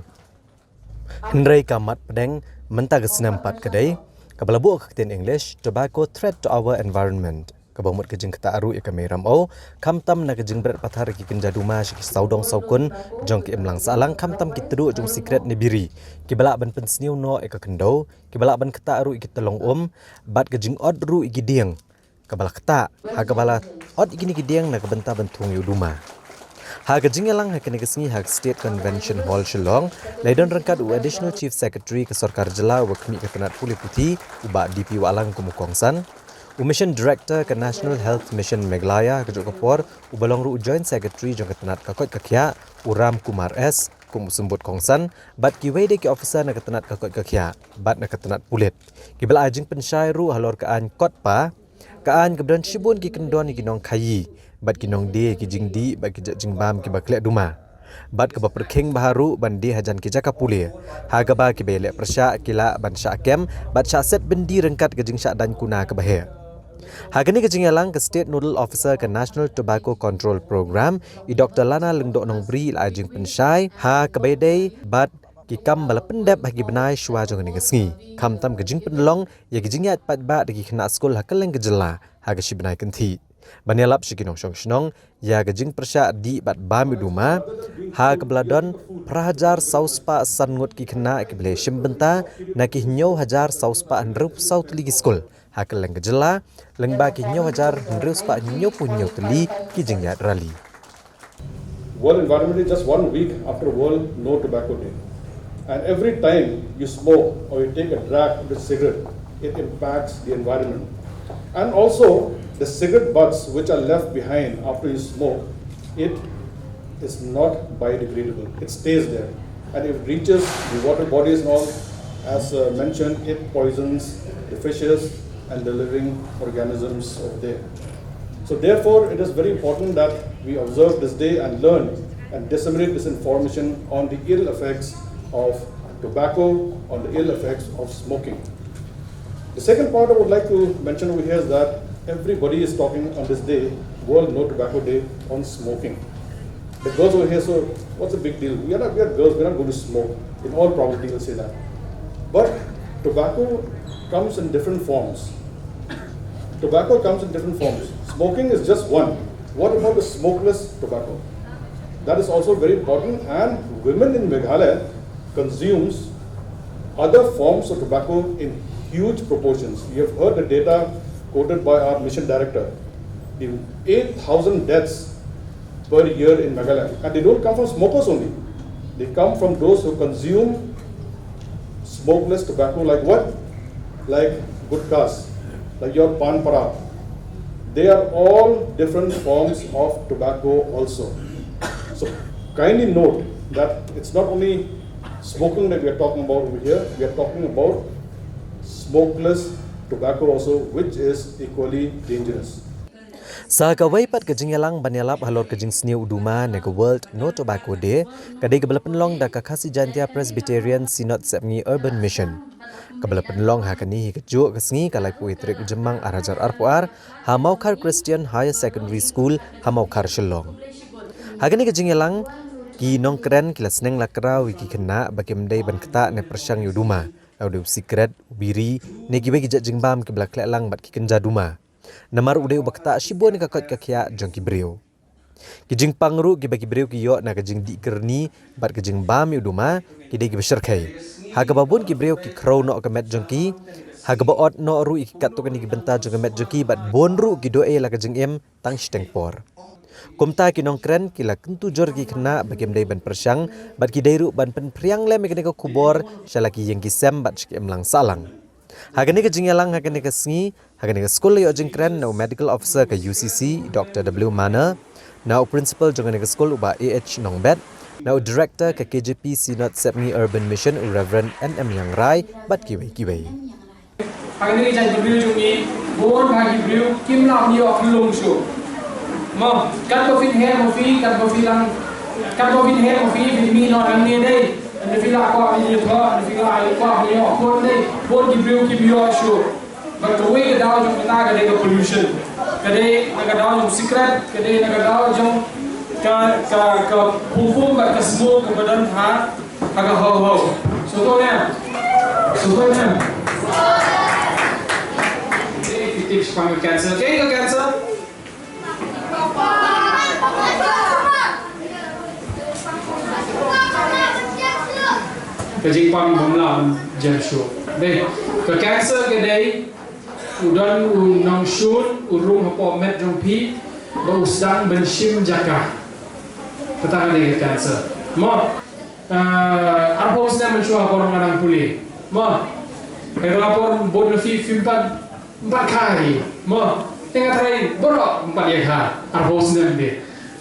Hynrei ka mat pdeng mynta ka snem pat ka dei kaba la buh ha ka ktien English, Tobacco: Threat to Our Environment, kaba mut ka jingktah ruh ïa ka Mei Ramew, khamtam na ka jingbret pathar ki kynja duma sha ki sawdong sawkun jong ka imlang sahlang, khamtam ki tduh jong sikret ne biri kiba lah ban pynsniew noh ïa ka khyndew, kiba lah ban ktah ruh ïa ki tyllong um, bad ka jingot ruh ïa ki dieng kaba la ktah ha kaba la ot ïa kine ki dieng na ka bynta ban thung ïa u duma. Ha ka jingïalang ha kane ka sngi ha ka State Convention Hall Shillong, la don ryngkat u Additional Chief Secretary ka Sorkar Jylla uba khmih ka tnat pule puthi, u Bah D P Wahlang kum u kongsan, u Mission Director ka National Health Mission Meghalaya, ka juh ka por uba long ruh u Joint Secretary jong ka tnat ka koit ka khiah, u Ram Kumar S kum u symbud kongsan, bad kiwei de ki officer na ka tnat ka koit ka khiah bad na ka tnat pulit, kiba la ai jingpynshai ruh halor ka aiñ KOTPA, ka aiñ kaba don shibun ki kyndon ïa ki nongkhaii bad ki nongdie ïa ki jingdih bad ki jait jingbam kiba khleh duma, bad kaba pyrkhing bha ruh ban die hajan ki jaka pule, ha kaba kiba ïaleh pyrshah ki lah ban shah kem bad shah set byndi ryngkat ka jingshah daiñ kuna kaba heh. Ha kane ka jingïalang, ka State Nodal Officer ka National Tobacco Control Programme, i Doctor Lana Lyngdoh Nongbri, la ai jingpynshai ha kaba ïadei bad ki kam ba la pyndep ha ki bnai shuwa jong kane ka sngi, khamtam ka jingpynlong ïa ka jingïaid paidbah da ki khynnah skul ha kylleng ka jylla ha ka shi bnai kynthih, ban ïalap sha ki nongshong shnong ïa ka jingpyrshah dih bad bam ïa u duma, ha kaba la don phra hajar saw spah san ngut ki khynnah kiba la shim bynta na ki hynñiew hajar saw spah hynriew phew saw tylli ki skul ha kylleng ka jylla, lyngba ki hynñiew hajar hynriew spah hynñiew phew hynñiew tylli ki jingïaid rally. World Environment Day, just one week after World No Tobacco Day. And every time you smoke or you take a drag of the cigarette, it impacts the environment. And also, the cigarette butts which are left behind after you smoke, it is not biodegradable. It stays there. And if it reaches the water bodies and all, as uh, mentioned, it poisons the fishes and the living organisms over there. So therefore, it is very important that we observe this day and learn and disseminate this information on the ill effects of tobacco, on the ill effects of smoking. The second part I would like to mention over here is that everybody is talking on this day, World No Tobacco Day, on smoking. The girls over here, so what's the big deal? We are not, we are girls, we're not going to smoke. In all probability, we'll say that. But tobacco comes in different forms. Tobacco comes in different forms. Smoking is just one. What about the smokeless tobacco? That is also very important, and women in Meghalaya consumes other forms of tobacco in huge proportions. You have heard the data quoted by our mission director. The eight thousand deaths per year in Meghalaya. And they don't come from smokers only. They come from those who consume smokeless tobacco, like what? Like gutkhas, like your pan para. They are all different forms of tobacco also. So kindly note that it's not only smoking that we are talking about over here, we are talking about smokeless tobacco also, which is equally dangerous. Sa kawei pat ka jingïalang ban ïalap halor ka jingsniew u duma ne ka World No Tobacco Day, ka dei kaba la pynlong da ka Khasi Jaintia Presbyterian Synod Sepngi Urban Mission. Kaba la pynlong ha kane hi kajuh ka sngi, ka laiphew tarik u Jymmang ar hajar arphew ar, ha Mawkhar Christian Higher Secondary School, ha Mawkhar Shillong. Ha kane ka jingïalang, ki nongkren ki la sneng la kraw ïa ki khynnah ba kim dei ban ktah ne pyrshang ïa u duma, la u dei u sikret, u biri, ne kiwei ki jait jingbam kiba la khleh lang bad ki kynja duma. Namar u dei uba ktah shibun ïa ka koit ka khiah jong ki briew. Ki jingpang ruh kiba ki briew ki ïoh na ka jingdih kyrni bad ka jingbam ïa u duma, ki dei kiba shyrkhei. Ha kaba bun ki briew ki khrew noh ka met jong ki, ha kaba ot noh ruh ïa ki katto katne ki bynta jong ka met jong ki, bad bun ruh ki duh ei la ka jingim tang shiteng por. Kumta ki nongkren ki la kyntu jur ïa ki khynnah ba kim dei ban pyrshang, bad ki dei ruh ban pynphriang lem ïa kane ka khubor sha la ki ïing ki sem bad sha ki imlang sahlang. Ha kane ka jingïalang ha kane ka sngi, ha kane ka skul la ïoh jingkren na u Medical Officer ka U C C, Doctor W Manner, na u Principal jong kane ka skul u Bah A H Nongbet, na u Director ka K J P Synod Sepngi Urban Mission u Reverend N M Iangrai, bad kiwei kiwei. Ha kane ka jingïalang jong ngi, bun ba ki briew kim lah ban ïoh khlung shuh. Mo, katba phin heh ma phi, katba phi lang, katba phin heh ma phi, phin mih noh nangne dei. Ynda phi lah kwah phin ïathoh, ynda phi lah kwah phin ïoh khun dei. Bun ki briew kim ïoh shuh. Bad kawei ka daw jong kata ka dei ka pollution. Ka dei na ka daw jong sikret, ka dei na ka daw jong ka, ka, ka pum pum bad ka smoke kaba don ha, ha ka haw haw. Sngewthuh ne? Sngewthuh ne? Dei ki tips shaphang ka cancer. Kaei ka cancer? Ka jingpang bym lah ban jem shuh. Dei, ka cancer ka dei u don u nongshun u rung hapoh met jong phi, ba u sdang ban shim jaka. Kata ka dei ka cancer. Mo. Ah, arphew snem mynshuwa por nga dang pule. Mo. Ka la por bun na phi phim pat, ym pat kha hi. Mo. Te nga tharai baroh ym pat ïa kha. Arphew snem de.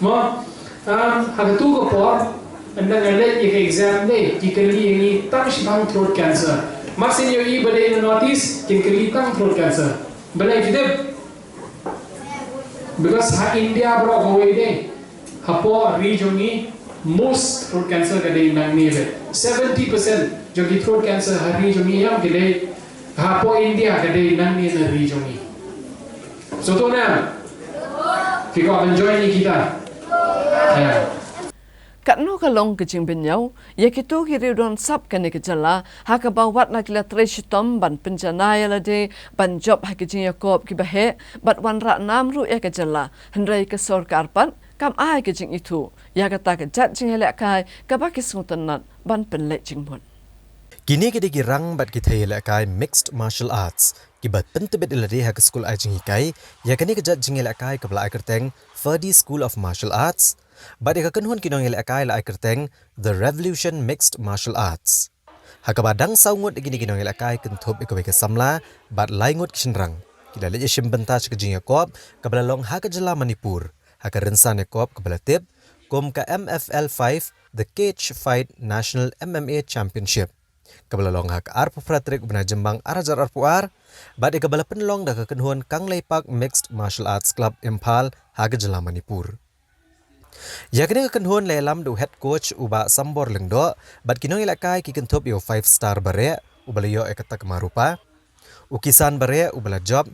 Mo. Ah, ha katu ka por, ynda nga leit ïa ka exam de, ki kylli ïa ngi tang shaphang throat cancer. Mar shen ïohi ba dei na North East, kin kylli tang throat cancer. Balei phi tip? Because ha India baroh kawei de, hapoh ri jong ngi, most throat cancer ka dei nangne beit. Seventy percent jong ki throat cancer ha ri jong ngi, ïam, ka dei, hapoh India ka dei nangne na ri jong ngi. Sngewthuh ne em? Phi kwah ban join ïa kita? Ïa. Katno ka long ka jingbynñiaw ïa kito ki riewdon sap kane ka jylla, ha kaba wat la ki la trei shitom ban pynjanai ïa lade ban jop ha ki jingïakop kiba heh bad wanrah nam ruh ïa ka jylla, hynrei ka sorkar pat kam ai ka jingithuh ïa kata ka jait jingïalehkai kaba ki sngewtynnat ban pynleit jingmut. Kine ki dei ki rang bad ki thei ïalehkai Mixed Martial Arts kiba pyntbit ïa lade ha ka skul ai jinghikai ïa kane ka jait jingïalehkai kaba la ai kyrteng Ferdie School of Martial Arts, bad ïa ka kynhun ki nongïalehkai la ai kyrteng The Revolution Mixed Martial Arts. Ha kaba dang saw ngut ïa kine ki nongïalehkai kynthup ïa kawei ka samla bad lai ngut ki shynrang, ki la leit ïashim bynta sha ka jingïakop kaba la long ha ka jylla Manipur, ha ka rynsan ïakop kaba la tip kum ka M F L five, The Cage Fight National M M A Championship, kaba la long ha ka arphew phra tarik u bnai Jymmang ar hajar arphew ar, bad ïa kaba la pynlong da ka kynhun Kangleipak Mixed Martial Arts Club Imphal ha ka jylla Manipur. Ïa kane ka kynhun la ïalam da u head coach u Bah Sambor Lyngdoh, bad ki nongïalehkai ki kynthup ïa u five star Bareh uba la ïoh ïa ka takma rupa, u Kisan Bareh uba la jop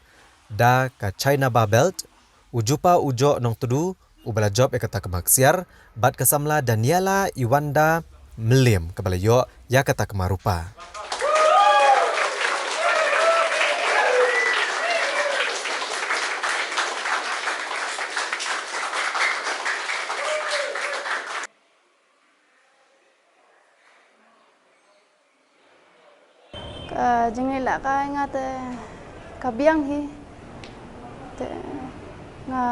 da ka China Bar Belt, u Jupa Ujoh Nongtdu uba la jop ïa ka takma ksiar, bad ka samla Daniela Iwanda Mylliem kaba la ïoh ïa ka takma rupa. Ka jingleh lehkai nga te ka biang hi. Te nga,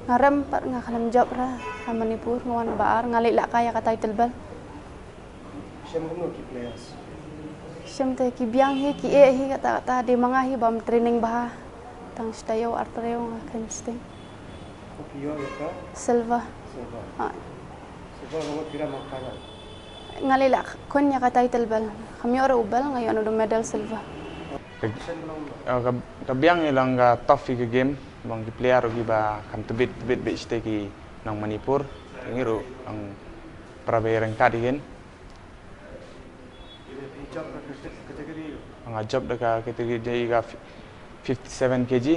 nga rem pat nga khlem jop re ha Manipur, nga wan ba ar, nga leh lehkai ïa ka title belt. Shem kumno ki players? Shem te ki biang hi, ki eh hi, kata kata dei ma nga hi bym training bha. Tang shi taïew ar taïew nga khein sting. Ko phi ïoh ïa ka? Silver. Silver. Ha. Silver ka mut phi rem ha kata? Nga leh lah khun ïa ka title belt. Kham ïoh ruh u belt, nga ïoh noh u medal silver. Ka, eh, ka, ka biang ïa long ka tough ïa ka game, long ki player ruh kiba kham tbit tbit beit shatei ki nong Manipur. Ngi ruh long para ba ïaryngkat ïa kin. Nga jop da ka category dei ka fifty-seven K G,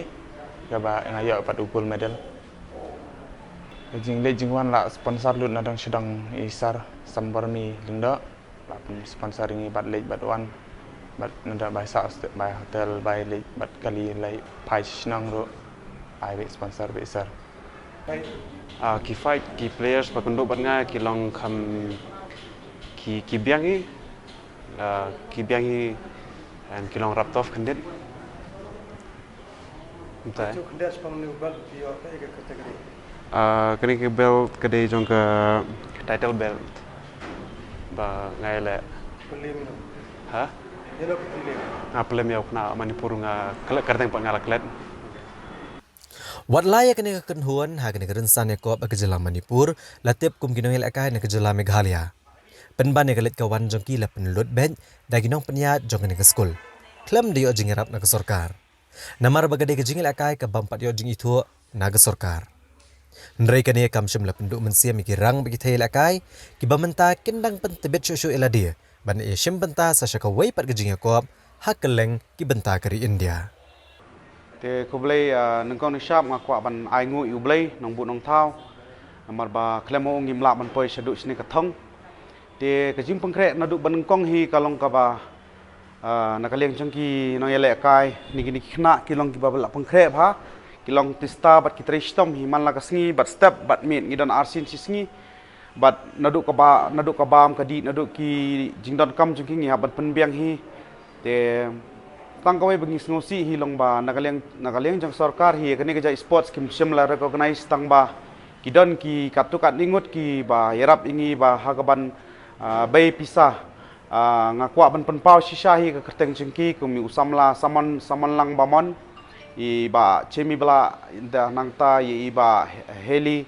kaba nga ïoh pat u gold medal. Ka jingleit jingwan la sponsor lut na dong sha dong i Sir Sambormi Lyngdoh, la pynsponsor ïa ngi bad leit bad wan, bad nada bai sah, bai hotel, bai leit bad kali, leit phai sha shnong ruh, ai beit sponsor beit sir. Ah, ki fight, ki players ba kynduh bad nga ki long kham, ki, ki biang hi, ah, ki biang hi, and ki long rap tough khyndiat. Mynta. Ju khyndiat shaphang une u belt phi ïoh kaei ka category? Ah, kane ka belt ka dei jong ka title belt ba nga ïaleh. Prelim. Ha? Ïa lo ka prelim. Nga prelim ïa u khynnah Manipur nga klet, kyrteng pat nga la klet. Wat la ïa kane ka kynhun ha kane ka rynsan ïakop ha ka jylla Manipur la tip kum ki nongïalehkai na ka jylla Meghalaya. Pynban ïa ka leit ka wan jong ki la pynlut beit da ki nongpynïaid jong kane ka skul, khlem da ïoh jingïarap na ka sorkar. Namar ba ka dei ka jingïalehkai ka bym pat ïoh jingithuh na ka sorkar. Hynrei kane kam shym la pynduh mynsiem ïa ki rang bad ki thei ïalehkai kiba mynta kin dang pyntbit shuh shuh ïa lade ban ïashim bynta sa sha kawei pat ka jingïakop ha kylleng ki bynta ka ri India. Te khublei, ah, nyngkong nyngshap nga kwah ban ai nguh ïa U Blei Nongbuh Nongthaw, namar ba khlem u ngim lah ban poi shaduh shane ka thong. Te ka jingpynkhreh naduh ba nyngkong hi ka long kaba, ah, na ka liang jong ki nongïalehkai, kine ki khynnah ki long kiba la pynkhreh bha, ki long tista bad ki trei shitom hi man la ka sngi bad step bad miet ngi don arsien shi sngi. Bad naduh ka ba, naduh ka bam ka dih, naduh ki jingdonkam jong ki ngi hap ban pynbiang hi. Te tang kawei ba ngi sngewsih hi long ba na ka liang, na ka liang jong sorkar hi kane ka jait sports kim shym la recognize tang ba Ki don ki katto katne ngut kiba ïarap ïa ngi ba ha kaban, ah, bei pisa. Ah, nga kwah ban pynpaw shisha hi ka kyrteng jong ki kum i u samla Samon, Samon Lang Bamon, i Bah Jimmy Blah, nangta ïa i Bah Heli,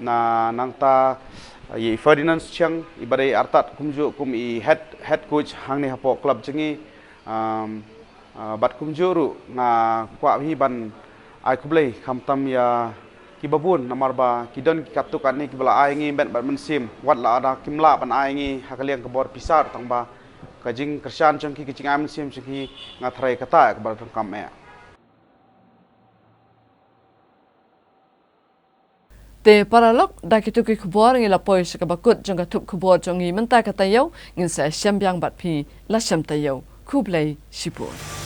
na nangta ïa i Ferdinand Chiang, iba dei artat kumjuh kum i head, head coach hangne hapoh club jong ngi. Um, ah, bad kumjuh ruh nga kwah hi ban ai khublei khamtam ïa kiba bun, namar ba ki don ki katto katne kiba la ai ngi met bad mynsiem, wat la da kim lah ban ai ngi ha ka liang ka bor pisa, tang ba ka jingkyrshan jong ki, ka jingai mynsiem jong ki, nga tharai kata ka ba donkam eh. Te paralok, da kito ki khubor ngi la poi sha kaba kut jong ka thup khubor jong ngi mynta ka taïew. Ngin sa ïashem biang bad phi la shem taïew. Khublei shibun.